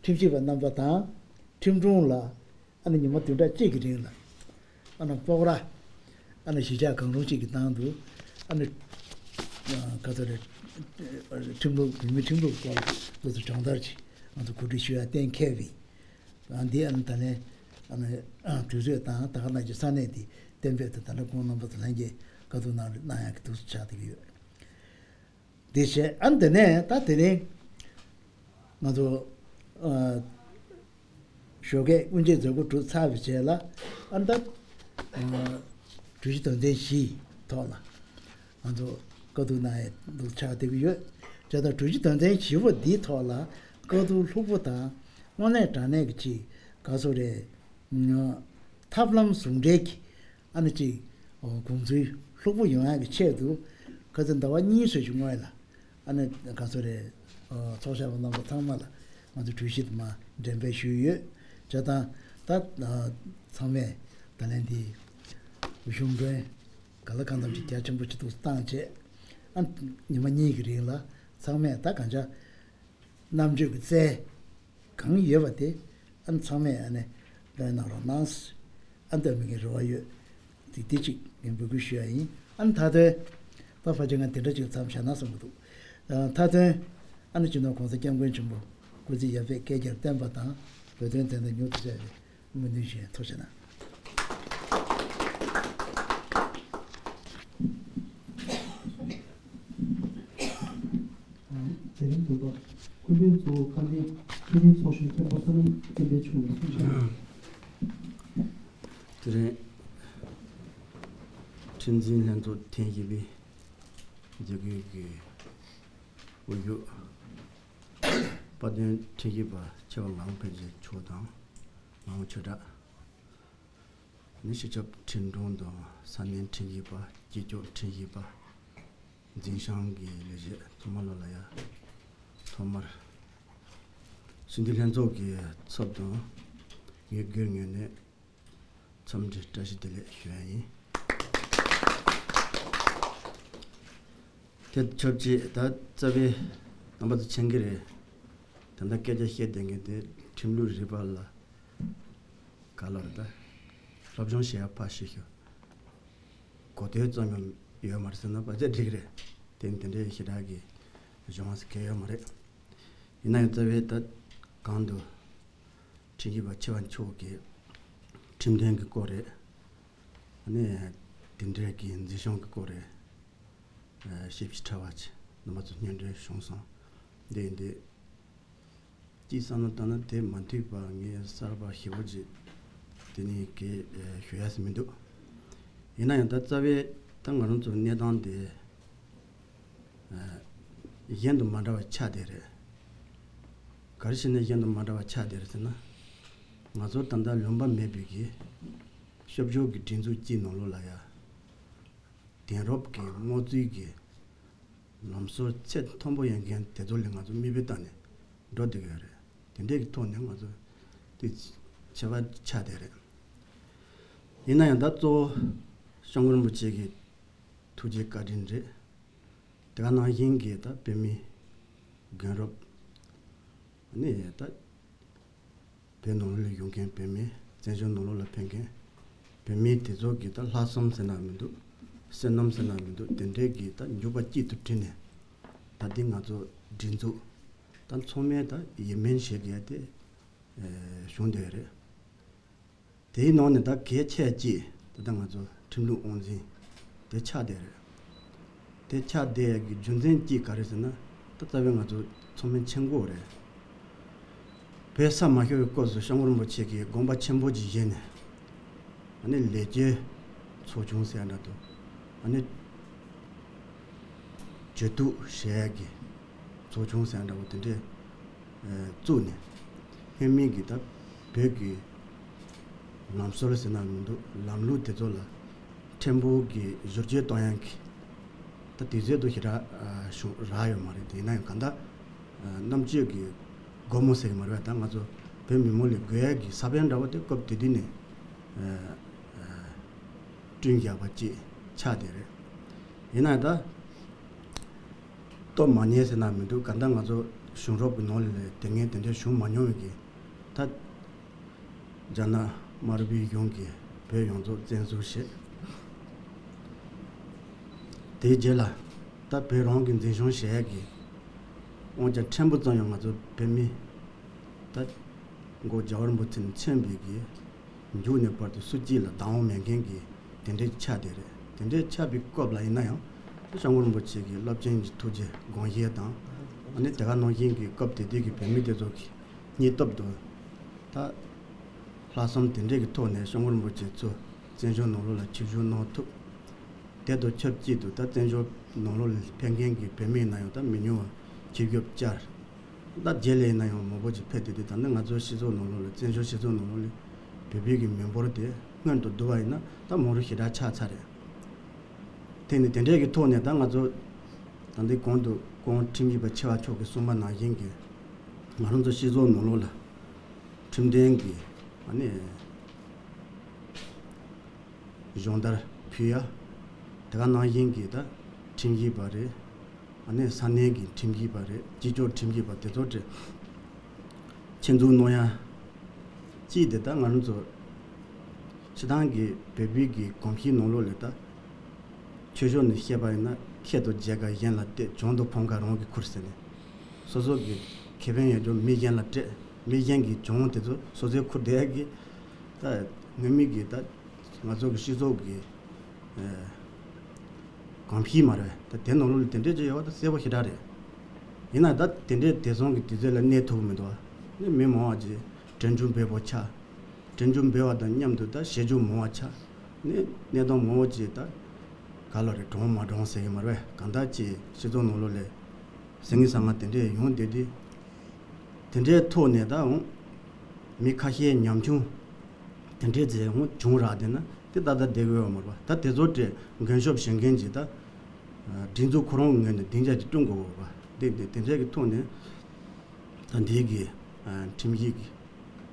ཁྲིམས་ཞིབ་པ་རྣམ་པ་དང་ཁྲིམས་དྲུང་ལ་ཨ་ནི་ཉི་མ་བདུན་ཕྲག་གཅིག་གི་རིང་ལ་ཨ་ནི་སྤོག་ར་ཨ་ནི་གཞིས་ཆགས་གང་རུང་གཅིག་གི་ནང་དུ་ཨ་ནི་ག་ཚོད་རེད། ཁྲིམས་ལུགས་བོད་མིའི་ཁྲིམས་ལུགས་སྐོར་ལ་སོ་སོ་སྦྱོང་བརྡར་ཅིག་ང་ཚོ་གོ་སྒྲིག་ཞུ་ཡ་གཏན་འཁེལ་བའི། ཨ་འདི་ཨ་ནི་ད་ལན་ཨ་ནི་དུས་ཚོད་དང་ད་ག་ནང་བཞིན་ས་གནས་འདི་གཏན་འབེབས་དང་། ད་ལན་ཁོང་རྣམ་པ་ཚོ་ལྷན་རྒྱས་བཀའ་བསྡུར་གནང་གནང་ཡག་གི་འདུག་སེ་ཆགས་བསྡད་ཀྱི་ཡོད། འདི་བྱས་ཨ་ནི་དེ་ནས་ད་དེ་རིང་ང་ཚོ་ཨ་ཞོགས་ཀས་དབུ་འབྱེད་མཛད་སྒོ་གྲུབ་ཚར་བའི་རྗེས་ལ་ཨ་ནི་ད་ཨ་གྲོས་གཞི་དོན་ཚན་བཞིའི་ཐོག་ལ་ང་ཚོ་བཀའ་བསྡུར་གནང་ཡག་འདུག་སེ་ཆགས་བསྡད་ཀྱི་ཡོད། བྱས་ཙང་གྲོས་གཞི་དོན་ཚན་བཞི་པོ་འདིའི་ཐོག་ལ་བཀའ་བསྡུར་ལྷུག་པོ་དང་དངོས་གནས་དྲང་གནས་ཀྱི་ཅིག་ག་ཚོད་རེད། ཨ་ ཐབས་ལམ་ཟུང་འབྲེལ་གྱི་ཨ་ནི་ཅིག་དགོངས་ཚུལ་ལྷུག་པོ་ཡོང་ཡག་གི་ཆེད་དུ་ཁ་སང་ཟླ་བ་གཉིས་ཙམ་ཞིག་སྔོན་ལ་ཨ་ནི་ག་ཚོད་རེད། ཚོགས་བཞག་པ་རྣམ་པ་ཚང་མ་ལ་ང་ཚོ་གྲོས་གཞི་དུ་མ་འགྲེམས་སྤེལ་ཞུས་ཡོད། བྱས་ཙང་ད་ཚང་མས་ད་ལན་འདི་གཞུང་འབྲེལ་ག་ལ་གང་འཚམ་ཅིག་རྒྱ་ཆེན་པོ་ཅིག་ཏུ་བཏང་བྱས། ཨ་ཉི་མ་གཉིས་ཀྱི་རིང་ལ་ཚང་མས་ད་གང་ཅག་རྣམ་དཔྱོད་ཀྱི་རྩལ་གང་ཡོད་པ་དེ་ཨ་ནི་ཚང་མས་ཨ་ནི་སྟོན་གནང་རོགས་གནང་། ཨ་སྟོན་མི་གི་རེ་བ་ཡོད། དེ་དེ་གཅིག་ངས་འབོད་སྐུལ་ཞུ་ཡ་ཡིན། ཨ་ནི་མཐའ་དོན་ད་ཕལ་ཆེར་ང་དེ་འདྲ་ཅིག་མཚམས་བཞག་ན་བསམ་གྱི་འདུག་མཐའ་དོན་ཨ་ནི་སྤྱི་ནོར་༸གོང་ས་༸སྐྱབས་མགོན་ཆེན་པོ་སྐུ་ཚེ་ཡར་འཕེལ་བསྐལ་བརྒྱར་བརྟན་པ་དང་བོད་དོན་བདེན་མཐའ་མྱུར་དུ་གསལ་བའི་སྨོན་འདུན་ཞུ་ཡ། ཐུགས་རྗེ་གནང་། མཛད་རིམ་བདུན་པ། སྐུ་མགྲོན་གཙོ་བོ་བཀའ་བློན་འཐུས་མི་ཚོགས་གཞོན་མཁན་པོ་བསོད་ནམས་བསྟན་འཕེལ་མཆོག་ནས་གསུང་བཤད། དེ་རིང་ཁྲིམས་འཛིན་ལྷན་ཚོགས་ཐེངས་བཞི་པའི་མཛད་སྒོའི་གི་དབུ་བཞུགས་དཔལ་ལྡན་ཁྲིམས་ཞིབ་པ་ཆེ་བ་ངག་དབང་ཕལ་ཆེར་མཆོག་དང་། ངག་དབང་ཆོས་གྲགས། ནི་སྤྱི་ཁྱབ་ཁྲིམས་དྲུང་དང་ས་གནས་ཁྲིམས་ཞིབ་པ། སྤྱི་ཁྱབ་ཁྲིམས་ཞིབ་པ། འཛིན་བྱང་གི་ལས་བྱེད་ཚང་མ་ལོ་ལ་ཡ། ཐོག་མར་སྤྱི་འཐུས་ལྷན་ཚོགས་ཀྱི་ཚབ་དང་ངས་སྒེར་ངོས་ནས་འཚམས་འདྲི་བཀྲ་ཤིས་བདེ་ལེགས་ཞུ་ཡ་ཡིན། དེ་ཆབས་ཅིག་ད་རྩ་བའི་རྣམ་པ་ཚོ་མཁྱེན་གྱི་རེད། ད་ལྟ་སྐད་ཆ་བཤད་བསྡད་མཁན་དེ་ཁྲིམས་ལུགས་རིག་པ་ལ་ག་ལ་རེད། ད་སློབ་སྦྱོང་བྱེད་ཡ་ཕར་ཞིག་ཞུ། གོ་ཐོས་ཙམ་ཡང་ཡོད་མ་རེད་ཟེར་ན་ཕལ་ཆེར་འགྲིག་གི་རེད། དེ་དེ་འདྲའི་ཞེ་དྲག་གི་གཞུང་ཟེར་གལ་ཡོད་མ་རེད། ཡིན་ན་ཡང་རྩ་བའི་ད་གང་དུ་ཁྲིམས་ཞིབ་པ་ཆེ་བ་མཆོག་གིས་ཁྲིམས་དོན་གྱི་སྐོར་རེད། ཨ་ནི་དེ་འདྲའི་གི་འཛིན་སྐྱོང་གི་སྐོར་རེད། ཞིབ་ཕྲ་བ་ཅིག་རྣམ་པ་ཚོ་སྙན་སྒྲོན་བྱུང་སོང་། འདི་ཡིན་དུས། ཅིག་བསམ་བློ་བཏང་ན་དེ་མ་འཐུས་པ་ངས་གསར་པ་ཞེ་པོ་ཅིག་དེ་ནས་གི་ཞུ་ཡ་ཟིག་མི་འདུག་ཡིན་ན་ཡང་ད་རྩ་བའི་ད་ང་རང་ཚོ་གནས་སྟངས་དེ་གཞན་དང་མ་འདྲ་བ་ཆགས་བསྡད་རེད། ག་རེ་བྱས་ནས་གཞན་དང་མ་འདྲ་བ་ཆགས་བསྡད་རེད་ཟེར་ན། ང་ཚོ་ད་ལྟ་ལུང་པ་མེད་པའི་གི་ཤོབ་ཤོབ་ཀྱི་སྒྲིག་འཛུགས་གཅིག་ནང་ལོགས་ལ་ཡ། དེང་རབས་ཀྱི་སྔོག་རྩིས་ཀྱི་ལམ་སྲོལ་ཚད་མཐོན་པོ་ཡོད་མཁན་དེ་ཚོ་ལ་ང་ཚོ་མིག་དཔེ་བལྟས་ནས་འགྲོ་བསྡད་ཀྱི་ཡོད་རེད། དེ་འདྲའི་གི་ཐོག་ནས་ང་ཚོ་དེ་ཆེ་བ་ཆགས་བསྡད་རེད། ཡིན་ན་ཡང་ད་གཙོ་བོ་སྐྱབས་མགོན་རིན་པོ་ཆེ་གི་ཐུགས་རྗེ་བཀའ་དྲིན་རེད། དེ་ག་ནང་བཞིན་གྱི་ད་བོད་མི་རྒན་རབས་ནས་ད། བོད་ནང་ལོགས་ལ་ཡོང་མཁན་བོད་མི། བཙན་བྱོལ་ནང་ལོགས་ལ་ཕེབས་མཁན་བོད་མི་དེ་ཚོ་གི་ད་ལྷག་བསམ་ཟེར་ན་མི་འདུག་བསོད་ནམས་ཟེར་ན་མི་འདུག་དེ་འདྲའི་གི་ད་འཇུག་པ་གཅིག་ཏུ་དྲིལ་ནས་ད་འདི་ང་ཚོ་སྒྲིག་འཛུགས་ད་ཚང་མས་ད་ཡིད་སྨོན་བྱེད་དགོས་དེ་བྱུང་བསྡད་རེད། དེའི་ནང་ནས་ད་གལ་ཆེ་གཅིག་ད་ལྟ་ང་ཚོ་ཁྲིམས་ལུགས་དབང་འཛིན་དེ་ཆགས་བསྡད་རེད། དེ་ཆགས་བསྡད་ཡག་གི་རྒྱུ་མཚན་གཅིག་ག་རེ་ཟེར་ན། ད་རྩ་བའི་ང་ཚོ་ཚང་མས་མཁྱེན་གྱི་ཡོད་རེད། བོད་ས་མ་ཤོར་བའི་སྐབས་སུ་སྐྱབས་མགོན་རིན་པོ་ཆེ་གིས་དགོངས་པ་ཆེན་པོ་ཅིག་བཞེས་ནས། ཨ་ནི་ལས་བྱེད་ཚོགས་ཆུང་ཟེར་ཡ་འདྲ་འདུག་ཨ་ནི་བྱེད་གཏུག་བྱེད་ཡག་གི་ཚོགས་ཆུང་ཟེར་ཡ་འདྲ་བོ་དེ་འདྲས་བཙུགས་ནས། ལྷད་མེད་ཀྱི་ད་བོད་ཀྱི་ལམ་སྲོལ་ཟེར་ན་མི་འདུག་ལམ་ལུགས་དེ་ཚོ་ལ་ཕྲན་བུ་གི་བསྒྱུར་བཅོས་གཏོང་ཡག་གི་ད་དུས་ཚོད་དུ་ཞེ་དྲག་བྱུང་རག་ཡོད་མ་རེད། དེ་ཡིན་ན་ཡང་གང་ལྟར་རྣམ་དཔྱོད་ཀྱི་སྒོ་མོ་ཟེར་གྱི་མ་རེད་པ། ད་ང་ཚོ་བོད་མི་མང་ལ་དགོས་ཡག་གི་ས་བོན་འདྲ་བོ་དེ་སྐབས་དེ་དུས་ནས་བསྐྲུན་བཞག་པ་ཅིག་ཆགས་བསྡད་རེད། ཡིན་ན་ཡང་ད། སྟོབས་མ་ཉེས་ཟེར་ན་མི་འདུག་གང་ལྟར་ང་ཚོ་གཞུང་རབས་ཀྱི་ནང་ལ་དེ་སྔའི་དེ་འདྲའི་བྱུང་མ་མྱོང་བའི་གི་ད་རྒྱ་ནག་དམར་པོའི་གཞུང་གིས་བོད་ཡོངས་རྫོགས་བཙན་བཟུང་བྱས། དེའི་རྗེས་ལ་ད་བོད་རང་གི་འཛིན་སྐྱོང་བྱེད་ཡག་གི་དབང་ཆ་ཕྲན་བུ་ཙམ་ཡང་ང་ཚོ་བོད་མི་ད་མགོ་རྒྱལ་བ་རིན་པོ་ཆེ་ནས་མཚོན་པའི་གི་མཇུག་ནས་བར་དུ་སུ་གཅིག་ལ་བདག་དབང་མེད་མཁན་གྱི་དེ་འདྲའི་ཆགས་བསྡད་རེད། དེ་འདྲའི་ཆགས་པའི་སྐབས་ལ་ཡིན་ན་ཡང་སྐྱབས་མགོན་རིན་པོ་ཆེ་གི་རླབས་ཆེན་གྱི་ཐུགས་རྗེ་དགོངས་བཞེད་དང་། ཨ་ནི་དེ་ག་ནང་བཞིན་གྱི་སྐབས་དེ་དུས་ཀྱི་བོད་མི་དེ་ཚོ་གི་སྙིང་སྟོབས་དང་། ད་ལྷག་བསམ་དེ་འདྲའི་གི་ཐོག་ནས་སྐྱབས་མགོན་རིན་པོ་ཆེ་ཚུར་བཙན་བྱོལ་ནང་ལོགས་ལ་ཆིབས་བསྒྱུར་གནང་ཐུབ། དེ་དང་ཆབས་ཅིག་ཏུ་ད་བཙན་བྱོལ་ནང་ལོགས་ལ་ཕེབས་མཁན་གྱི་བོད་མི་ཡིན་ན་ཡང་ད་མི་ཉུང་བ་ཆིབས་བསྒྱུར་བཅར། ད་རྗེས་ལ་ཡིན་ན་ཡང་མང་པོ་ཅིག་ཕེབས་ཏེ་དུས་ད་ནི་ང་ཚོ་སྤྱི་ཚོགས་ནང་ལོགས་ལ་བཙན་བྱོལ་སྤྱི་ཚོགས་ནང་ལོགས་ལ་བོད་པའི་གི་མི་འབོར་དེ་ སྔོན་དུ་བསྡུ་བ་ཡིན་ན་ད་མོ་རུ་ཞེ་དྲག་ཆགས་ཚར་རེད། དེ་ནི་དེ་འདྲའི་གི་ཐོག་ནས་ད་ང་ཚོ་ད་འདི་གོང་དུ་ཁོང་ཁྲིམས་ཞིབ་པ་ཆེ་བ་མཆོག་གིས་གསུངས་པ་ནང་བཞིན་གྱི་ང་རང་ཚོ་སྤྱི་ཚོགས་ནང་ལོགས་ལ་ཁྲིམས་དོན་གྱི་ཨ་ནི་སྦྱོང་བརྡར་ཕུལ་ཡ། དེ་ག་ནང་བཞིན་གྱི་ད་ཁྲིམས་ཞིབ་པ་རེད། ཨ་ནི་ས་གནས་ཀྱི་ཁྲིམས་ཞིབ་པ་རེད། སྤྱི་ཁྱབ་ཁྲིམས་ཞིབ་པ་དེ་ཚོ་གྲས་ཆེད་འཛུགས་གནང་ཡ། གཅིག་དེ་ད་ང་རང་ཚོ་སྤྱི་བཏང་གི་བོད་པའི་གི་གོམས་གཤིས་ནང་ལོགས་ལ་ད་ཆོས་ཕྱོགས་ནས་བཤད་པ་ཡིན་ན་ཁེ་དང་མཇལ་ཁ་གཞན་ལ་སྟེར། གྱོང་དང་ཕམ་ཁ་རང་གིས་ཁུར་ཟེར་ནས་སོ་སོ་གི་ཁེ་ཕན་ཡོད་ཆོག་མི་གཞན་ལ་སྤྲད། མི་གཞན་གྱི་གྱོང་དེ་ཚོ་སོ་སོས་ཁུར་བསྡད་ཡ་གི་ད་སྔོན་མའི་གི་ད་ང་ཚོ་གི་སྤྱི་ཚོགས་ཀྱི་ཨ་གོམས་གཤིས་མ་རེད། ད་དེ་ནང་ལོགས་ལ་དེ་འདྲས་ཅིག་ཡོད་པ་ད་གསལ་པོ་ཞེ་དྲག་རེད། ཡིན་ན་ད་དེ་འདྲས་དེང་སང་གི་དུས་ཚོད་ལ་གནས་ཐུབ་ཀྱི་མི་འདུག་བ། ནི་མི་མང་བ་ཅིག་དྲན་སྐུལ་འབོད་པ་ཆགས། དྲན་སྐུལ་འབོད་པ་དང་མཉམ་དུ་ད་བཤད་རྒྱུ་མང་བ་ཆགས། ནི་གནས་སྟངས་མང་བོ་ཅིག་ད་ག་ལ་རེད། གྲོངས་མ་གྲོངས་ཟེར་གྱི་མ་རེད་པས། གང་ལྟར་ཅིག་སྤྱི་ཚོགས་ནང་ལོགས་ལ་ཟིང་ངེ་ཟ་ང་དེ་འདྲས་ཡོང་བསྡད་དུས། དེ་འདྲའི་ཐོག་ནས་ད་འོང་མི་ཁ་ཤས་ཉམ་ཆུང་དེ་འདྲའི་རྫས་འོང་བྱུང་རག་བསྡད་ན་དེ་ད་ལྟ་བསྡད་དགོས་པ་མ་རེད་པ། ད་དེ་ཚོ་གྲས་མགོན་ཤོབ་བཞེས་མཁན་གྱི་ད་སྒྲིག་འཛུགས་ཁོ་རང་གི་ངོས་ནས་སྡིངས་ཆ་ཅིག་བསྐྲུན་དགོས་པ་རེད་པ། དེ་དེ་དེ་འདྲའི་གི་ཐོག་ནས་ད་འདི་གི་ཁྲིམས་ཞིབ་ཀྱི་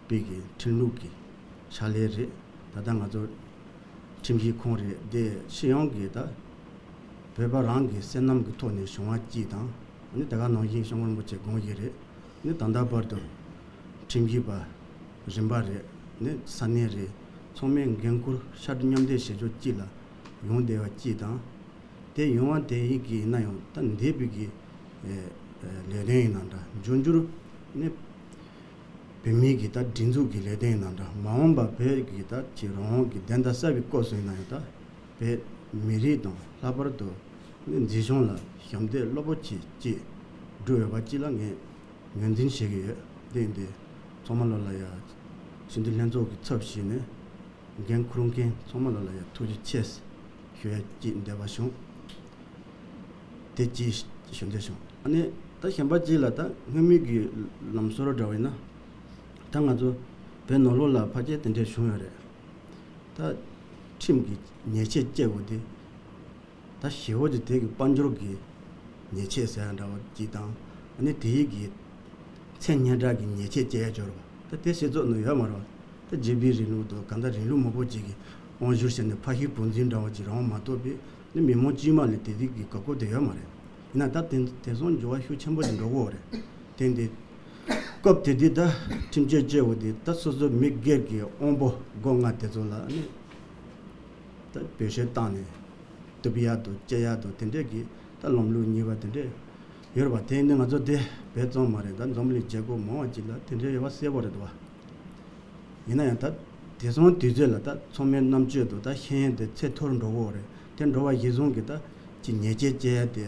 པའི་གི་ཁྲིམས་ལུགས་ཀྱི་ཕྱག་ལས་རེད། ད་ལྟ་ང་ཚོ་ཁྲིམས་ཞིབ་ཁང་རེད། དེ་སྤྱི་ཡོངས་ཀྱི་ད་བོད་པ་རང་གི་བསོད་ནམས་ཀྱི་ཐོག་ནས་བྱུང་བ་གཅིག་དང་། ཨ་ནི་དེ་ག་ནང་བཞིན་སྐྱབས་མགོན་རིན་པོ་ཆེ་དགོངས་བཞེས་རེད། ཨ་ནི་ད་ལྟ་བར་དུ་ཁྲིམས་ཞིབ་པ་རིམ་པ་རེད། ཨ་ནི་ས་གནས་རེད། ཚང་མས་འགན་འཁུར་ཕྱར་གྲུ་མཉམ་འདེགས་བྱེད་ཕྱོགས་གཅིག་ལ་ཡོང་བསྡད་པ་གཅིག་དང་། དེ་ཡོང་བ་དེ་ཡིན་གྱི་ཡིན་ན་ཡང་ད་འདས་པའི་གི་ཨེ་ཨེ་ལས་དོན་ཡིན་ན་འདྲ། འབྱུང་འགྱུར་ནི་བོད་མིའི་གི་ད་སྒྲིག་འཛུགས་ཀྱི་ལས་དོན་ཡིན་ན་འདྲ། མ་འོངས་པ་བོད་ཀྱི་ད་ཅིག་རང་དབང་གི་བདེན་མཐའ་གསལ་བའི་སྐབས་སུ་ཡིན་ན་ཡང་ད་བོད་མི་རིགས་དང་ལྷག་པར་དུ་ནི་མཛེས་ལྗོངས་ལ་ཞབས་འདེགས་རླབས་པོ་ཆེ་ཅིག་བསྒྲུབས་ཡོད་པ་ཅིག་ལ་ངས་ངོས་འཛིན་བྱེད་ཀྱི་ཡོད། དེ་ཡིན་དུས་ཚང་མ་ལོ་ལ་ཡ་སྤྱི་འཐུས་ལྷན་ཚོགས་ཀྱི་ཚབ་ཞུས་ནས། འགན་འཁུར་མཁན་ཚང་མ་ལ་ལ་ཡ་ཐུགས་རྗེ་ཆེ་ཞུ་ཡ་ཅིག་འདས་པ་བྱུང་། དེ་ཅིག་ཞུ་འདོད་བྱུང་། ཨ་ནི་ད་གཞན་པ་ཅིག་ལ་ད་སྔོན་མའི་གི་ལམ་སྲོལ་འདྲ་བ་ཡིན་ན། ད་ང་ཚོ་བོད་ནང་ལོགས་ལ་ཕལ་ཆེར་དེ་འདྲས་བྱུང་ཡོད་རེད། ད་ཁྲིམས་ཀྱི་ཉེས་ཆད་བཅད་དགོས་དེ། ད་ཞེ་པོ་ཅིག་དེ་གི་དཔལ་འབྱོར་གྱི་ཉེས་ཆད་ཟེར་ཡ་འདྲ་བ་ཅིག་དང་། ཨ་ནི་དེ་ཡི་གི་མཚན་སྙན་གྲགས་ཀྱི་ཉེས་ཆད་བཅད་ཡ་འབྱོར་བ། ད་དེ་སྤྱི་ཚོགས་ནང་ཡོད་མ་རེད་བ། ད་རྒྱལ་པོའི་རིང་ལུགས་དང་གང་ལྟར་རིང་ལུགས་མང་པོ་ཅིག་གི་དབང་བསྒྱུར་བྱས་ནས་ཕ་ཤུལ་བུ་འཛིན་འདྲ་བ་ཅིག་རང་མ་གཏོགས་པའི་ནི་མི་མང་དཀྱུས་མ་ལ་དེ་དེ་གི་དགོས་མཁོ་དེ་ཡོད་མ་རེད། ཡིན་ན་ད་དེ་དེང་སང་འགྱུར་བ་ཤུགས་ཆེན་པོ་ཅིག་འགྲོ་གི་ཡོད་རེད། དེ་འདི་སྐབས་དེ་དུས་ད་ཁྲིམས་གཅོད་བཅད་འོ་དེ་ད་སོ་སོ་མི་སྒེར་གྱི་དབང་པོ་སྒོ་ང་དེ་ཚོ་ལ་ནི་ད་བེད་སྤྱོད་བཏང་ནས་གཏུབ་ཡ་དང་བཅད་ཡ་དང་དེ་འདྲས་ཀྱི་ད་ལམ་ལུགས་གཉིས་པ་དེ་འདྲས་ཡོད་རེད་པ། དེ་ཡིན་དུས་ང་ཚོ་དེ་བོད་ཙམ་མ་རེད། ད་འཛམ་བུ་གླིང་རྒྱལ་ཁབ་མང་བ་ཅིག་ལ་དེ་འདྲས་ཡོད་པ་གསལ་པོ་རེད་འདུག་བ། ཡིན་ན་ཡང་ད་དེང་སང་དུས་ཚོད་ལ་ད་ཚང་མའི་རྣམ་དཔྱོད་དང་ད་ཤེས་ཡོན་དེ་ཚད་མཐོ་རུ་འགྲོ་གི་ཡོད་རེད། དེ་འགྲོ་བ་གཞིར་བཟུང་གི་ད་ཅིག་ཉེས་ཆད་བཅད་ཡ་དེ་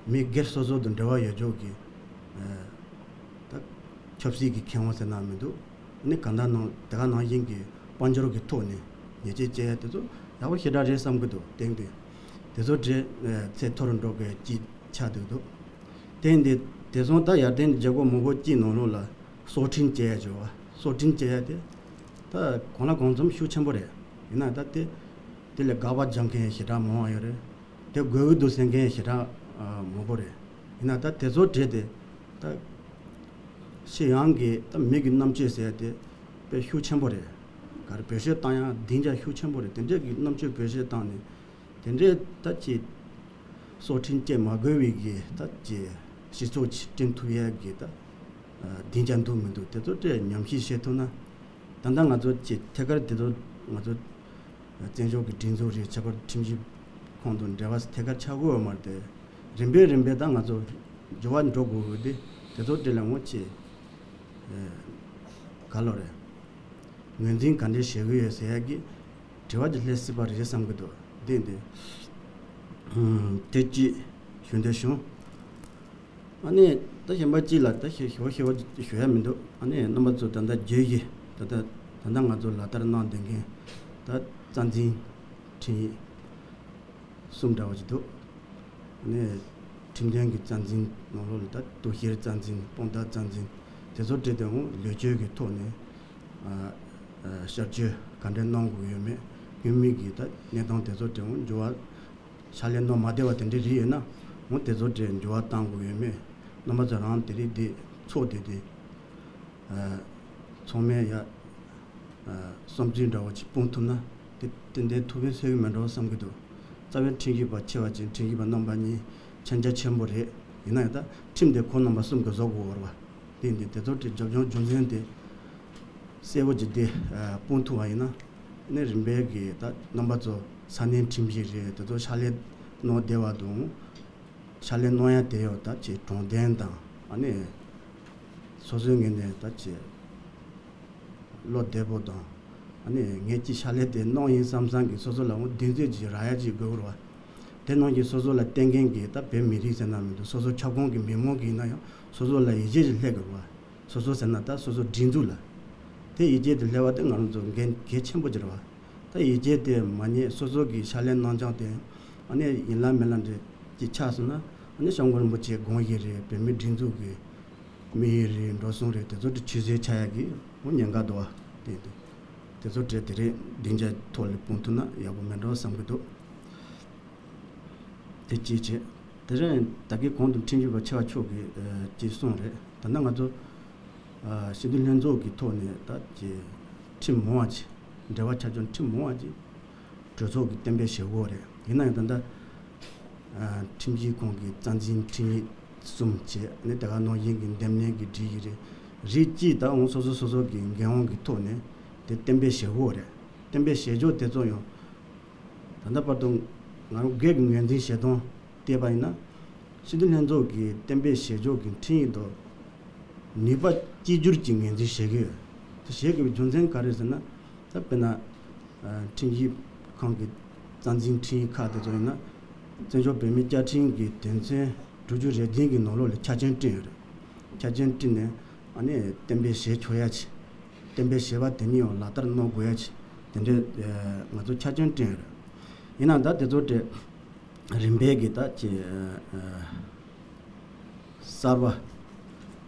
མི་སྒེར་སོ་སོ་དང་འབྲེལ་བ་ཡོད་ཆོག་གི་ཨ་ད་ཆབ་སྲིད་ཀྱི་ཁེ་དབང་ཟེར་ན་མི་འདུག་ནི་གང་ལྟར་ནང་དེ་ག་ནང་བཞིན་གྱི་དཔལ་འབྱོར་གྱི་ཐོག་ནས་ཉེས་ཆད་བཅད་ཡ་དེ་ཚོ་ཡག་པོ་ཞེ་དྲག་རེད་བསམ་གྱི་འདུག་དེང་དུས་དེ་ཚོ་གྲས་ཨ་ཚད་མཐོ་རུ་འགྲོ་དགོས་ཀྱི་ཆགས་བསྡད་འདུག་དེ་འདི་དེང་སང་ད་ཡར་ཐོན་རྒྱལ་ཁབ་མང་པོ་གཅིག་ནང་ལོགས་ལ་སྲོག་ཁྲིམས་བཅད་ཡ་བྱས་པ། སྲོག་ཁྲིམས་བཅད་ཡ་དེ་ད་གང་ལ་གང་འཚམ་ཤུགས་ཆེན་པོ་རེད། ཡིན་ན་ད་དེ་དེ་ལས་དགག་པ་རྒྱག་མཁན་ཞེ་དྲག་མང་བ་ཡོད་རེད། དེ་དགོས་ཀྱི་འདུག་ཟེར་མཁན་ཞེ་དྲག་ཨ་མང་པོ་རེད། ཡིན་ན་ད་དེ་ཚོ་གྲས་དེ་ད་སྤྱི་ཡོངས་ཀྱི་ད་མི་གི་རྣམ་དཔྱོད་ཟེར་ཡ་དེ་དཔེ་ཤུགས་ཆེན་པོ་རེད། ག་རེ་བེད་སྤྱོད་བཏང་ཡ་སྡིངས་ཆ་ཤུགས་ཆེན་པོ་རེད། དེ་འདྲས་ཀྱི་རྣམ་དཔྱོད་བེད་སྤྱོད་བཏང་ནས། དེ་འདྲའི་ད་ཅིག་སྲོག་ཁྲིམས་བཅད་མ་དགོས་པའི་གི་ད་ཅིག་སྤྱི་ཚོགས་ཅིག་བསྐྲུན་ཐུབ་ཡ་གི་ད་སྡིངས་ཆ་འདུག་མི་འདུག་དེ་ཚོ་དེ་ཉམས་ཞིབ་བྱེད་ཐུབ་ན། ད་ལྟ་ང་ཚོ་ཅིག་ཐད་ཀར་དེ་ཚོ་ང་ཚོ་བཙན་བྱོལ་གྱི་སྒྲིག་འཛུགས་རེད། ཁྱད་པར་ཁྲིམས་ཞིབ་ཁང་དང་འབྲེལ་བ་ཐད་ཀར་ཆགས་ཀྱི་ཡོད་མ་རེད་དེ། རིམ་པས་རིམ་པས་ད་ང་ཚོ་འགྱུར་བ་འགྲོ་དགོས་ཀྱི་དེ་དེ་ཚོ་དེ་ལ་ངོ་ཅིག་ག་ལོ་རེད། ངོས་འཛིན་ག་འདྲས་བྱེད་ཀྱི་ཡོད་ཟེར་ཡ་གི་དྲི་བ་ཅིག་སླེབས་སྲིད་པ་རེད་བསམ་གྱི་འདུག་དེ་འདི་དེ་ཅིག་ཞུ་འདོད་བྱུང་། ཨ་ནི་ད་གཞན་པ་ཅིག་ལ་ད་ཞེ་ཞེ་པོ་ཞེ་པོ་ཞུ་ཡ་མི་འདུག་ཨ་ནི་རྣམ་པ་ཚོ་ད་ལྟ་བརྗོད་གཞི་ད་ལྟ་ད་ལྟ་ང་ཚོ་ལག་བསྟར་གནང་བསྡད་མཁན་ད་རྩ་འཛིན་ཁྲིམས་ཡིག་གསུམ་འདྲ་བོ་ཅིག་འདུག་ནས་ཁྲིམས་དོན་གྱི་རྩ་འཛིན་ནང་ལོགས་ལ་ད་གཏུག་བཤེར་རྩ་འཛིན། དཔང་རྟགས་རྩ་འཛིན། དེ་ཚོ་བྲིས་ཏེ་འོང་ལས་ཆོད་ཀྱི་ཐོག་ནས་ཨ་ ཨ་ཤར་བསྐྱོད་ག་འདྲས་གནང་དགོས་ཡོད་མེད། སྔོན་མའི་གི་ད་གནས་སྟངས་དེ་ཚོ་དེ་འོང་འགྱུར་བ། ཕྱག་ལས་གནང་མ་བདེ་བ་དེ་འདྲས་རིགས་ཡོད་ན་འོང་དེ་ཚོ་དེ་འགྱུར་བ་གཏང་དགོས་ཡོད་མེད། རྣམ་པ་ཚོ་རང་དེ་རིགས་དེ་ཚོགས་དེ་དེ་ཨ་ཚང་མས་ཡ་ཨ་བསམ་ཚུལ་འདྲ་བོ་ཅིག་སྤུངས་ཐུབ་ན་དེ་ཏན་ཏན་ཐུགས་ཕན་གསོས་ཀྱི་མེད་འགྲོ་བསམ་གྱི་འདུག་རྩ་བའི་ཁྲིམས་ཞིབ་པ་ཆེ་བ་ཅན་ཁྲིམས་ཞིབ་པ་རྣམ་པ་གཉིས་མཁྱེན་རྒྱ་ཆེན་པོ་རེད། ཡིན་ན་ཡང་ད་ཁྲིམས་དེ་ཁོང་རྣམ་པ་གསུམ་གྱིས་བཟོ་དགོས་པ་རེད་བ། དེ་འདི་དེ་ཚོ་དེ་རྒྱབ་ལྗོངས་རྒྱུ་མཚན་དེ་གསལ་པོ་ཅིག་དེ་ཨ་སྤུངས་ཐུབ་པ་ཡིན་ན་ནི་རིམ་པས་ཀྱི་ད་རྣམ་པ་ཚོ་ས་གནས་ཁྲིམས་ཞིབ་རེད། དེ་ཚོ་ཕྱག་ལས་གནང་བདེ་བ་དང་། ཕྱག་ལས་གནང་ཡ་དེ་ཡང་ད་ཅིག་དྲང་བདེན་དང་ཨ་ནི་སོ་སོའི་ངོས་ནས་ད་ཅིག་བློ་བདེ་པོ་དང་། ཨ་ནི་ངས་ཅིག་ཕྱག་ལས་དེ་གནང་ཡིན་བསམ་བསམ་གྱི་སོ་སོ་ལ་འོང་གདེང་ཚོད་ཅིག་རག་ཡ་ཅིག་དགོས་ཀྱི་རེད་བ། དེ་ནང་གི་སོ་སོ་ལ་བརྟེན་མཁན་གྱི་ད་བོད་མི་རིགས་ཟེར་ན་མི་འདུག་སོ་སོ་ཁྱབ་ཁོངས་ཀྱི་མི་མང་གི་ཡིན་ན་ཡང་སོ་སོ་ལ་ཡིད་ཆེས་ཅིག་སླེབས་དགོས་རེད་བ། སོ་སོ་ཟེར་ན་ད་སོ་སོ་སྒྲིག་འཛུགས་ལ། དེ་ཡིད་ཆེས་དེ་སླེབས་པ་དེ་ང་རང་ཚོ་འགན་གལ་ཆེན་པོ་ཅིག་རེད་བ། ད་ཡིད་ཆེས་དེ་མ་རྙེད་སོ་སོ་གི་ཕྱག་ལས་གནང་སྦྱང་དེ་ཨ་ནི་ཡིན་ལ་མིན་ལ་འདྲ་ཅིག་ཆགས་སོང་ན་ཨ་ནི་སྐྱབས་མགོན་རིན་པོ་ཆེ་དགོངས་ཡིན་རེད། བོད་མི་སྒྲིག་འཛུགས་ཀྱི་དམིགས་ཡུལ་རེད། འགྲོ་སོང་རེད། དེ་ཚོ་དེ་ཆུད་ཟོས་ཆགས་ཡ་གི་འོ་ཉེན་ཁ་འདུག་བ། དེ་དེ་དེ་ཚོ་དེ་དེ་རིང་སྡིངས་ཆ་ཐོག་ལ་སྤུངས་ཐུབ་ན་ཡག་པོ་མེད་འགྲོ་བསམ་གྱི་འདུག་དེ་གཅིག་བྱས། དེ་རིང་ད་གིན་གོང་དུ་ཁྲིམས་ཞིབ་པ་ཆེ་བ་མཆོག་གིས་ཨ་ཅིག་གསུངས་རེད། ད་ལྟ་ང་ཚོ་ཨ་སྤྱི་འཐུས་ལྷན་ཚོགས་ཀྱི་ཐོག་ནས་ད་ཅིག་ཁྲིམས་མང་བ་ཅིག་འབྲེལ་བ་ཆ་ཆུང་ཁྲིམས་མང་བ་ཅིག་གྲོས་ཚོགས་ཀྱིས་གཏན་འབེབས་བྱེད་དགོས་རེད། ཡིན་ན་ཡང་ད་ལྟ་ཨ་ཁྲིམས་ཞིབ་ཁང་གི་རྩ་འཛིན་ཁྲིམས་ཡིག་གསུམ་བྱས་ནས་དེ་ག་ནང་བཞིན་གྱི་འདེམས་ལྷན་གྱི་སྒྲིག་གཞི་རེད། རིགས་གཅིག་ད་འོང་སོ་སོ་སོ་སོ་གི་འགན་དབང་གི་ཐོག་ནས་དེ་གཏན་འབེབས་བྱེད་དགོས་རེད། གཏན་འབེབས་བྱེད་ཕྱོགས་དེ་ཚོ་ཡང་ད་ལྟ་བར་དུ་ང་རང་སྒེར་གྱི་ངོས་འཛིན་བྱེད་སྟངས་བལྟས་པ་ཡིན་ན། སྤྱི་འཐུས་ལྷན་ཚོགས་ཀྱིས་གཏན་འབེབས་བྱེད་ཕྱོགས་ཀྱི་ཁྲིམས་ཡིག་དང་ནུས་པ་གཅིག་གྱུར་གྱིས་ངོས་འཛིན་བྱེད་ཀྱི་ཡོད། དེ་བྱེད་དགོས་པའི་རྒྱུ་མཚན་ག་རེ་ཟེར་ན། ད་དཔེར་ན་ཨ་ཁྲིམས་ཞིབ་ཁང་གི་རྩ་འཛིན་ཁྲིམས་ཡིག་ཁག་དེ་ཚོ་ཡིན་ན། བཙན་བྱོལ་བོད་མིའི་བཅའ་ཁྲིམས་ཀྱི་དོན་ཚན་དྲུག་ཅུ་རེ་བདུན་གྱི་ནང་ལོགས་ལ་ཆ་རྐྱེན་བསྐྲུན་ཡོད་རེད། ཆ་རྐྱེན་བསྐྲུན་ནས་ཨ་ནི་གཏན་འབེབས་བྱེད་ཆོག་ཡ་ཆེ། གཏན་འབེབས་བྱས་པ་དེ་ཉིད་ཡང་ལག་བསྟར་གནང་དགོས་ཡ་ཆེ། དེ་འདྲའི་ཨ་ང་ཚོ་ཆ་རྐྱེན་བསྐྲུན་ཡོད་རེད། ཡིན་ནའང་ད་དེ་ཚོ་དེ་རིམ་པས་ཀྱི་ད་ཅི་ཨ་ཨ་གསར་བ་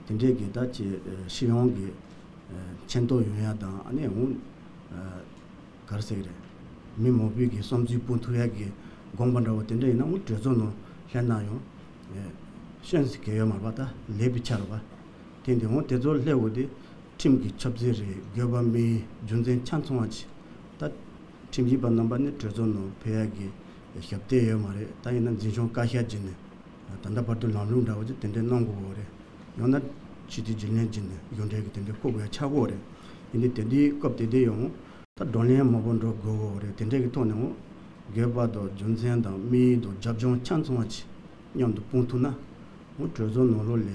དེ་འདྲའི་གི་ད་ཅི་ཨ་སྤྱི་ཡོངས་ཀྱི་ཨ་མཁྱེན་རྟོགས་ཡོང་ཡ་དང་ཨ་ནི་འོང་ཨ་ག་རེ་ཟེར་གི་རེད། མི་མང་པོའི་གི་བསམ་ཚུལ་སྤུངས་ཐུབ་ཡ་གི་དགོངས་པ་འདྲ་བོ་དེ་འདྲ་ཡིན་ན་འོང་གྲོས་ཚོགས་ནང་སླེབས་ན་ཡང་ཨ་ཤོད་ཟེར་གི་ཡོད་མ་རེད་པ། ད་ལེགས་པའི་ཆ་རེད་པ། དེ་འདི་འོང་དེ་ཚོ་སླེབས་འོ་དེ་ཁྲིམས་ཀྱི་ཆབ་སྲིད་རེད། དགོས་པ་མིའི་རྒྱུ་མཚན་ཆ་ཚང་བ་ཅིག་ད་ཁྲིམས་ཞིབ་པ་རྣམ་པ་ནི་གྲོས་ཚོགས་ནང་ཕེབས་ཡ་གི་ཞབས་སྟེགས་ཡོད་མ་རེད། ད་ཡིན་ན་འཛིན་སྐྱོང་བཀའ་ཤག་བརྒྱུད་ནས་ད་ལྟ་བར་དུ་ལམ་ལུགས་འདྲ་བོ་ཅིག་དེ་འདྲའི་གནང་དགོས་པ་རེད། ཡང་ན་སྤྱི་འཐུས་རྒྱུན་ལས་བརྒྱུད་ནས་གཞུང་འབྲེལ་གྱི་དེ་འདྲའི་བསྐོ་དགོས་ཡ་ཆགས་ཀྱི་ཡོད་རེད། ཡིན་དུས་དེ་འདྲའི་སྐབས་དེ་དུས་ཡང་ད་བགྲོ་གླེང་མང་པོ་འགྲོ་དགོས་ཀྱི་ཡོད་རེད། དེ་འདྲའི་གི་ཐོག་ནས་འོང་དགོས་པ་དང་རྒྱུ་མཚན་དང་དམིགས་ཡུལ་དང་རྒྱབ་ལྗོངས་ཆ་ཚང་བ་ཅིག་མཉམ་དུ་སྤུངས་ཐུབ་ན་འོང་གྲོས་ཚོགས་ནང་ལོགས་ལ་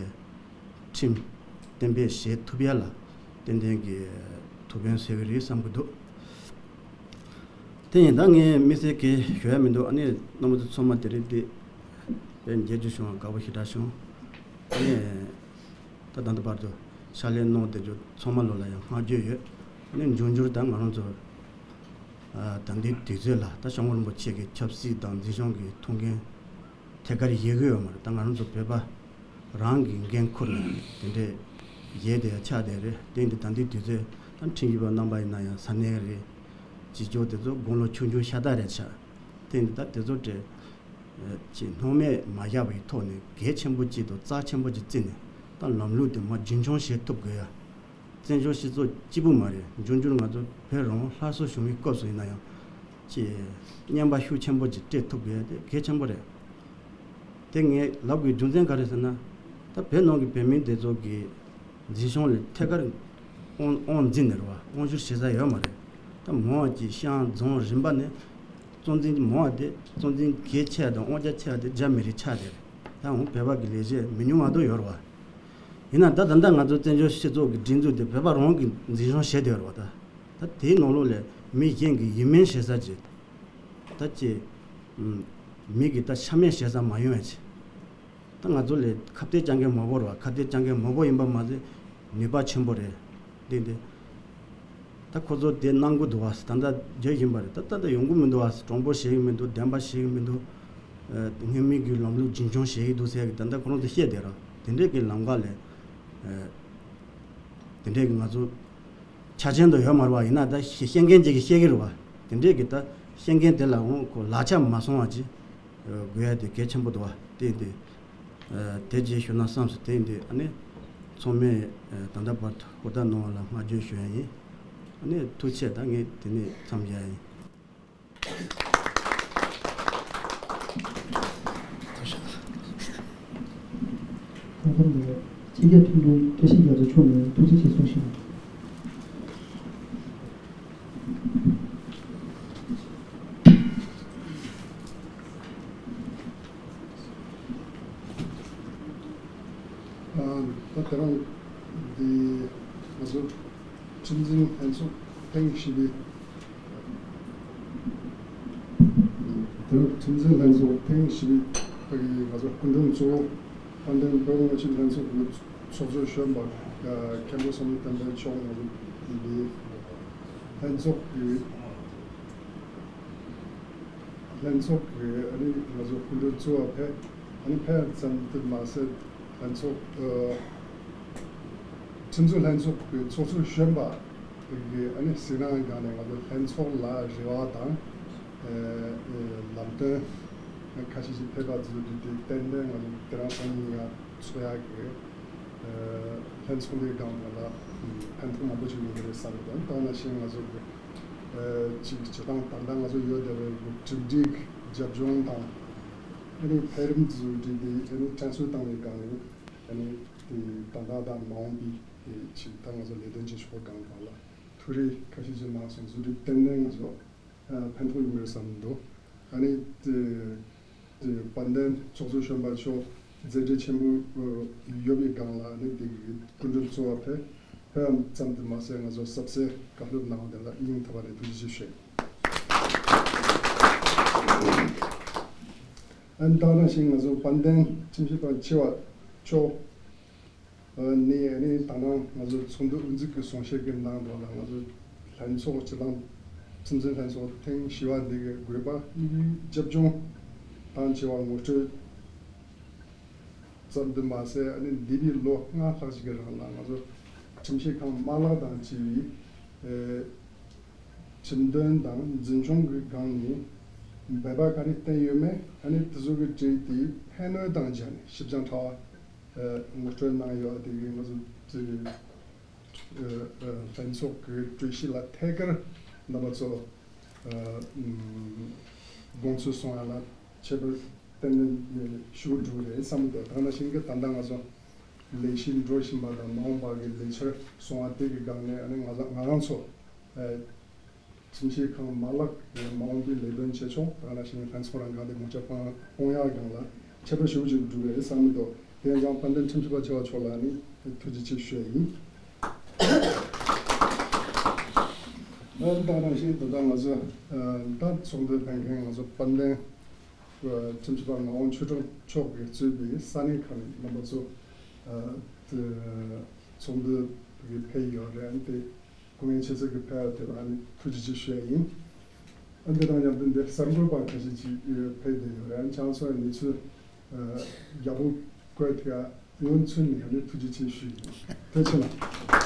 ཁྲིམས་གཏན་འབེབས་བྱེད་ཐུབ་ཡ་ལ་ཏན་ཏན་གྱི་ཐུགས་ཕན་གསོས་ཀྱི་རེད་བསམ་གྱི་འདུག་དེ་ཡིན་ད་ངས་དམིགས་བསལ་གྱི་ཞུ་ཡ་མི་འདུག་ཨ་ནི་རྣམ་པ་ཚོ་ཚང་མ་དེ་རིང་འདི་དཔེ་མཇལ་རྒྱུ་བྱུང་བ་དགའ་པོ་ཞེ་དྲག་བྱུང་། ཨ་ནི་ད་ད་ལྟ་བར་དུ་ཕྱག་ལས་གནང་བསྡད་རྒྱུ་ཚང་མ་ལོ་ལ་ཡང་བསྔགས་བརྗོད་ཡོད། ཨ་ནི་འབྱུང་འགྱུར་ད་ང་རང་ཚོ་ཨ་ད་ལྟའི་དུས་ཚོད་ལ་ད་སྐྱབས་མགོན་རིན་པོ་ཆེ་གི་ཆབ་སྲིད་དང་འཛིན་སྐྱོང་གི་ཐུགས་འགན་ཐད་ཀར་ཡོད་ཀྱི་ཡོད་མ་རེད། ད་ང་རང་ཚོ་བོད་པ་རང་གི་འགན་ཁུར་ནས་དེ་འདྲས་བྱས་ཏེ་ཆགས་བསྡད་རེད། དེ་འདི་ད་ལྟའི་དུས་ཚོད་ད་ཁྲིམས་ཞིབ་པ་རྣམ་པ་ཡིན་ན་ཡང་ས་གནས་རེད། སྤྱི་ཚོགས་དེ་ཚོ་དགུང་ལོ་ཆུང་ཆུང་ཤ་སྟག་རེད་ཆགས། དེ་འདི་ད་དེ་ཚོ་དེ་ཅིག་སྣང་མེད་མ་བཞག་པའི་ཐོག་ནས་གལ་ཆེན་པོ་ཅིག་དང་རྩ་ཆེན་པོ་ཅིག་བརྩིས་ནས་ད་ལམ་ལུགས་དེ་མར་རྒྱུན་འཁྱོངས་བྱེད་ཐུབ་དགོས་ཡ། བཙན་བྱོལ་སྤྱི་ཚོགས་གཅིག་པུ་མ་རེད། འབྱུང་འགྱུར་ང་ཚོ་བོད་རང་དབང་སླར་གསོ་བྱུང་བའི་སྐབས་སུ་ཡིན་ན་ཡང་ཅིག་བརྙན་པར་ཤུགས་ཆེན་པོ་ཅིག་སྤྲད་ཐུབ་དགོས་ཡ་དེ་གལ་ཆེན་པོ་རེད། དེ་ངས་ལབ་དགོས་རྒྱུ་མཚན་ག་རེ་ཟེར་ན། ད་བོད་ནང་གི་བོད་མི་དེ་ཚོ་གི་འཛིན་སྐྱོང་ལ་ཐད་ཀར་དབང་དབང་འཛིན་ནས་རེད་བ། དབང་བསྒྱུར་བྱེད་ས་ཡོད་མ་རེད། ད་མང་བ་ཅིག་ཤང་རྫོང་རིམ་པ་ནས་གཙོ་འཛིན་མང་བ་དེ་གཙོ་འཛིན་གལ་ཆེ་བ་དང་དབང་ཆ་ཆེ་བ་དེ་རྒྱ་མི་རིགས་ཆགས་བསྡད་རེད། ད་འོང་བོད་པ་གི་ལས་བྱེད་མི་ཉུང་བ་དུ་ཡོད་རེད་བ། ཡིན་ན་ད་ད་ལྟ་ང་ཚོ་བཙན་བྱོལ་སྤྱི་ཚོགས་ཀྱི་སྒྲིག་འཛུགས་དེ་བོད་པ་རང་གིས་འཛིན་སྐྱོང་བྱེད་བསྡད་ཡོད་རེད་བ། ད་ད་དེའི་ནང་ལོགས་ལས་མི་གཞན་གྱིས་ཡིད་སྨོན་བྱེད་ས་ཅིག་ད་ཅི་མི་གིས་ད་ཆ་མེད་བྱེད་ས་མ་ཡོང་བ་ཅིག་ད་ང་ཚོ་ལས་ཁ་གཏད་གཅོག་མཁན་མང་པོ་རེད་བ། ཁ་གཏད་གཅོག་མཁན་མང་པོ་ཡིན་པ་མ་ཟད་ནུས་པ་ཆེན་པོ་རེད། འདི་འདི་ད་ཁོ་ཚོ་དེ་གནང་གི་འདུག་བ། ད་ལྟ་བརྗོད་བཞིན་པ་རེད། ད་ལྟ་ད་ཡོང་གི་མི་འདུག་བ། གྲངས་འབོར་བྱེད་ཀྱི་མི་འདུག་བདེན་པ་བྱེད་ཀྱི་མི་འདུག་ཨ་སྔོན་མའི་གི་ལམ་ལུགས་རྒྱུན་འཁྱོངས་བྱེད་ཀྱི་འདུག་ཟེར་གི་ད་ལྟ་ཁོ་རང་ཚོ་བཤད་བསྡད་ར། དེ་འདྲས་ཀྱི་ལམ་ཁ་ལས་ཨ་དེ་འདྲས་ཀྱི་ང་ཚོ་ ཆ་ཅན་དུ་ཡོད་མ་རེད་བ། ཡིན་ན་ད་ཤེས་མཁན་ཅིག་གིས་ཤེས་ཀྱི་རེད་བ། དེ་འདྲས་ཀྱི་ད་ཤེས་མཁན་དེ་ལའང་ཁོ་ལག་ཆ་མ་སོང་བ་ཅིག་དགོས་ཡ་དེ་གལ་ཆེན་པོ་འདུག་བ། དེ་དེ་དེ་རྗེས་ཞུ་ན་བསམ་སོང་། དེ་འདི་ཨ་ནི་ཚང་མས་ད་ལྟ་བར་དུ་ཧུར་ཐག་གནང་བ་ལ་བསྔགས་བརྗོད་ཞུ་ཡ་ཡིན། ཨ་ནི་ཐུགས་རྗེ་ཆེ། ད་ངས་དེ་ནས་མཚམས་བཞག་ཡ་ཡིན། ཁོང་ཚོར་ནས་སྤྱི་ཁྱབ་ཁྲིམས་དྲུང་བཀྲ་ཤིས་རྒྱ་མཚོ་མཆོག་ནས་ཐུགས་རྗེ་ཆེ་གསུངས་ཤིང་། ད་དེ་རིང་འདི་ང་ཚོ་ཁྲིམས་འཛིན་ལྷན་ཚོགས་ཐེངས་བཞི་པའི། དེ་རིང་ཁྲིམས་འཛིན་ལྷན་ཚོགས་ཐེངས་བཞི་པའི་ཕ་གི་ང་ཚོ་སྐུ་མགྲོན་གཙོ་བོ་དཔལ་ལྡན་བོད་མི་སྤྱི་འཐུས་ལྷན་ཚོགས་ཀྱི་ཚོགས་གཙོ་གཞོན་པ་མཁན་པོ་བསམ་གྲུབ་བསྟན་འཕེལ་མཆོག་ང་ཚོ་འདི་ལྷན་ཚོགས་ཀྱི་ལྷན་ཚོགས་ཀྱི་ཨ་ནི་ང་ཚོ་སྐུ་མགྲོན་གཙོ་བོ་ཕེབས། ཨ་ནི་ཕེབས་ཙམ་དུ་མ་ཟད་ལྷན་ཚོགས་ཨ་ཁྲིམས་བཟོ་ལྷན་ཚོགས་ཀྱི་ཚོགས་གཙོ་གཞོན་པ་གི་ཨ་ནི་གཟིགས་གནང་སྒང་ནས་ང་ཚོ་ལྷན་ཚོགས་ལ་རེ་བ་དང་ཨ་ལམ་སྟོན་ཁ་ཤས་ཤིག་ཕེབས་པ་ཚོ་དེ་དེ་ཏན་ཏན་ང་ཚོ་དེ་རིང་སང་ཉིན་ཡང་ཚོགས་ཡག་གི་ཨ་ལྷན་ཚོགས་འདིའི་སྒང་ལ་ཕན་ཐོགས་མང་པོ་ཞིག་ཡོང་གི་རེད་བསམ་གི་འདུག་ད་ནང་བཞིན་ང་ཚོ་གི་ཨ་གཅིག་སྤྱིར་བཏང་ད་ལྟ་ང་ཚོ་ཡོད་བསྡད་པའི་གྲུབ་འབྲས་ཀྱི་རྒྱབ་ལྗོངས་དང་ཨ་ནི་འཕེལ་རིམ་ཚོ་དེ་དེ་ཨ་ནི་དྲན་གསོ་བཏང་བའི་སྒང་ནས། ཨ་ནི་དེ་ད་ལྟ་དང་མ་འོངས་པའི་དེ་ཅིག་ད་ང་ཚོ་ལས་དོན་བྱེད་ཕྱོགས་སྒང་སྒང་ལ་ཐུགས་རེ་ཁ་ཤས་ཅིག་གནང་སོང་། བཟོ་སྒྲིག་ཏན་ཏན་ང་ཚོ་ཨ་ཕན་ཐོགས་ཡོང་གི་རེད་བསམ་འདུག་ཨ་ནི་དེ་དེ་དཔལ་ལྡན་ཚོགས་གཙོ་གཞོན་པ་མཆོག་མཛད་བྲེལ་ཆེན་པོ་ཡོད་པའི་སྒང་ལ་ཨ་ནི་དེ་གི་སྐུ་མགྲོན་གཙོ་བོ་ཕེབས་ཕེབས་ཙམ་དུ་མ་ཟད་ང་ཚོ་གཟབ་གཟབ་བཀའ་སློབ་གནང་བ་དེ་ལ་སྙིང་ཐག་པ་ནས་ཐུགས་རྗེ་ཆེ་ཞུ། ཨ་ནི་ད་ག་ནང་བཞིན་ང་ཚོ་དཔལ་ལྡན་ཁྲིམས་ཞིབ་པ་ཆེ་བ་མཆོག་ནས་ཨ་ནི་ད་ནང་ང་ཚོ་ཚོགས་འདུ་དབུ་འཛུགས་ཀྱི་གསུང་བཤད་ཀྱི་ནང་དུ་ལ་ང་ཚོ་ལྷན་ཚོགས་སྤྱི་བཏང་ཁྲིམས་འཛིན་ལྷན་ཚོགས་ཐེངས་བཞི་པ་འདི་གི་དགོས་པ་དམིགས་ཡུལ་རྒྱབ་ལྗོངས་དང་བཅས་པ་ངོ་སྤྲོད་ཙམ་དུ་མ་ཟད་ཨ་ནི་འདས་པའི་ལོ་ལྔ་ལྷག་ཅིག་གི་རིང་ལ་ང་ཚོ་ཁྲིམས་ཞིབ་ཁང་མ་ལག་དང་བཅས་པའི་ཨེ་ཁྲིམས་དོན་དང་འཛིན་སྐྱོང་གི་སྒང་ནས་འབད་པ་ག་རེ་བསྟན་ཡོད་མེད་ཨ་ནི་དེ་ཚོ་གི་གྲས་དེ་ཕན་གནོད་དང་སྦྱར་ནས་ཞིབ་ཅིང་ཕྲ་བ་ངོ་སྤྲོད་གནང་ཡོད། དེ་གི་ང་ཚོ་ལྷན་ཚོགས་ཀྱི་གྲོས་གཞི་ལ་ཐད་ཀར་རྣམ་པ་ཚོ་དགོངས་ཚུལ་གསུང་ཡ་ལ་ཁྱད་པར་ཏན་ཏན་ཞུ་འགྲོ་གི་རེད་བསམ་གི་འདུག་ད་ནང་བཞིན་གྱི་ད་ལྟ་ང་ཚོ་ལས་གཞི་འགྲོ་བཞིན་པ་དང་མ་འོངས་པ་གི་ལས་འཆར་སོང་བ་དེ་གི་སྒང་ནས་ཨ་ནི་ང་ཚོ་ང་རང་ཚོ་ཁྲིམས་ཞིབ་ཁང་མ་ལག་མ་འོངས་པའི་ལས་དོན་བྱེད་ཕྱོགས་ད་ག་ནང་བཞིན་ལྷན་ཚོགས་རང་སྒང་དེ་མུ་ཆ་སྤོང་སྤོང་ཡག་སྒང་ལ་ཁྱད་པར་ཞེ་པོ་ཅིག་འགྲོ་གི་རེད་བསམ་གི་འདུག་དེ་ཡང་དཔལ་ལྡན་ཁྲིམས་ཞིབ་པ་ཆེ་བ་མཆོག་ལ་ནི་ཐུགས་རྗེ་ཆེ་ཞུ་ཡ་ཡིན། ད་ག་ནང་བཞིན་ད་ལྟ་ང་ཚོ་ད་ཚོགས་འདུ་ཕེབས་མཁན་ང་ཚོ་དཔལ་ལྡན་ཁྲིམས་ཞིབ་པ་ངག་དབང་ཆོས་སྒྲོན་མཆོག་གིས་གཙོས་པའི་ས་གནས་ཁག་ནས་རྣམ་པ་ཚོ་ཚོགས་འདུ་གི་ཕེབས་ཡོད་རེད། དེ་སྐུ་ངལ་ཆེ་ཚད་ཀྱི་ཕེབས་ཡ་དེ་ལ་ནི་ཐུགས་རྗེ་ཆེ་ཞུ་ཡ་ཡིན། ཨ་འདི་དང་མཉམ་དུ་འདིར་གསར་འགོད་པ་ཁ་ཤས་ཅིག་ཕེབས་བསྡད་ཡོད་རེད། ཁྱེད་ཚོས་གནས་ཚུལ་ཡག་པོ་བཀོད་ཐུབ་ཡ་སྔོན་ཚུད་ནས་ཡང་ནས་ཐུགས་རྗེ་ཆེ་ཞུ་ཡིན། ཐུགས་རྗེ་ཆེ་གནང་།